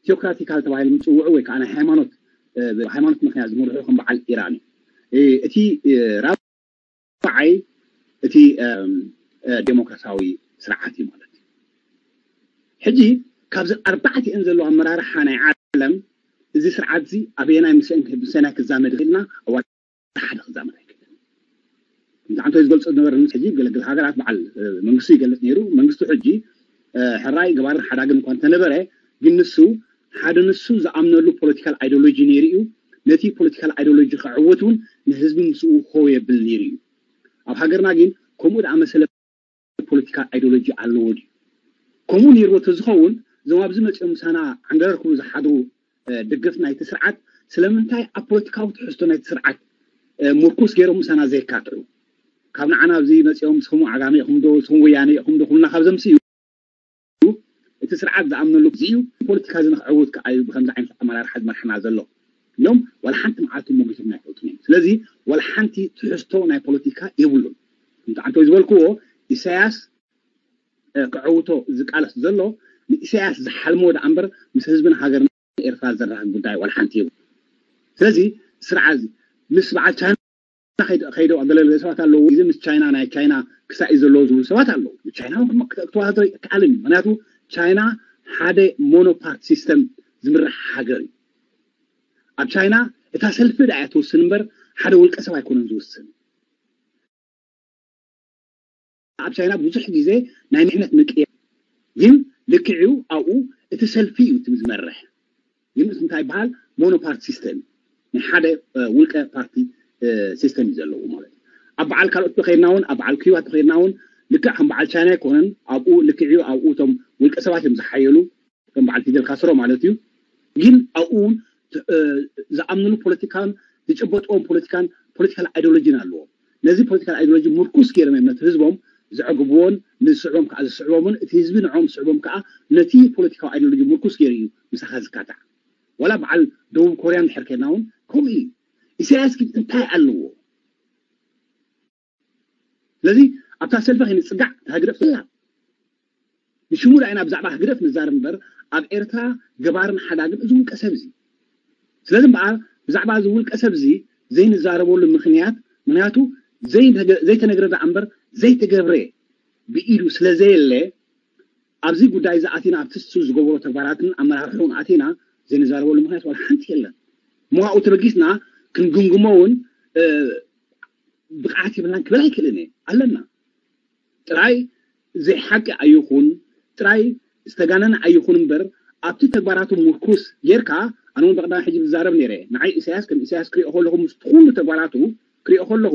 ቴኦክራቲካል ተባሂሎም ዝፅውዑ ወይ ከዓ ናይ ሃይማኖት ሃይማኖት ምክንያት ዝምርሑ ከም በዓል ኢራን እዩ። እቲ ራብዓይ እቲ ዴሞክራሲያዊ ስርዓት እዩ ማለት እዩ። ሕጂ ካብዚ ኣርባዕቲአን ዘለዋ ኣመራርሓ ናይ ዓለም እዚ ስርዓት እዚ ኣበየናይ ምስአን ምስናይ ክዛመድ ኢልና ሓደ ክዛመድ ኣይክእልን። እንተ ዓንቶ ዝገልጾ ዝነበረ ምስ ሕጂ ገለግል ሃገራት በዓል መንግስቱ ይገልጽ ነይሩ። መንግስቱ ሕጂ ሕራይ ገባርን ሓዳግን እኳ እንተነበረ ግን ንሱ ሓደ ንሱ ዝኣምነሉ ፖለቲካል ኣይዲዮሎጂ ነይሩ እዩ። ነቲ ፖለቲካል ኣይዲዮሎጂ ከዕውት እውን ንህዝቢ ምስኡ ሆ የብል ነይሩ እዩ። ኣብ ሃገርና ግን ከምኡ ደኣ መሰለ ፖለቲካል ኣይዲዮሎጂ ኣለዎ ድዩ? ከምኡ ነይርዎ ተዝኸውን እዞም ኣብዚ መፅኦም ምሳና ዓንገረር ክብሉ ዝሓድሩ ደገፍቲ ናይቲ ስርዓት ስለምንታይ ኣብ ፖለቲካዊ ትሕዝቶ ናይቲ ስርዓት ምርኩስ ገይሮም ምሳና ዘይካትዑ? ካብ ንዓና ኣብዚ መፅኦም ንስኹም ዓጋመ ኢኹም ዶ ንስኹም ወያነ ኢኹም ዶ ክብሉና ካብ ዘምስዩ እቲ ስርዓት ዝኣምነሉ እዚ እዩ። ፖለቲካ እዚ ንክዕውት ከዓ እዩ ብከምዚ ዓይነት ኣመራርሓ ዝመርሓና ዘሎ ኢሎም ዋላ ሓንቲ መዓልቲ ሞጊቶም ኣይፈልጡን እዮም። ስለዚ ዋላ ሓንቲ ትሕዝቶ ናይ ፖለቲካ የብሉን። ከምቲ ዓንተወይ ዝበልክዎ ኢሳያስ ክዕውቶ ዝቃለስ ዘሎ ንኢሳያስ ዝሓልሞ ደኣ እምበር ምስ ህዝብን ሃገርን ኤርትራ ዘራኽብ ጉዳይ ዋላ ሓንቲ የብሉ። ስለዚ ስርዓት ምስ በዓል ቻይና ከይዶ ገለገለ ሰባት ኣለዉ። እዚ ምስ ቻይና ናይ ቻይና ክሳእ እዩ ዘለዎ ዝብሉ ሰባት ኣለዉ። ቻይና እውን ክተዋህዶ ኣይከኣልን እዩ። ምክንያቱ ቻይና ሓደ ሞኖፓርት ሲስተም ዝምራሕ ሃገር እዩ። ኣብ ቻይና እታ ሰልፊ ደኣ እያ ትውስን እምበር ሓደ ውልቀ ሰብ ኣይኮነን ዝውስን። ኣብ ቻይና ብዙሕ ግዜ ናይ ንሕነት ምቅያር ግን ልክዕኡ ኣብኡ እቲ ሰልፊ እዩ እቲ ዝመርሕ። ግን እዚ እንታይ ይበሃል? ሞኖፓርት ሲስተም ናይ ሓደ ውልቀ ፓርቲ ሲስተም እዩ ዘለዎ ማለት እዩ። ኣብ በዓል ካልኦት ተኸይድና እውን ኣብ በዓል ኪዩባ ተኸይድና እውን ልክዕ ከም በዓል ቻይና ኣይኮነን። ኣብኡ ልክዕኡ ኣብኡ እቶም ውልቀ ሰባት እዮም ዝሓየሉ ከም በዓል ፊደል ካስትሮ ማለት እዩ። ግን ኣብኡ እውን ዝኣምንሉ ፖለቲካን ዝጨበጥዎም ፖለቲካን ፖለቲካል ኣይዲዮሎጂን ኣለዎም። ነዚ ፖለቲካል ኣይዲዮሎጂ ምርኩስ ገይሮም እዮም ነቲ ህዝቦም ዘዕግብዎን ንዝስዕቦም ከዓ ዝስዕቦምን እቲ ህዝቢ ንዕኦም ዝስዕቦም ከዓ ነቲ ፖለቲካዊ ኣይዲዮሎጂ ምርኩስ ገይሩ እዩ ምሳኻ ዝካታዕ። ዋላ በዓል ደቡብ ኮርያ እንድሕር ከድና እውን ከምኡ እዩ። ኢሳያስ ግን እንታይ ኣለዎ? ስለዚ ኣብታ ሰልፊ ከይንፅጋዕ እታ ህግደፍ ዘላ ንሽሙ ዳ ኢና ብዛዕባ ህግደፍ ንዛረብ እምበር ኣብ ኤርትራ ገባርን ሓዳግን እዚ ውልቀ ሰብ እዚ። ስለዚ እምበኣር ብዛዕባ እዚ ውልቀ ሰብ እዚ ዘይንዛረበሉ ምክንያት ምክንያቱ ዘይተነግረ ዳ እምበር ዘይተገብረ ብኢዱ ስለ ዘየለ ኣብዚ ጉዳይ እዚ ኣቲና ኣብቲ እሱ ዝገበሮ ተግባራትን ኣመራርሕኡን ኣቲና ዘይንዛረበሉ ምክንያት ዋላ ሓንቲ የለን። እሞ ኣብኡ ተበጊስና ክንግምግሞ እውን ብቕዓት የብልናን ክብል ኣይክእልን እየ። ኣለና ጥራይ ዘይሓቂ ኣይኹን ጥራይ ዝተጋነነ ኣይኹን እምበር ኣብቲ ተግባራቱ ምርኩስ ጌርካ ኣነ እውን ብቐዳማይ ሕጂ ዝዛረብ ነይረ። ንዓይ ኢሳያስ ከም ኢሳያስ ክሪኦ ከለኹ ምስ ኩሉ ተግባራቱ ክሪኦ ከለኹ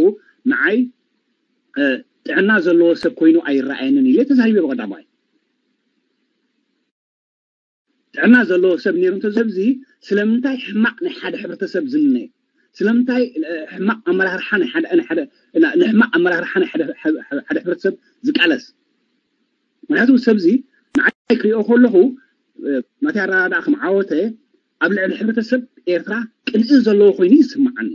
ንዓይ ጥዕና ዘለዎ ሰብ ኮይኑ ኣይረኣየንን ኢለ ተዛሪበ ብቐዳማይ። ጥዕና ዘለዎ ሰብ ነይሩ እንተ ዘብዚ ስለምንታይ ሕማቕ ናይ ሓደ ሕብረተሰብ ዝምነ ስለምንታይ ሕማቕ ኣመራርሓ ናይ ሓደ ናይ ሓደ ንሕማቕ ኣመራርሓ ናይ ሓደ ሓደ ሕብረተሰብ ዝቃለስ? ምክንያቱ ሰብዚ ንዓይ ክሪኦ ከለኹ ናተይ ኣረዳድኣ ከም ዓወተ ኣብ ልዕሊ ሕብረተሰብ ኤርትራ ቅንኢ ዘለዎ ኮይኑ ይስምዓኒ።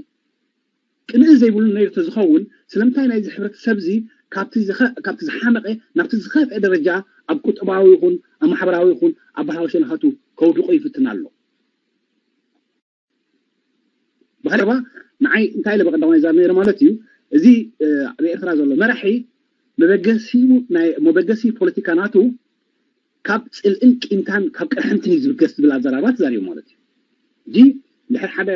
ቅንኢ ዘይብሉ ነይሩ ተዝኸውን ስለምንታይ ናይዚ ሕብረተሰብ እዚ ካብቲ ዝሓመቐ ናብቲ ዝኸፍአ ደረጃ ኣብ ቁጠባዊ ይኹን ኣብ ማሕበራዊ ይኹን ኣብ ባህላዊ ሸነኻቱ ከውድቆ ይፍትን ኣሎ? ብኸረባ ንዓይ እንታይ ኢለ ብቐዳማይ ዛር ነይረ ማለት እዩ። እዚ ኣብ ኤርትራ ዘሎ መራሒ መበገሲኡ ናይ መበገሲ ፖለቲካ ናቱ ካብ ፅልእን ቂምታን ካብ ቅርሕንትን እዩ ዝብገስ ዝብል ኣዘራርባ ተዛሪቡ ማለት እዩ። እዚ ድሕር ሓደ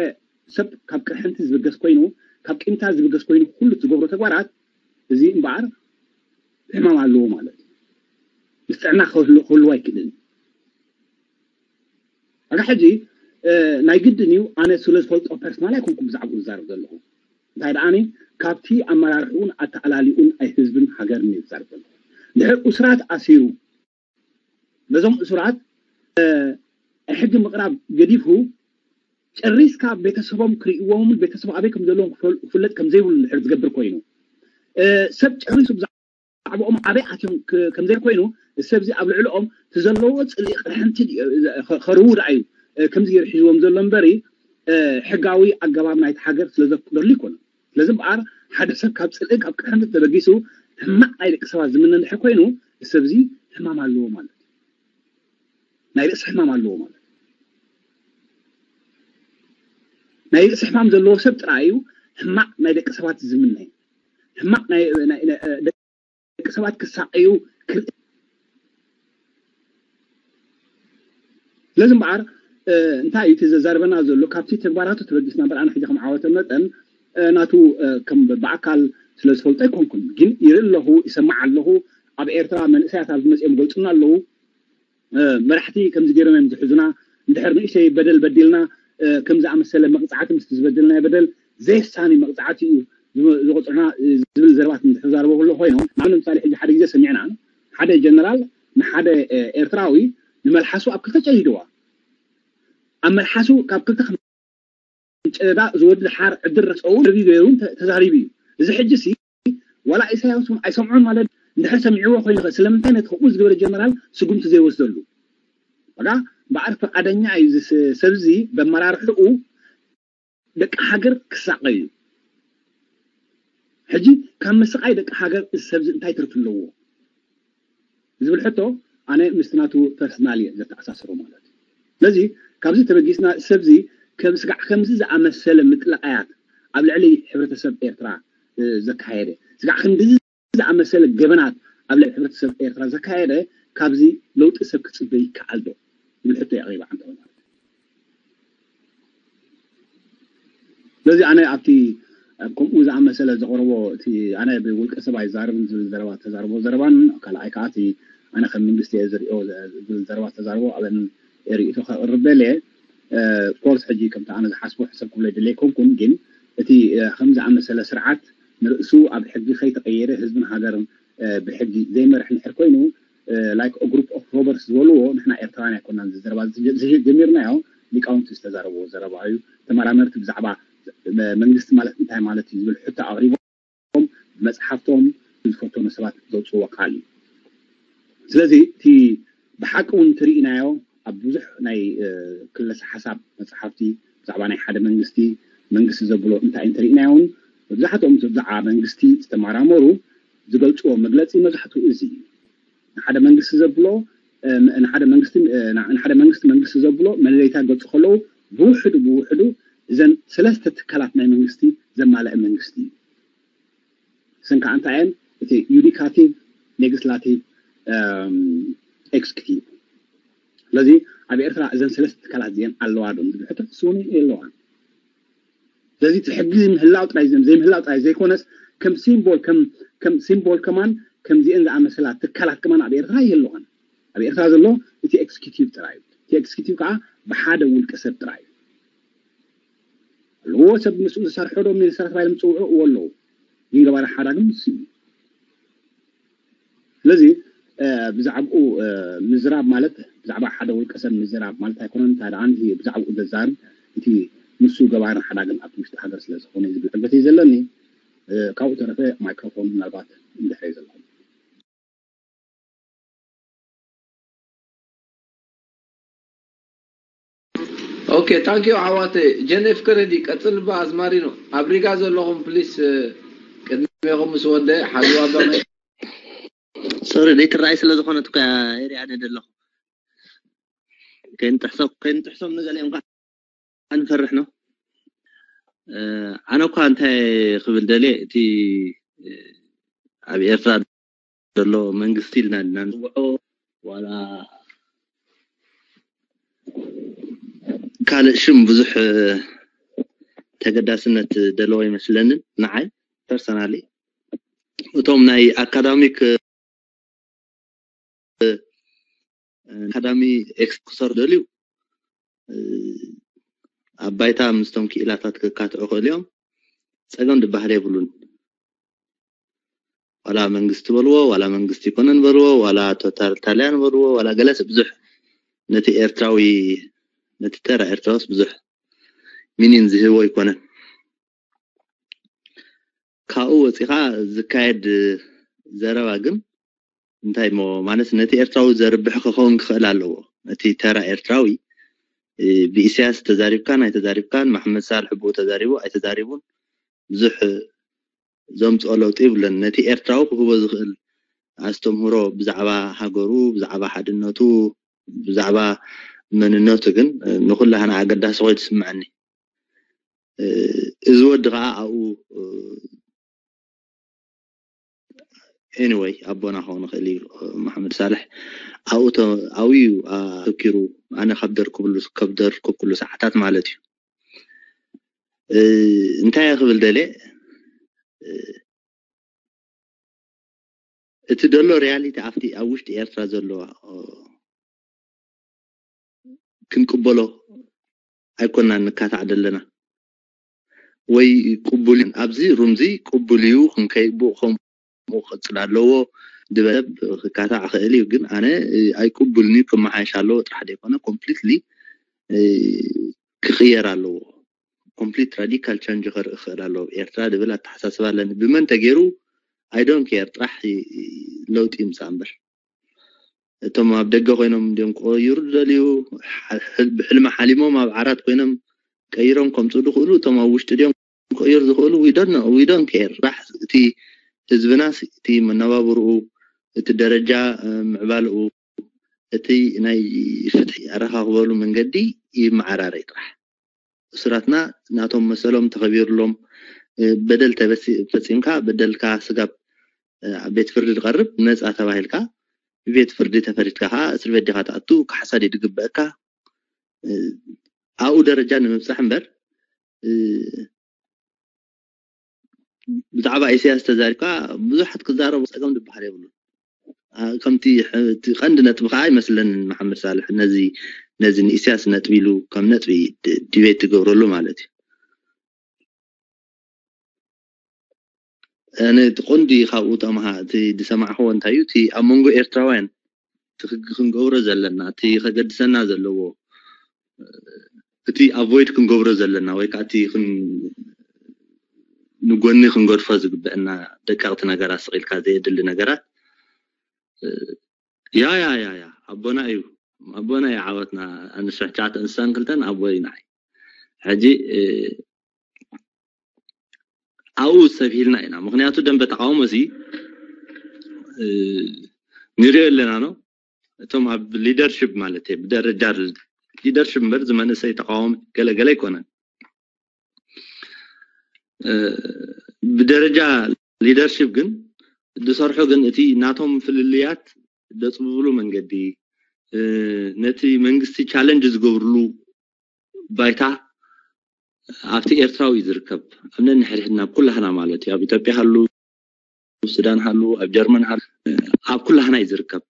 ሰብ ካብ ቅርሕንቲ ዝብገስ ኮይኑ፣ ካብ ቂምታ ዝብገስ ኮይኑ፣ ኩሉ ዝገብሮ ተግባራት እዚ እምበኣር ሕማም ኣለዎ ማለት እዩ። ምስ ጥዕና ክህልዎ ኣይክእልን። ኣጋ ሕጂ ናይ ግድን እዩ። ኣነ ስለ ዝፈልጦ ፐርሰናል ኣይኮንኩም ብዛዕባኡ ዝዛረብ ዘለኹ። እንታይ ደኣ ካብቲ ኣመራርሕኡን ኣተኣላሊኡን ኣይ ህዝብን ሃገርን እዩ ዝዛረብ ዘለኹ። ድሕር እሱራት ኣሲሩ ነዞም እሱራት ሕጊ ምቕራብ ገዲፉ ጨሪስካ ቤተሰቦም ክርእይዎምን ቤተሰብ ኣበይ ከም ዘለዎም ክፍለጥ ከም ዘይብሉ ድሕር ዝገብር ኮይኑ ሰብ ጨሪሱ ብዛዕባኦም ኣበይ ኣትዮም ከም ዘይኮይኑ ሰብ እዚ ኣብ ልዕልኦም እቲ ዘለዎ ፅልኢ ቅርሕንቲ ከርዉ ደኣ እዩ ከምዚ ገይሩ ሒዝዎም ዘሎ እምበሪ ሕጋዊ ኣገባብ ናይቲ ሃገር ስለ ዘፍቅደሉ ይኮኑ። ስለዚ እምበኣር ሓደ ሰብ ካብ ፅልኢ ካብ ቅርሕንቲ ተበጊሱ ሕማቕ ናይ ደቂ ሰባት ዝምነ እንድሕር ኮይኑ ሰብ እዚ ሕማም ኣለዎ ማለት እዩ። ናይ ርእሲ ሕማም ኣለዎ ማለት እዩ። ናይ ርእሲ ሕማም ዘለዎ ሰብ ጥራይ እዩ ሕማቕ ናይ ደቂ ሰባት ዝምነ። ሕማቕ ናይ ደቂ ሰባት ክሳቀዩ ክርኢ። ስለዚ እምበኣር እንታይ እዩ እቲ ዘዛርበና ዘሎ? ካብቲ ተግባራቱ ተበጊስና እምበር ኣነ ሕጂ ከም ዓወተ መጠን ናቱ ከም ብኣካል ስለ ዝፈልጦ ኣይኮንኩን፣ ግን ይርኢ ኣለኹ፣ ይሰማዕ ኣለኹ። ኣብ ኤርትራ መንእሰያት ኣብዚ መፅኦም ገልፁና ኣለዉ። መራሕቲ ከምዚ ገይሮም እዮም ዝሕዙና፣ እንድሕር ንእሽተይ በደል በዲልና ከምዚ ኣመሰለ መቕፃዕቲ ምስቲ ዝበደልናዮ በደል ዘየሳኒ መቕፃዕቲ እዩ ዝቐፅዑና ዝብል ዘረባት እንተተዛረቡ ከሎ ኮይኖም፣ ንኣብነት ምሳሌ ሕጂ ሓደ ግዜ ሰሚዕና ሓደ ጀነራል ንሓደ ኤርትራዊ ንመልሓሱ ኣብ ክልተ ጨዲድዋ። ኣብ መልሓሱ ካብ ክልተ ጨዳ ዝወዲ ሓር ዕድል ረስኦ ኢንተርቪው ገይሩ ተዛሪቡ እዩ። እዚ ሕጂ ሲ ዋላ ኢሳያስ እውን ኣይሰምዖን ማለት እንድሕር ሰሚዕዎ ኮይኑ ከ ስለምንታይ ነቲ ከምኡ ዝገበረ ጀነራል ስጉምቲ ዘይወስደሉ? ዋላ በዓል ፈቃደኛ እዩ እዚ ሰብዚ በመራርሕኡ ደቂ ሃገር ክሳቀዩ። ሕጂ ካብ ምስቃይ ደቂ ሃገር እዚ ሰብዚ እንታይ ትርፊ ኣለዎ ዝብል ሕቶ ኣነ ምስቲ ናቱ ፐርሰናል እየ ዘተኣሳስሮ ማለት እዩ። ስለዚ ካብዚ ተበጊስና ሰብዚ ከም ስጋዕ ከምዚ ዝኣመሰለ ምጥልቃያት ኣብ ልዕሊ ሕብረተሰብ ኤርትራ ዘካየደ ስጋዕ ክንድዚ ዝኣመሰለ ገበናት ኣብ ልዕሊ ሕብረተሰብ ኤርትራ ዘካየደ ካብዚ ለውጢ ሰብ ክፅበ ይከኣል ዶ ዝብል ሕቶ የቕሪባ ዓንተ ማለት እዩ። ስለዚ ኣነ ኣብቲ ከምኡ ዝኣመሰለ ዘቕረቦ እቲ ኣነ ብውልቀ ሰብ ኣይዛረብን ዝብል ዘረባ ተዛርቦ ዘረባን ካልኣይ ከዓ እቲ ኣነ ከም መንግስቲ እየ ዝሪኦ ዝብል ዘረባ ተዛርቦ ኣበን ርእይቶ ከቕርብ ደልየ ኮርስ ሕጂ ከምቲ ኣነ ዝሓስቦ ሕሰብ ክብሎ ይደሊ ኣይኮንኩን ግን እቲ ከም ዝኣመሰለ ስርዓት ንርእሱ ኣብ ሕጊ ከይተቐየረ ህዝብን ሃገርን ብሕጊ ዘይመርሕ እንድሕር ኮይኑ like a group of robbers ዝበልዎ ንሕና ኤርትራውያን ኣይኮናን ዘረባ ጀሚርናዮ ሊቃውንቲ ዝተዛረብዎ ዘረባ እዩ። ተመራመርቲ ብዛዕባ መንግስቲ ማለት እንታይ ማለት እዩ ዝብል ሕቶ ኣቕሪቦም ብመፅሓፍቶም ዝፈተኑ ሰባት ዘውፅዎ ቃል እዩ። ስለዚ እቲ ብሓቂ እውን ትርኢናዮ ኣብ ብዙሕ ናይ ክለሰ ሓሳብ መፅሓፍቲ ብዛዕባ ናይ ሓደ መንግስቲ መንግስቲ ዘብሎ እንታይ እንተርኢናዮ እውን መብዛሕትኦም ብዛዕባ መንግስቲ ዝተመራመሩ ዝገልፅዎ መግለፂ መብዛሕትኡ እዚ እዩ። ንሓደ መንግስቲ ዘብሎ ንሓደ መንግስቲ ንሓደ መንግስቲ መንግስቲ ዘብሎ መለለይታ ገፁ ከለዉ ብውሕዱ ብውሕዱ እዘን ሰለስተ ትካላት ናይ መንግስቲ ዘማለአ መንግስቲ እዩ። እሰን ከዓ እንታይ እየን? እቲ ዩዲካቲቭ፣ ሌጅስላቲቭ፣ ኤክስኪቲቭ። ስለዚ ኣብ ኤርትራ እዘን ሰለስተ ትካላት እዚአን ኣለዋ ዶ ዝብል ሕቶ ስውኒ የለዋን። ስለዚ እቲ ሕጊ ምህላው ጥራይ ዘይምህላው ጥራይ ዘይኮነስ ከም ሲምቦል ከም ሲምቦል ከማን ከምዚአን ዝኣመሰላ ትካላት ከማን ኣብ ኤርትራ የለዋን። ኣብ ኤርትራ ዘሎ እቲ ኤክስኪቲቭ ጥራይ እዩ። እቲ ኤክስኪቲቭ ከዓ ብሓደ ውልቀ ሰብ ጥራይ እዩ። ኣለዎ ሰብ ምስኡ ዝሰርሖ ዶ ሚኒስተር ተባሂሎም ዝፅውዑ እዎ ኣለዉ። ግን ገባሪ ሓዳግም ንሱ እዩ። ስለዚ ብዛዕባኡ ምዝራብ ማለት ብዛዕባ ሓደ ውልቀ ሰብ ምዝራብ ማለት ኣይኮነን። እንታይ ደኣ ብዛዕባኡ ዘዛርብ እቲ ንሱ ገባርን ሓዳግን ኣብቲ ውሽጢ ሃገር ስለ ዝኾነ ዝብል ዕግበት እዩ ዘለኒ። ካብኡ ተረፈ ማይክሮፎን ምናልባት እንድሕር ዘለኹም ኦኬ ታንኪዩ ዓዋተ ጀኔፍ ከነዲ ቀፅል ባ ኣዝማሪኖ ኣብ ሪጋ ዘለኹም ፕሊስ ቅድሜኹም ምስ ወደ ሓዝዋ ባ ሶሪ ዘይትረኣይ ስለ ዝኾነት እኮ ኤርያ ኣነ ዘለኹ ከይንጥሕሶም ንገሊኦም ከዓ ንፈርሕ ነው ኣነ እኳ እንታይ ክብል ደልየ እቲ ኣብ ኤርትራ ዘሎ መንግስቲ ኢልና ኢና ንፅውዖ ዋላ ካልእ ሽም ብዙሕ ተገዳስነት ዘለዎ ኣይመስለንን ንዓይ ፐርሰናሊ። እቶም ናይ ኣካዳሚክ ኣካዳሚ ኤክስ ክሰር ደልዩ ኣብ ባይታ ምስቶም ክኢላታት ክካትዑ ክእል እዮም። ጸገም ዝበሃል የብሉን። ዋላ መንግስቲ በልዎ፣ ዋላ መንግስቲ ይኮነን በልዎ፣ ዋላ ቶታሊታርያን በልዎ፣ ዋላ ገለስ ብዙሕ ነቲ ኤርትራዊ፣ ነቲ ተራ ኤርትራውስ ብዙሕ ሚኒን ዝህቦ ኣይኮነን። ካብኡ ወፂኻ ዝካየድ ዘረባ ግን እንታይ ሞ ማለት ነቲ ኤርትራዊ ዘርብሕ ክኸውን ክኽእል ኣለዎ። ነቲ ተራ ኤርትራዊ ብኢሳያስ ተዛሪብካን ኣይተዛሪብካን፣ መሓመድ ሳልሕ ብኡ ተዛሪቡ ኣይተዛሪቡን ብዙሕ ዘምፅኦ ለውጢ የብለን። ነቲ ኤርትራዊ ክህቦ ዝኽእል ኣስተምህሮ ብዛዕባ ሃገሩ፣ ብዛዕባ ሓድነቱ፣ ብዛዕባ መንነቱ ግን ንኩላህና ኣገዳሲ ኮይኑ ትስምዐኒ። እዚ ወዲ ከዓ ኣብኡ ኤኒወይ ኣቦና ክኸውን ይኽእል እዩ። መሓመድ ሳልሕ ኣብኡ ተ- ኣብኡ እዩ ኣተኪሩ። ኣነ ካብ ደርኩብሉ ካብ ደርኩብኩሉ ሰዓታት ማለት እዩ። እንታይ እየ ክብል ደልየ እቲ ዘሎ ሪያሊቲ ኣብቲ ኣብ ውሽጢ ኤርትራ ዘሎ ክንቅበሎ ኣይኮናን ንካታዕ ዘለና ወይ ቅቡል ኣብዚ ሩምዚ ቅቡል እዩ ክንከይ ብኡ ከምኡ ክቅፅል ኣለዎ ዝበለ ክካታዕ ክእል እዩ። ግን ኣነ ኣይቅቡልን እዩ ክመሓየሽ ኣለዎ ጥራሕ ዘይኮነ ኮምፕሊትሊ ክቅየር ኣለዎ። ኮምፕሊት ራዲካል ቸንጅ ከርኢ ክእል ኣለዎ ኤርትራ ዝብል ኣተሓሳስባ ኣለኒ። ብመን ተገይሩ ኣይ ዶን ኬር ጥራሕ ለውጢ ይምፃእ እምበር እቶም ኣብ ደገ ኮይኖም እንዲም ክቀይሩ ዝደልዩ ብሕልሚ ሓሊሞም ኣብ ዓራት ኮይኖም ቀይሮም ከምፁ ዝኽእሉ እቶም ኣብ ውሽጢ ድዮም ክቀይሩ ዝኽእሉ ዊ ዶን ኬር ራሕ እቲ ህዝብናስ እቲ መነባብርኡ እቲ ደረጃ ምዕባልኡ እቲ ናይ ፍትሒ ኣረኻኽበሉ መንገዲ ይመዓራረይ ጥራሕ እሱራትና ናቶም መሰሎም ተኸቢሩሎም በደል ፈፂምካ በደልካ ስጋብ ኣብ ቤት ፍርዲ ዝቐርብ ነፃ ተባሂልካ ብቤት ፍርዲ ተፈሪድካ ከዓ እስር ቤት ዲኻ ትኣቱ ካሕሳ ድግበእካ ኣብኡ ደረጃ ንምብፃሕ እምበር ብዛዕባ ኢሳያስ ተዛሪብካ ብዙሓት ክዛረቡ ፀገም ዝበሃል የብሉ። ከምቲ ቀንዲ ነጥቢ ከዓ ይመስለንን መሓመድ ሳልሕ ነዚ ነዚ ንኢሳያስ ነጥቢ ኢሉ ከም ነጥቢ ዲቤት ትገብረሉ ማለት እዩ። ኣነ እቲ ቆንዲ ካብኡ ተምሃ እቲ ዝሰማዕክዎ እንታይ እዩ እቲ ኣብ መንጎ ኤርትራውያን እቲ ክንገብሮ ዘለና እቲ ከገድሰና ዘለዎ እቲ ኣቮይድ ክንገብሮ ዘለና ወይ ከዓ እቲ ንጎኒ ክንገድፎ ዝግበአና ደቀቕቲ ነገራት ስቕ ኢልካ ዘየድሊ ነገራት ያ ያ ያ ያ ኣቦና እዩ ኣቦና እዩ ዓወትና ኣንስሕቻት እንስሳን ክልተን ኣቦ እዩ ንዓይ ሕጂ ኣብኡ ሰፊልና ኢና ምክንያቱ ደንበ ተቃውሞ ሲ ንሪኦ ኣለና ነው እቶም ኣብ ሊደርሽፕ ማለት ብደረጃ ሊደርሽፕ እምበር ዝመንእሰይ ተቃዋሚ ገለገለ ኣይኮነን ብደረጃ ሊደርሽፕ ግን ዝሰርሑ ግን እቲ ናቶም ፍልልያት ዘፅብብሉ መንገዲ ነቲ መንግስቲ ቻለንጅ ዝገብርሉ ባይታ ኣብቲ ኤርትራዊ እዩ ዝርከብ ኣብ ነንሕድሕድና ኣብ ኩላህና ማለት እዩ ኣብ ኢትዮጵያ ሃሉ ሱዳን ሃሉ ኣብ ጀርመን ሃሉ ኣብ ኩላህና እዩ ዝርከብ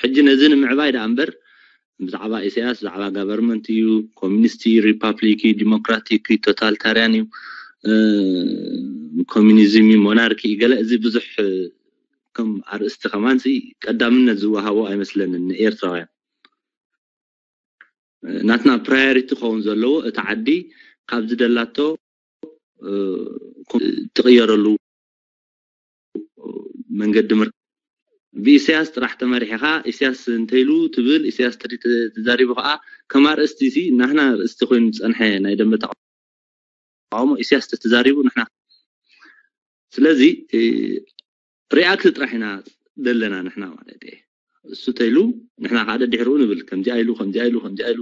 ሕጂ ነዚ ንምዕባይ ደኣ እምበር ብዛዕባ ኢሳያስ ብዛዕባ ጋቨርንመንት እዩ ኮሚኒስት እዩ ሪፓብሊክ እዩ ዲሞክራቲክ እዩ ቶታሊታርያን እዩ ኮሚኒዝም እዩ ሞናርኪ እዩ ገለ እዚ ብዙሕ ከም ኣርእስቲ ከማን ቀዳምነት ዝወሃቦ ኣይመስለንን ንኤርትራውያን ናትና ፕራዮሪቲ ክኸውን ዘለዎ እቲ ዓዲ ካብ ዝደላቶ ትቕየረሉ መንገዲ ምር ብኢሳያስ ጥራሕ ተመሪሕኻ ኢሳያስ እንተይሉ ትብል ኢሳያስ ተዛሪቡ ከዓ ከም ኣርእስቲ ሲ ናህና ኣርእስቲ ኮይኑ ዝፀንሐ ናይ ደንበ ተቃውሞ ኢሳያስ ተተዛሪቡ ንሕና ስለዚ ሪኣክት ጥራሕ ኢና ዘለና ንሕና ማለት እየ እሱ ተይሉ ንሕና ሓደ ድሕርኡ ንብል ከምዚኣ ኢሉ ከምዚኣ ኢሉ ከምዚኣ ኢሉ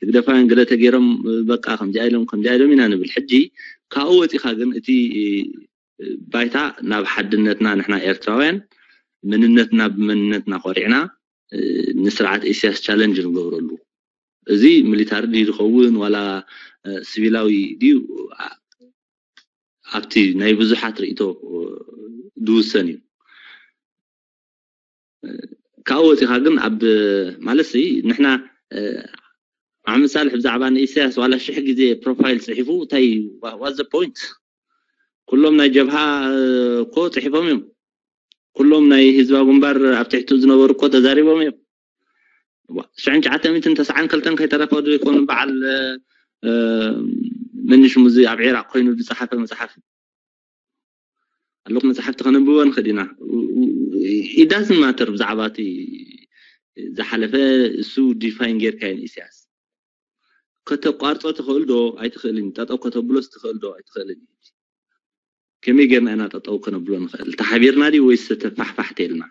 ህግደፋውያን ገለ ተገይሮም በቃ ከምዚኣ ኢሎም ከምዚኣ ኢሎም ኢና ንብል ሕጂ ካብኡ ወፂኻ ግን እቲ ባይታ ናብ ሓድነትና ንሕና ኤርትራውያን መንነትና ብመንነትና ኮሪዕና ንስርዓት ኢሳያስ ቻለንጅ ንገብረሉ እዚ ሚሊታሪ ድዩ ዝኸውን ዋላ ሲቪላዊ ድዩ ኣብቲ ናይ ብዙሓት ርእቶ ዝውሰን እዩ። ካብኡ ወፂኻ ግን ኣብ ማለት ንሕና ኣብ ምሳሌ ብዛዕባ ንኢሳያስ ዋላ ሽሕ ግዜ ፕሮፋይል ፅሒፉ እንታይ ዋዘ ፖይንት? ኩሎም ናይ ጀብሃ እኮ ፅሒፎም እዮም። ኩሎም ናይ ህዝባዊ ግንባር ኣብ ትሕቱ ዝነበሩ እኮ ተዛሪቦም እዮም። ሽሕን ትሽዓተ ሚእትን ተስዓን ክልተን ከይተረፈ ዶ ይኮኑ በዓል መን ሽሙ እዚ ኣብ ዒራቅ ኮይኑ ዝፀሓፈ መፅሓፍ ኣለኩ መፅሓፍቲ ከነንብቦ ንኽእል ኢና። ኢዳስን ማተር ብዛዕባ እቲ ዝሓለፈ እሱ ዲፋይን ጌርካ እዩ ንኢሳያስ ከተቋርጾ ትኽእል ዶ ኣይትኽእልን? ጠጠው ከተብሎስ ትኽእል ዶ ኣይትኽእልን? ከመይ ጌርና ኢና ጠጠው ከነብሎ ንኽእል? ተሓቢርና ድዩ ወይስ ተፋሕፋሕ ተልና?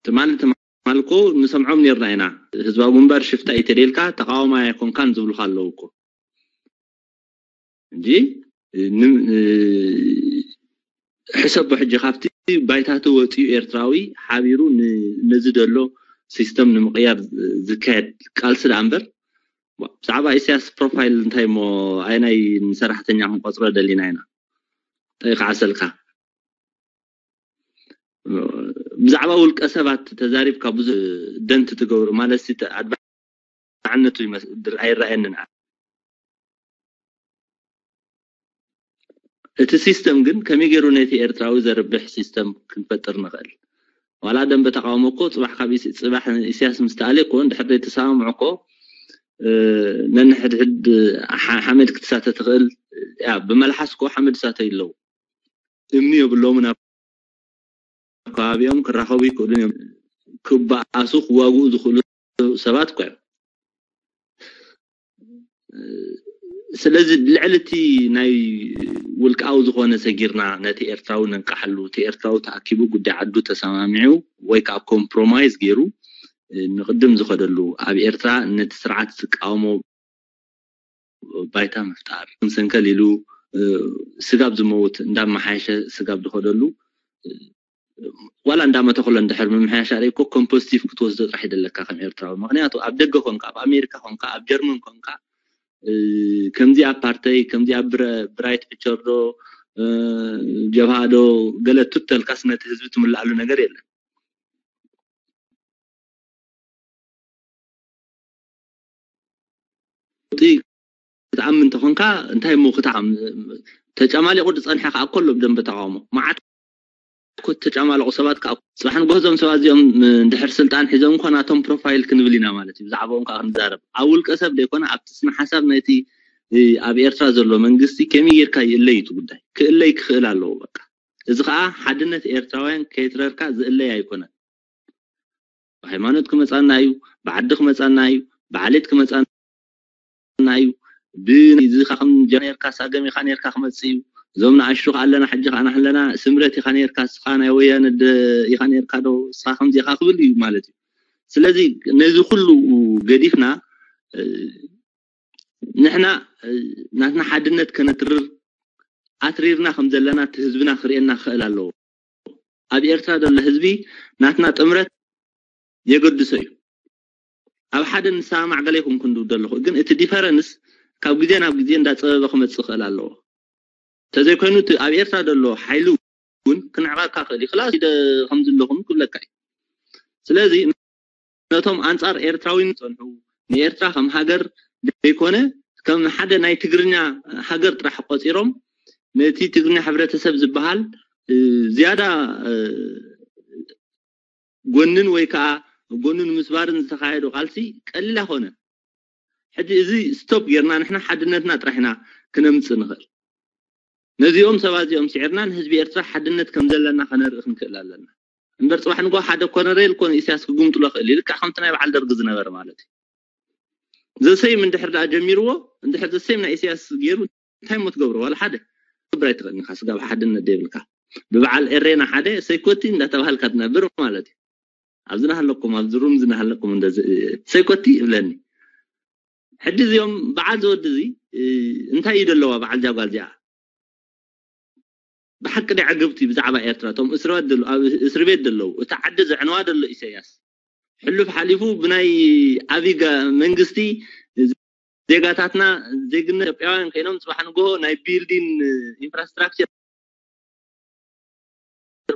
ትማሊ ትማልኮ ንሰምዖም ኔርና ኢና። ህዝባዊ ግንባር ሽፍታ እዩ ተደልካ ተቃዋማይ ኣይኮንካን ዝብሉካ ኣለዉ እኮ እንጂ ሕሰቦ ሕጂ ካብቲ ባይታቱ ወፂኡ ኤርትራዊ ሓቢሩ ነዚ ዘሎ ሲስተም ንምቅያር ዝካየድ ቃልሲ ደኣ እምበር ብዛዕባ ኢሳያስ ፕሮፋይል እንታይ እሞ ኣይናይ ንሰራሕተኛ ክንቆፅሮ ደሊና ኢና ጠይቃ ዓሰልካ ብዛዕባ ውልቀ ሰባት ተዛሪብካ ብዙሕ ደንት ትገብሩ ማለት ኣድባዕነቱ ኣይረኣየንን እቲ ሲስተም ግን ከመይ ገይሩ ነቲ ኤርትራዊ ዘርብሕ ሲስተም ክንፈጥር ንኽእል ዋላ ደንበ ተቃውሞ እኮ ፅባሕ ካብ ፅባሕ ኢሳያስ ምስ ተኣልየ እኮ እንድሕር ዘይተሰማምዑ እኮ ነንሕድሕድ ሓመድ ክትሳተ ትኽእል ብመልሓስ እኮ ሓመድ ሳተ ኣለዉ እምኒ የብሎምን ኣብ ከባቢኦም ክራኸቡ ይክእሉን እዮም ክበኣሱ ክዋግኡ ዝኽእሉ ሰባት እኮ እዮም ስለዚ ልዕሊ እቲ ናይ ውልቃዊ ዝኾነ ሰጊርና ነቲ ኤርትራዊ ነንቃሓሉ እቲ ኤርትራዊ ተኣኪቡ ጉዳይ ዓዱ ተሰማሚዑ ወይ ከዓ ኮምፕሮማይዝ ገይሩ ንቅድም ዝኸደሉ ኣብ ኤርትራ ነቲ ስርዓት ዝቃወሞ ባይታ ምፍጣር ክንሰንከል ኢሉ ስጋብ ዝመውት እንዳመሓየሸ ስጋብ ዝኸደሉ ዋላ እንዳመተክሎ እንድሕር ምምሕያሽ ኣርእኮ ኮምፖስቲቭ ክትወስዶ ጥራሕ ይደለካ ከም ኤርትራዊ ምክንያቱ ኣብ ደገ ኮንካ ኣብ ኣሜሪካ ኮንካ ኣብ ጀርመን ኮንካ ከምዚ ኣፓርተይ ከምዚ ኣብ ብራይት ፒቸር ዶ ጀብሃ ዶ ገለ ቱተልካስ ነቲ ህዝቢ ትምልኣሉ ነገር የለን ክትኣምን እንተኾንካ እንታይ እሞ ክትኣም ተጨማሊቑ ዝፀንሐ ከዓ ከሎ ብደንበ ተቃውሞ መዓት እኮ ተጨማለቑ ሰባት ከዓ ፅባሕ ንጎ እዞም ሰባት እዚኦም እንድሕር ስልጣን ሒዞም እኳ ናቶም ፕሮፋይል ክንብል ኢና ማለት እዩ ብዛዕባኦም ከዓ ክንዛረብ ኣብ ውልቀ ሰብ ዘይኮነ ኣብቲ ስነ ሓሳብ ናይቲ ኣብ ኤርትራ ዘሎ መንግስቲ ከመይ ጌርካ ይእለይ እቲ ጉዳይ ክእለይ ክኽእል ኣለዎ በቃ እዚ ከዓ ሓድነት ኤርትራውያን ከይትረርካ ዝእለይ ኣይኮነን ብሃይማኖት ክመፃና እዩ ብዓዲ ክመፃና እዩ ብዓሌት ክመፃና እዩ ብዚ ከም ጀነርካ ሳገም ኢካ ነርካ ክመፅእ እዩ እዞም ንኣሽቱ ኣለና ሕጂ ከዓ ኣለና ስምረት ኢካ ነርካ ስኻ ናይ ወያነ ኢካ ነርካ ዶ ስኻ ከምዚ ኢካ ክብል እዩ ማለት እዩ ስለዚ ነዚ ኩሉ ገዲፍና ንሕና ናትና ሓድነት ከነትርር ኣትሪርና ከም ዘለና እቲ ህዝብና ክርእየና ክኽእል ኣለዎ ኣብ ኤርትራ ዘሎ ህዝቢ ናትና ጥምረት የገድሶ እዩ ኣብ ሓደ ንሰማማዕ ገለ ይኹን ክንዱ ዘለኹ ግን እቲ ዲፈረንስ ካብ ግዜ ናብ ግዜ እንዳፀበበ ክመፅእ ክኽእል ኣለዎ ተዘይኮይኑ እቲ ኣብ ኤርትራ ዘሎ ሓይሊ እውን ክነዕቐካ ክእል እዩ ክላስ ኢደ ከም ዘለኹም ክብለካ እዩ ስለዚ ነቶም ኣንጻር ኤርትራዊ ዝጸንሑ ንኤርትራ ከም ሃገር ዘይኮነ ከም ሓደ ናይ ትግርኛ ሃገር ጥራሕ ቆጺሮም ነቲ ትግርኛ ሕብረተሰብ ዝበሃል ዝያዳ ጎንን ወይ ከዓ ጎኑ ንምስባርን ዝተካየዱ ቃልሲ ቀሊል ኣይኮነን ሕጂ እዚ ስቶፕ ጌርና ንሕና ሓድነትና ጥራሕ ኢና ክነምፅ ንኽእል ነዚኦም ሰባት እዚኦም ስዒርና ንህዝቢ ኤርትራ ሓድነት ከም ዘለና ከነርኢ ክንክእል ኣለና እምበር ፅባሕ ንጎ ሓደ ኮነሬል ኮነ ኢሳያስ ክጉምጥሎ ክእል እዩ ልክዕ ከምቲ ናይ በዓል ደርጊ ዝነበረ ማለት እዩ ዘሰይም እንድሕር ደኣ ጀሚርዎ እንድሕር ዘሰይም ናይ ኢሳያስ ገይሩ እንታይ ሞ ትገብሮ ዋላ ሓደ ክብር ኣይትኽእልንካ ስጋብ ሓድነት ዘይብልካ ብበዓል ኤሬና ሓደ ሰይኮቲ እንዳተባሃልካ ትነብር ማለት እዩ ኣብዚ ናሃለኩም ኣብዚ ሩም ዝናሃለኩም እንደዚ ሰይኮቲ ይብለኒ ሕጂ እዚኦም በዓል ዘወዲ እዚ እንታይ እዩ ደለዋ በዓል ጃጓል እዚኣ ብሓቂ ዲ ዓገብቲ ብዛዕባ ኤርትራ እቶም እስርበት ደሎ ኣብ እስሪ ቤት ደለዉ እቲ ዓዲ ዘዕነዋ ደሎ ኢሳያስ ሕሉፍ ሓሊፉ ብናይ ኣብይ ገ- መንግስቲ ዜጋታትና ዜግነት ኢትዮጵያውያን ኮይኖም ጽባሕ ንግሆ ናይ ቢልዲን ኢንፍራስትራክቸር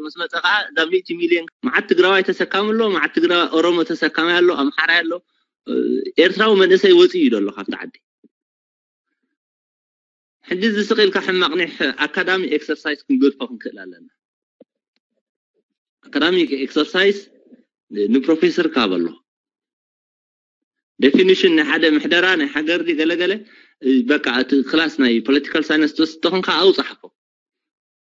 ምስ መፀ ከዓ እዛ ሚእቲ ሚሊዮን መዓት ትግራዋይ ተሰካሚ ኣሎ፣ መዓት ትግራዋይ ኦሮሞ ተሰካሚ ኣሎ፣ ኣምሓራይ ኣሎ። ኤርትራዊ መንእሰይ ወፂኡ እዩ ዘሎ ካብቲ ዓዲ። ሕጂ እዚ ስቕ ኢልካ ሕማቕ ናይ ኣካዳሚ ኤክሰርሳይዝ ክንገድፎ ክንክእል ኣለና። ኣካዳሚ ኤክሰርሳይዝ ንፕሮፌሰር ካብ ኣሎ ዴፊኒሽን ናይ ሓደ ምሕደራ ናይ ሃገር ገለገለ በቃ እቲ ክላስ ናይ ፖለቲካል ሳይንስ ትወስድ ተኾንካ ኣውፃሓፎ።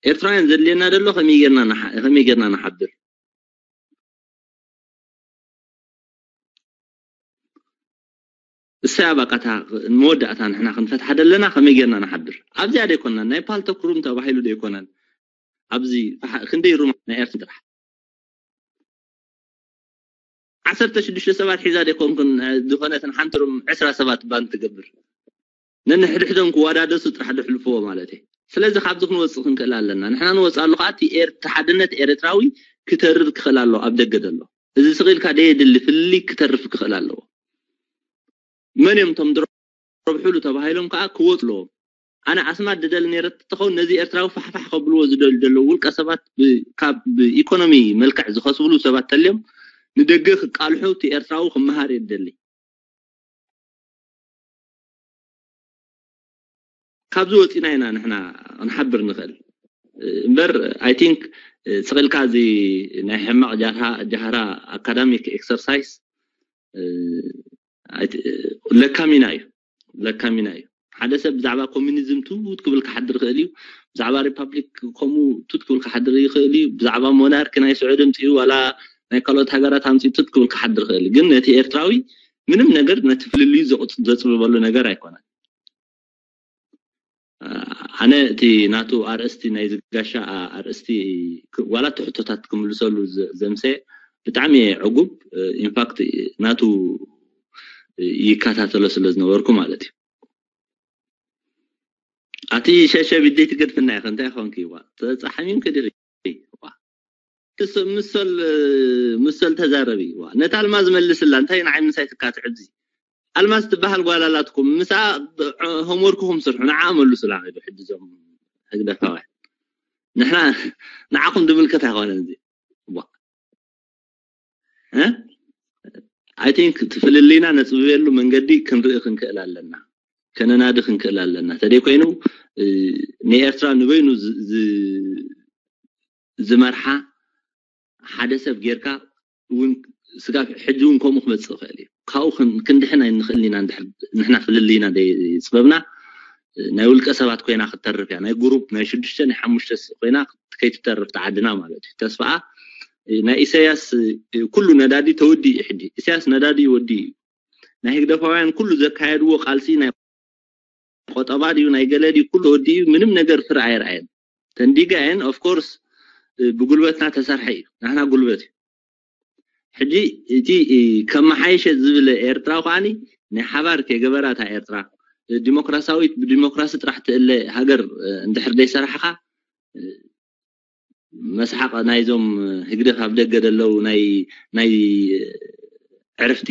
ኤርትራውያን ዘድልየና ዘሎ ከመይ ጌርና ንሓ- ከመይ ጌርና ንሓብር? እሳያ በቃ እታ መወዳእታ ንሕና ክንፈትሓ ደለና ከመይ ጌርና ንሓብር? ኣብዚኣ ዶ ኣይኮናን ናይ ፓልቶክ ሩም ተባሂሉ ዶ ኣይኮነን? ኣብዚ ፈሓ- ክንደይ ሩም ናይ ኤርትራ ዓሰርተ ሽዱሽተ ሰባት ሒዛ ዶ ኣይኮንኩን ዝኾነትን ሓንቲ ሩም ዕስራ ሰባት ባንድ ትገብር? ነንሕድሕዶም ክወዳደሱ ጥራሕ ዶ ሕልፍዎ ማለት እዩ። ስለዚ ካብዚ ክንወፅእ ክንክእል ኣለና። ንሕና ንወፅእ ኣለኹ እቲ ኤር- እቲ ሓድነት ኤርትራዊ ክተርር ክኽእል ኣለዎ ኣብ ደገ ዘሎ። እዚ ስቕ ኢልካ ደየድሊ ፍልልይ ክተርፍ ክኽእል ኣለዎ። መን እዮም እቶም ዝረብሑሉ ተባሂሎም ከዓ ክወፁ ኣለዎም። ኣነ ኣስማት ድደሊ ነይረ ተኸውን ነዚ ኤርትራዊ ፋሕፋሕ ከብልዎ ዝደልዩ ዘለዉ ውልቀ ሰባት ብ- ካብ ብኢኮኖሚ መልክዕ ዝኸስብሉ ሰባት ተልዮም ንደገ ክቃልሑ እቲ ኤርትራዊ ክመሃር እየ ዝደሊ። ካብዚ ወፂና ኢና ንሕና ክንሓብር ንኽእል እምበር ኣይ ቲንክ ስቕልካ እዚ ናይ ሕማቕ ጃህራ ጃህራ ኣካዳሚክ ኤክሰርሳይዝ ለካሚና እዩ። ሓደ ሰብ ብዛዕባ ኮሚኒዝም ቱት ክብል ክሓድር ይኽእል እዩ። ብዛዕባ ሪፓብሊክ ከምኡ ቱት ክብል ክሓድር ይኽእል እዩ። ብዛዕባ ሞናርኪ ናይ ስዑድ ኣምፅኡ ዋላ ናይ ካልኦት ሃገራት ኣምፅኡ ቱት ክብል ክሓድር ይኽእል እዩ። ግን ነቲ ኤርትራዊ ምንም ነገር ነቲ ፍልልዩ ዘቕፅ- ዘፅብበሉ ነገር ኣይኮነን። ኣነ እቲ ናቱ ኣርእስቲ ናይ ዝጋሻ ኣርእስቲ ዋላ እቲ ሕቶታት ክምልሰሉ ዘምሰ ብጣዕሚ ዕጉብ ኢንፋክት ናቱ ይከታተሎ ስለ ዝነበርኩ ማለት እዩ። ኣቲ ሸሸ ቢደይ ትገድፍና ኢኸ እንታይ ኾንክ ይዋ ተጻሓሚም ክድሪ ይዋ ምሰል ምሰል ተዛረቢ ይዋ ነታ ኣልማዝ መልስላ እንታይ ንዓይ ምሳይ ትካትዕ ኣብዚ ኣልማዝ ትበሃል ጓል ኣላትኩም ምሳ ሆምወርክኹም ስርሑ ንዓ መልሱላ ዶ ሕጂ ዞም ህግደፋውያን ንሕና ንዓኹም ድምልከት ኣይኮነን እዚ I think ትፍልልይና ነፅብበሉ መንገዲ ክንርኢ ክንክእል ኣለና ከነናዲ ክንክእል ኣለና ተደይ ኮይኑ ንኤርትራ ንበይኑ ዝመርሓ ሓደ ሰብ ጌርካ እውን ስጋብ ሕጂ እውን ከምኡ ክመፅእ ይኽእል እዩ ካብኡ ክንድሕን ኣይንኽእል ኢና ንሕና ፍልልይና ፅበብና ናይ ውልቀ ሰባት ኮይና ክተርፍ እያ ናይ ጉሩፕ ናይ ሽዱሽተ ናይ ሓሙሽተ ኮይና ከይትተርፍ ተዓድና ማለት እዩ ተስፋኣ ናይ ኢሳያስ ኩሉ ነዳዲ ተወዲ እዩ ሕጂ ኢሳያስ ነዳዲ ይወዲ እዩ ናይ ህግደፋውያን ኩሉ ዘካየድዎ ቃልሲ ናይ ቆጠባ ድዩ ናይ ገለ ድዩ ኩሉ ወዲኡ ምንም ነገር ፍረ ኣይረኣየን ተንዲጋ እየን of course ብጉልበትና ተሰርሐ እዩ ናህና ጉልበት እዩ ሕጂ እቲ ከመሓየሸ ዝብል ኤርትራ ከዓኒ ናይ ሓባር ከይገበራታ ኤርትራ ዲሞክራሲያዊት ብዲሞክራሲ ጥራሕ ትእለ ሃገር እንድሕር ደይሰራሕኻ መስሓቕ ናይዞም ህግደፍ ኣብ ደገ ደለው ናይ ናይ ዕርፍቲ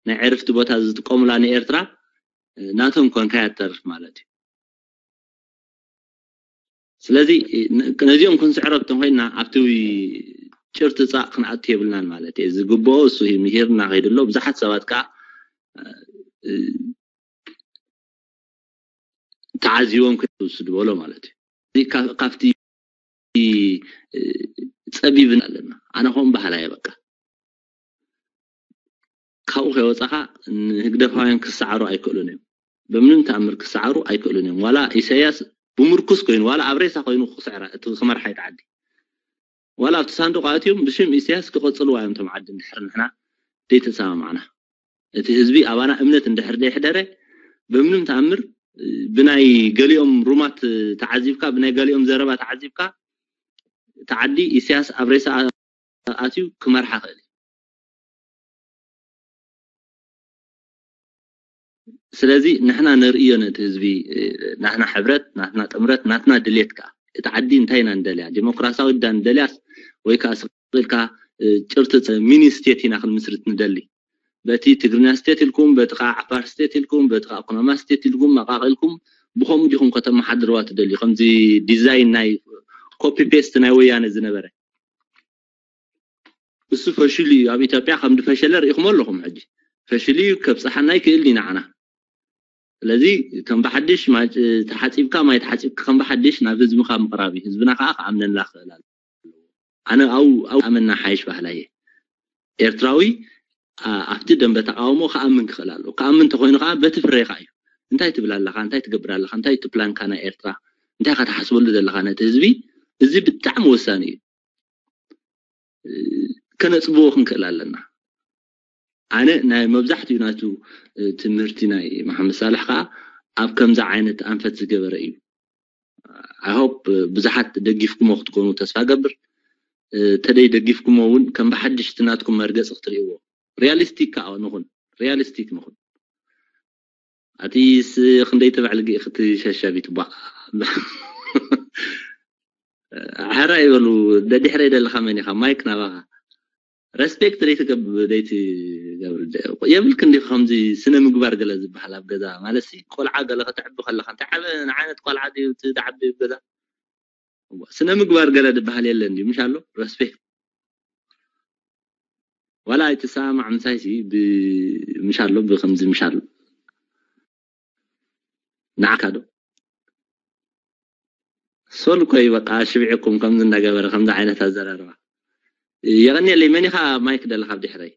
ናይ ዕርፍቲ ቦታ ዝጥቀሙላ ንኤርትራ ናቶም ኮንካ ያተርፍ ማለት እዩ ስለዚ ነዚኦም ክንስዕረቶም ኮይና ኣብቲ ጭርቲ ፃእ ክንኣቱ የብልናን ማለት እዩ ዝግብኦ እሱ ምሂርና ከይድሎ ብዙሓት ሰባት ከዓ ተዓዚቦም ከይውስዱ በሎ ማለት እዩ ካብቲ ፀቢብና ኣለና ኣነ ከም ባህላ እየ በቃ ካብኡ ከይወፃኻ ንህግደፋውያን ክሰዓሩ ኣይክእሉን እዮም በምንም ተኣምር ክሰዓሩ ኣይክእሉን እዮም ዋላ ኢሳያስ ብምርኩስ ኮይኑ ዋላ ኣብ ሬሳ ኮይኑ ክስዕራ እቲ ክመርሓ ይትዓዲ ዋላ ኣብቲ ሳንዱቕ ኣእትዮም ብሽም ኢሳያስ ክቐፅልዋ እዮም ቶም ዓዲ እንድሕር ንሕና ዘይተሰማማዕና እቲ ህዝቢ ኣባና እምነት እንድሕር ዘይሕደረ ብምንም ተኣምር ብናይ ገሊኦም ሩማት ተዓዚብካ ብናይ ገሊኦም ዘረባ ተዓዚብካ እቲ ዓዲ ኢሳያስ ኣብ ሬሳ ኣትዩ ክመርሓ ክእል እዩ ስለዚ ንሕና ነርእዮ ነቲ ህዝቢ ናትና ሕብረት ናትና ጥምረት ናትና ድልየት ከዓ እቲ ዓዲ እንታይ ኢና ንደልያ ዲሞክራሲያዊ ዳ ንደልያስ ወይ ከዓ ስቅልካ ጭርትት ሚኒ ስቴት ኢና ክንምስርት ንደሊ። በቲ ትግርኛ ስቴት ኢልኩም፣ በቲ ከዓ ዓፋር ስቴት ኢልኩም፣ በቲ ከዓ ኩናማ ስቴት ኢልኩም ኣቃቂልኩም ብከምኡ ዲኹም ከተመሓድርዋ ትደልዩ? ከምዚ ዲዛይን ናይ ኮፒ ፔስት ናይ ወያነ ዝነበረ እሱ ፈሽሉ እዩ። ኣብ ኢትዮጵያ ከም ዝፈሸለ ርኢኹሞ ኣለኹም። ሕጂ ፈሽሉ እዩ፣ ከብፅሓና ይክእል እዩ ንዓና። ስለዚ ከም ብሓድሽ ማይ ተሓፂብካ ማይ ተሓፂብካ ከም ብሓድሽ ናብ ህዝብካ ምቕራብ እዩ። ህዝብና ከዓ ክኣምነና ክኽእል ኣሎ። ኣነ ኣው ኣው ኣመና ሓይሽ ባህላ እየ። ኤርትራዊ ኣብቲ ደንበ ተቃውሞ ክኣምን ክኽእል ኣሎ። ክኣምን እንተኮይኑ ከዓ በቲ ፍሬኻ እዩ። እንታይ ትብል ኣለኻ? እንታይ ትገብር ኣለኻ? እንታይ እቲ ፕላንካ ናይ ኤርትራ? እንታይ ኢኻ ትሓስበሉ ዘለኻ ነቲ ህዝቢ? እዚ ብጣዕሚ ወሳኒ እዩ። ከነፅብዎ ክንክእል ኣለና። ኣነ ናይ መብዛሕትኡ ናቱ ትምህርቲ ናይ መሓመድ ሳልሕ ከዓ ኣብ ከምዚ ዓይነት ኣንፈት ዝገበረ እዩ። I hope ብዙሓት ደጊፍኩሞ ክትኮኑ ተስፋ ገብር። ተደይ ደጊፍኩሞ እውን ከም ብሓድሽ እቲ ናትኩም መርገፂ ክትርእይዎ። ሪያሊስቲክ ከዓ ንኹን፣ ሪያሊስቲክ ንኹን። ኣቲስ ክንደይ ትብዕል ግ ክትሸሸብ ይትቧ ሕራ ይበሉ። ደድሕረይ ደለኻ መን ኢኻ? ማይክ ናባኻ። ረስፔክት ደይትገብር ደይትገብር የብልክ እንዲ ከምዚ ስነ ምግባር ገለ ዝበሃል ኣብ ገዛ ማለት ሲ ቆልዓ ገለ ከተዕቢ ከለካ እንታይ ዓበ ንዓይነት ቆልዓ ድዩ እቲ ዝዓቢ ኣብ ገዛ ስነ ምግባር ገለ ዝበሃል የለ እንዲ ምሽ ኣሎ ረስፔክት ዋላ ኣይትሰማማዕ ምሳይ ሲ ምሽ ኣሎ ብከምዚ ምሽ ኣሎ ንዓካ ዶ ሶል እኮ እዩ በቃ ሽብዒኩም ከምዚ እናገበረ ከምዚ ዓይነት ኣዘራርባ የቐኒየለይ መን ኢኻ ማይክ ደለካ ኣብ ድሕረይ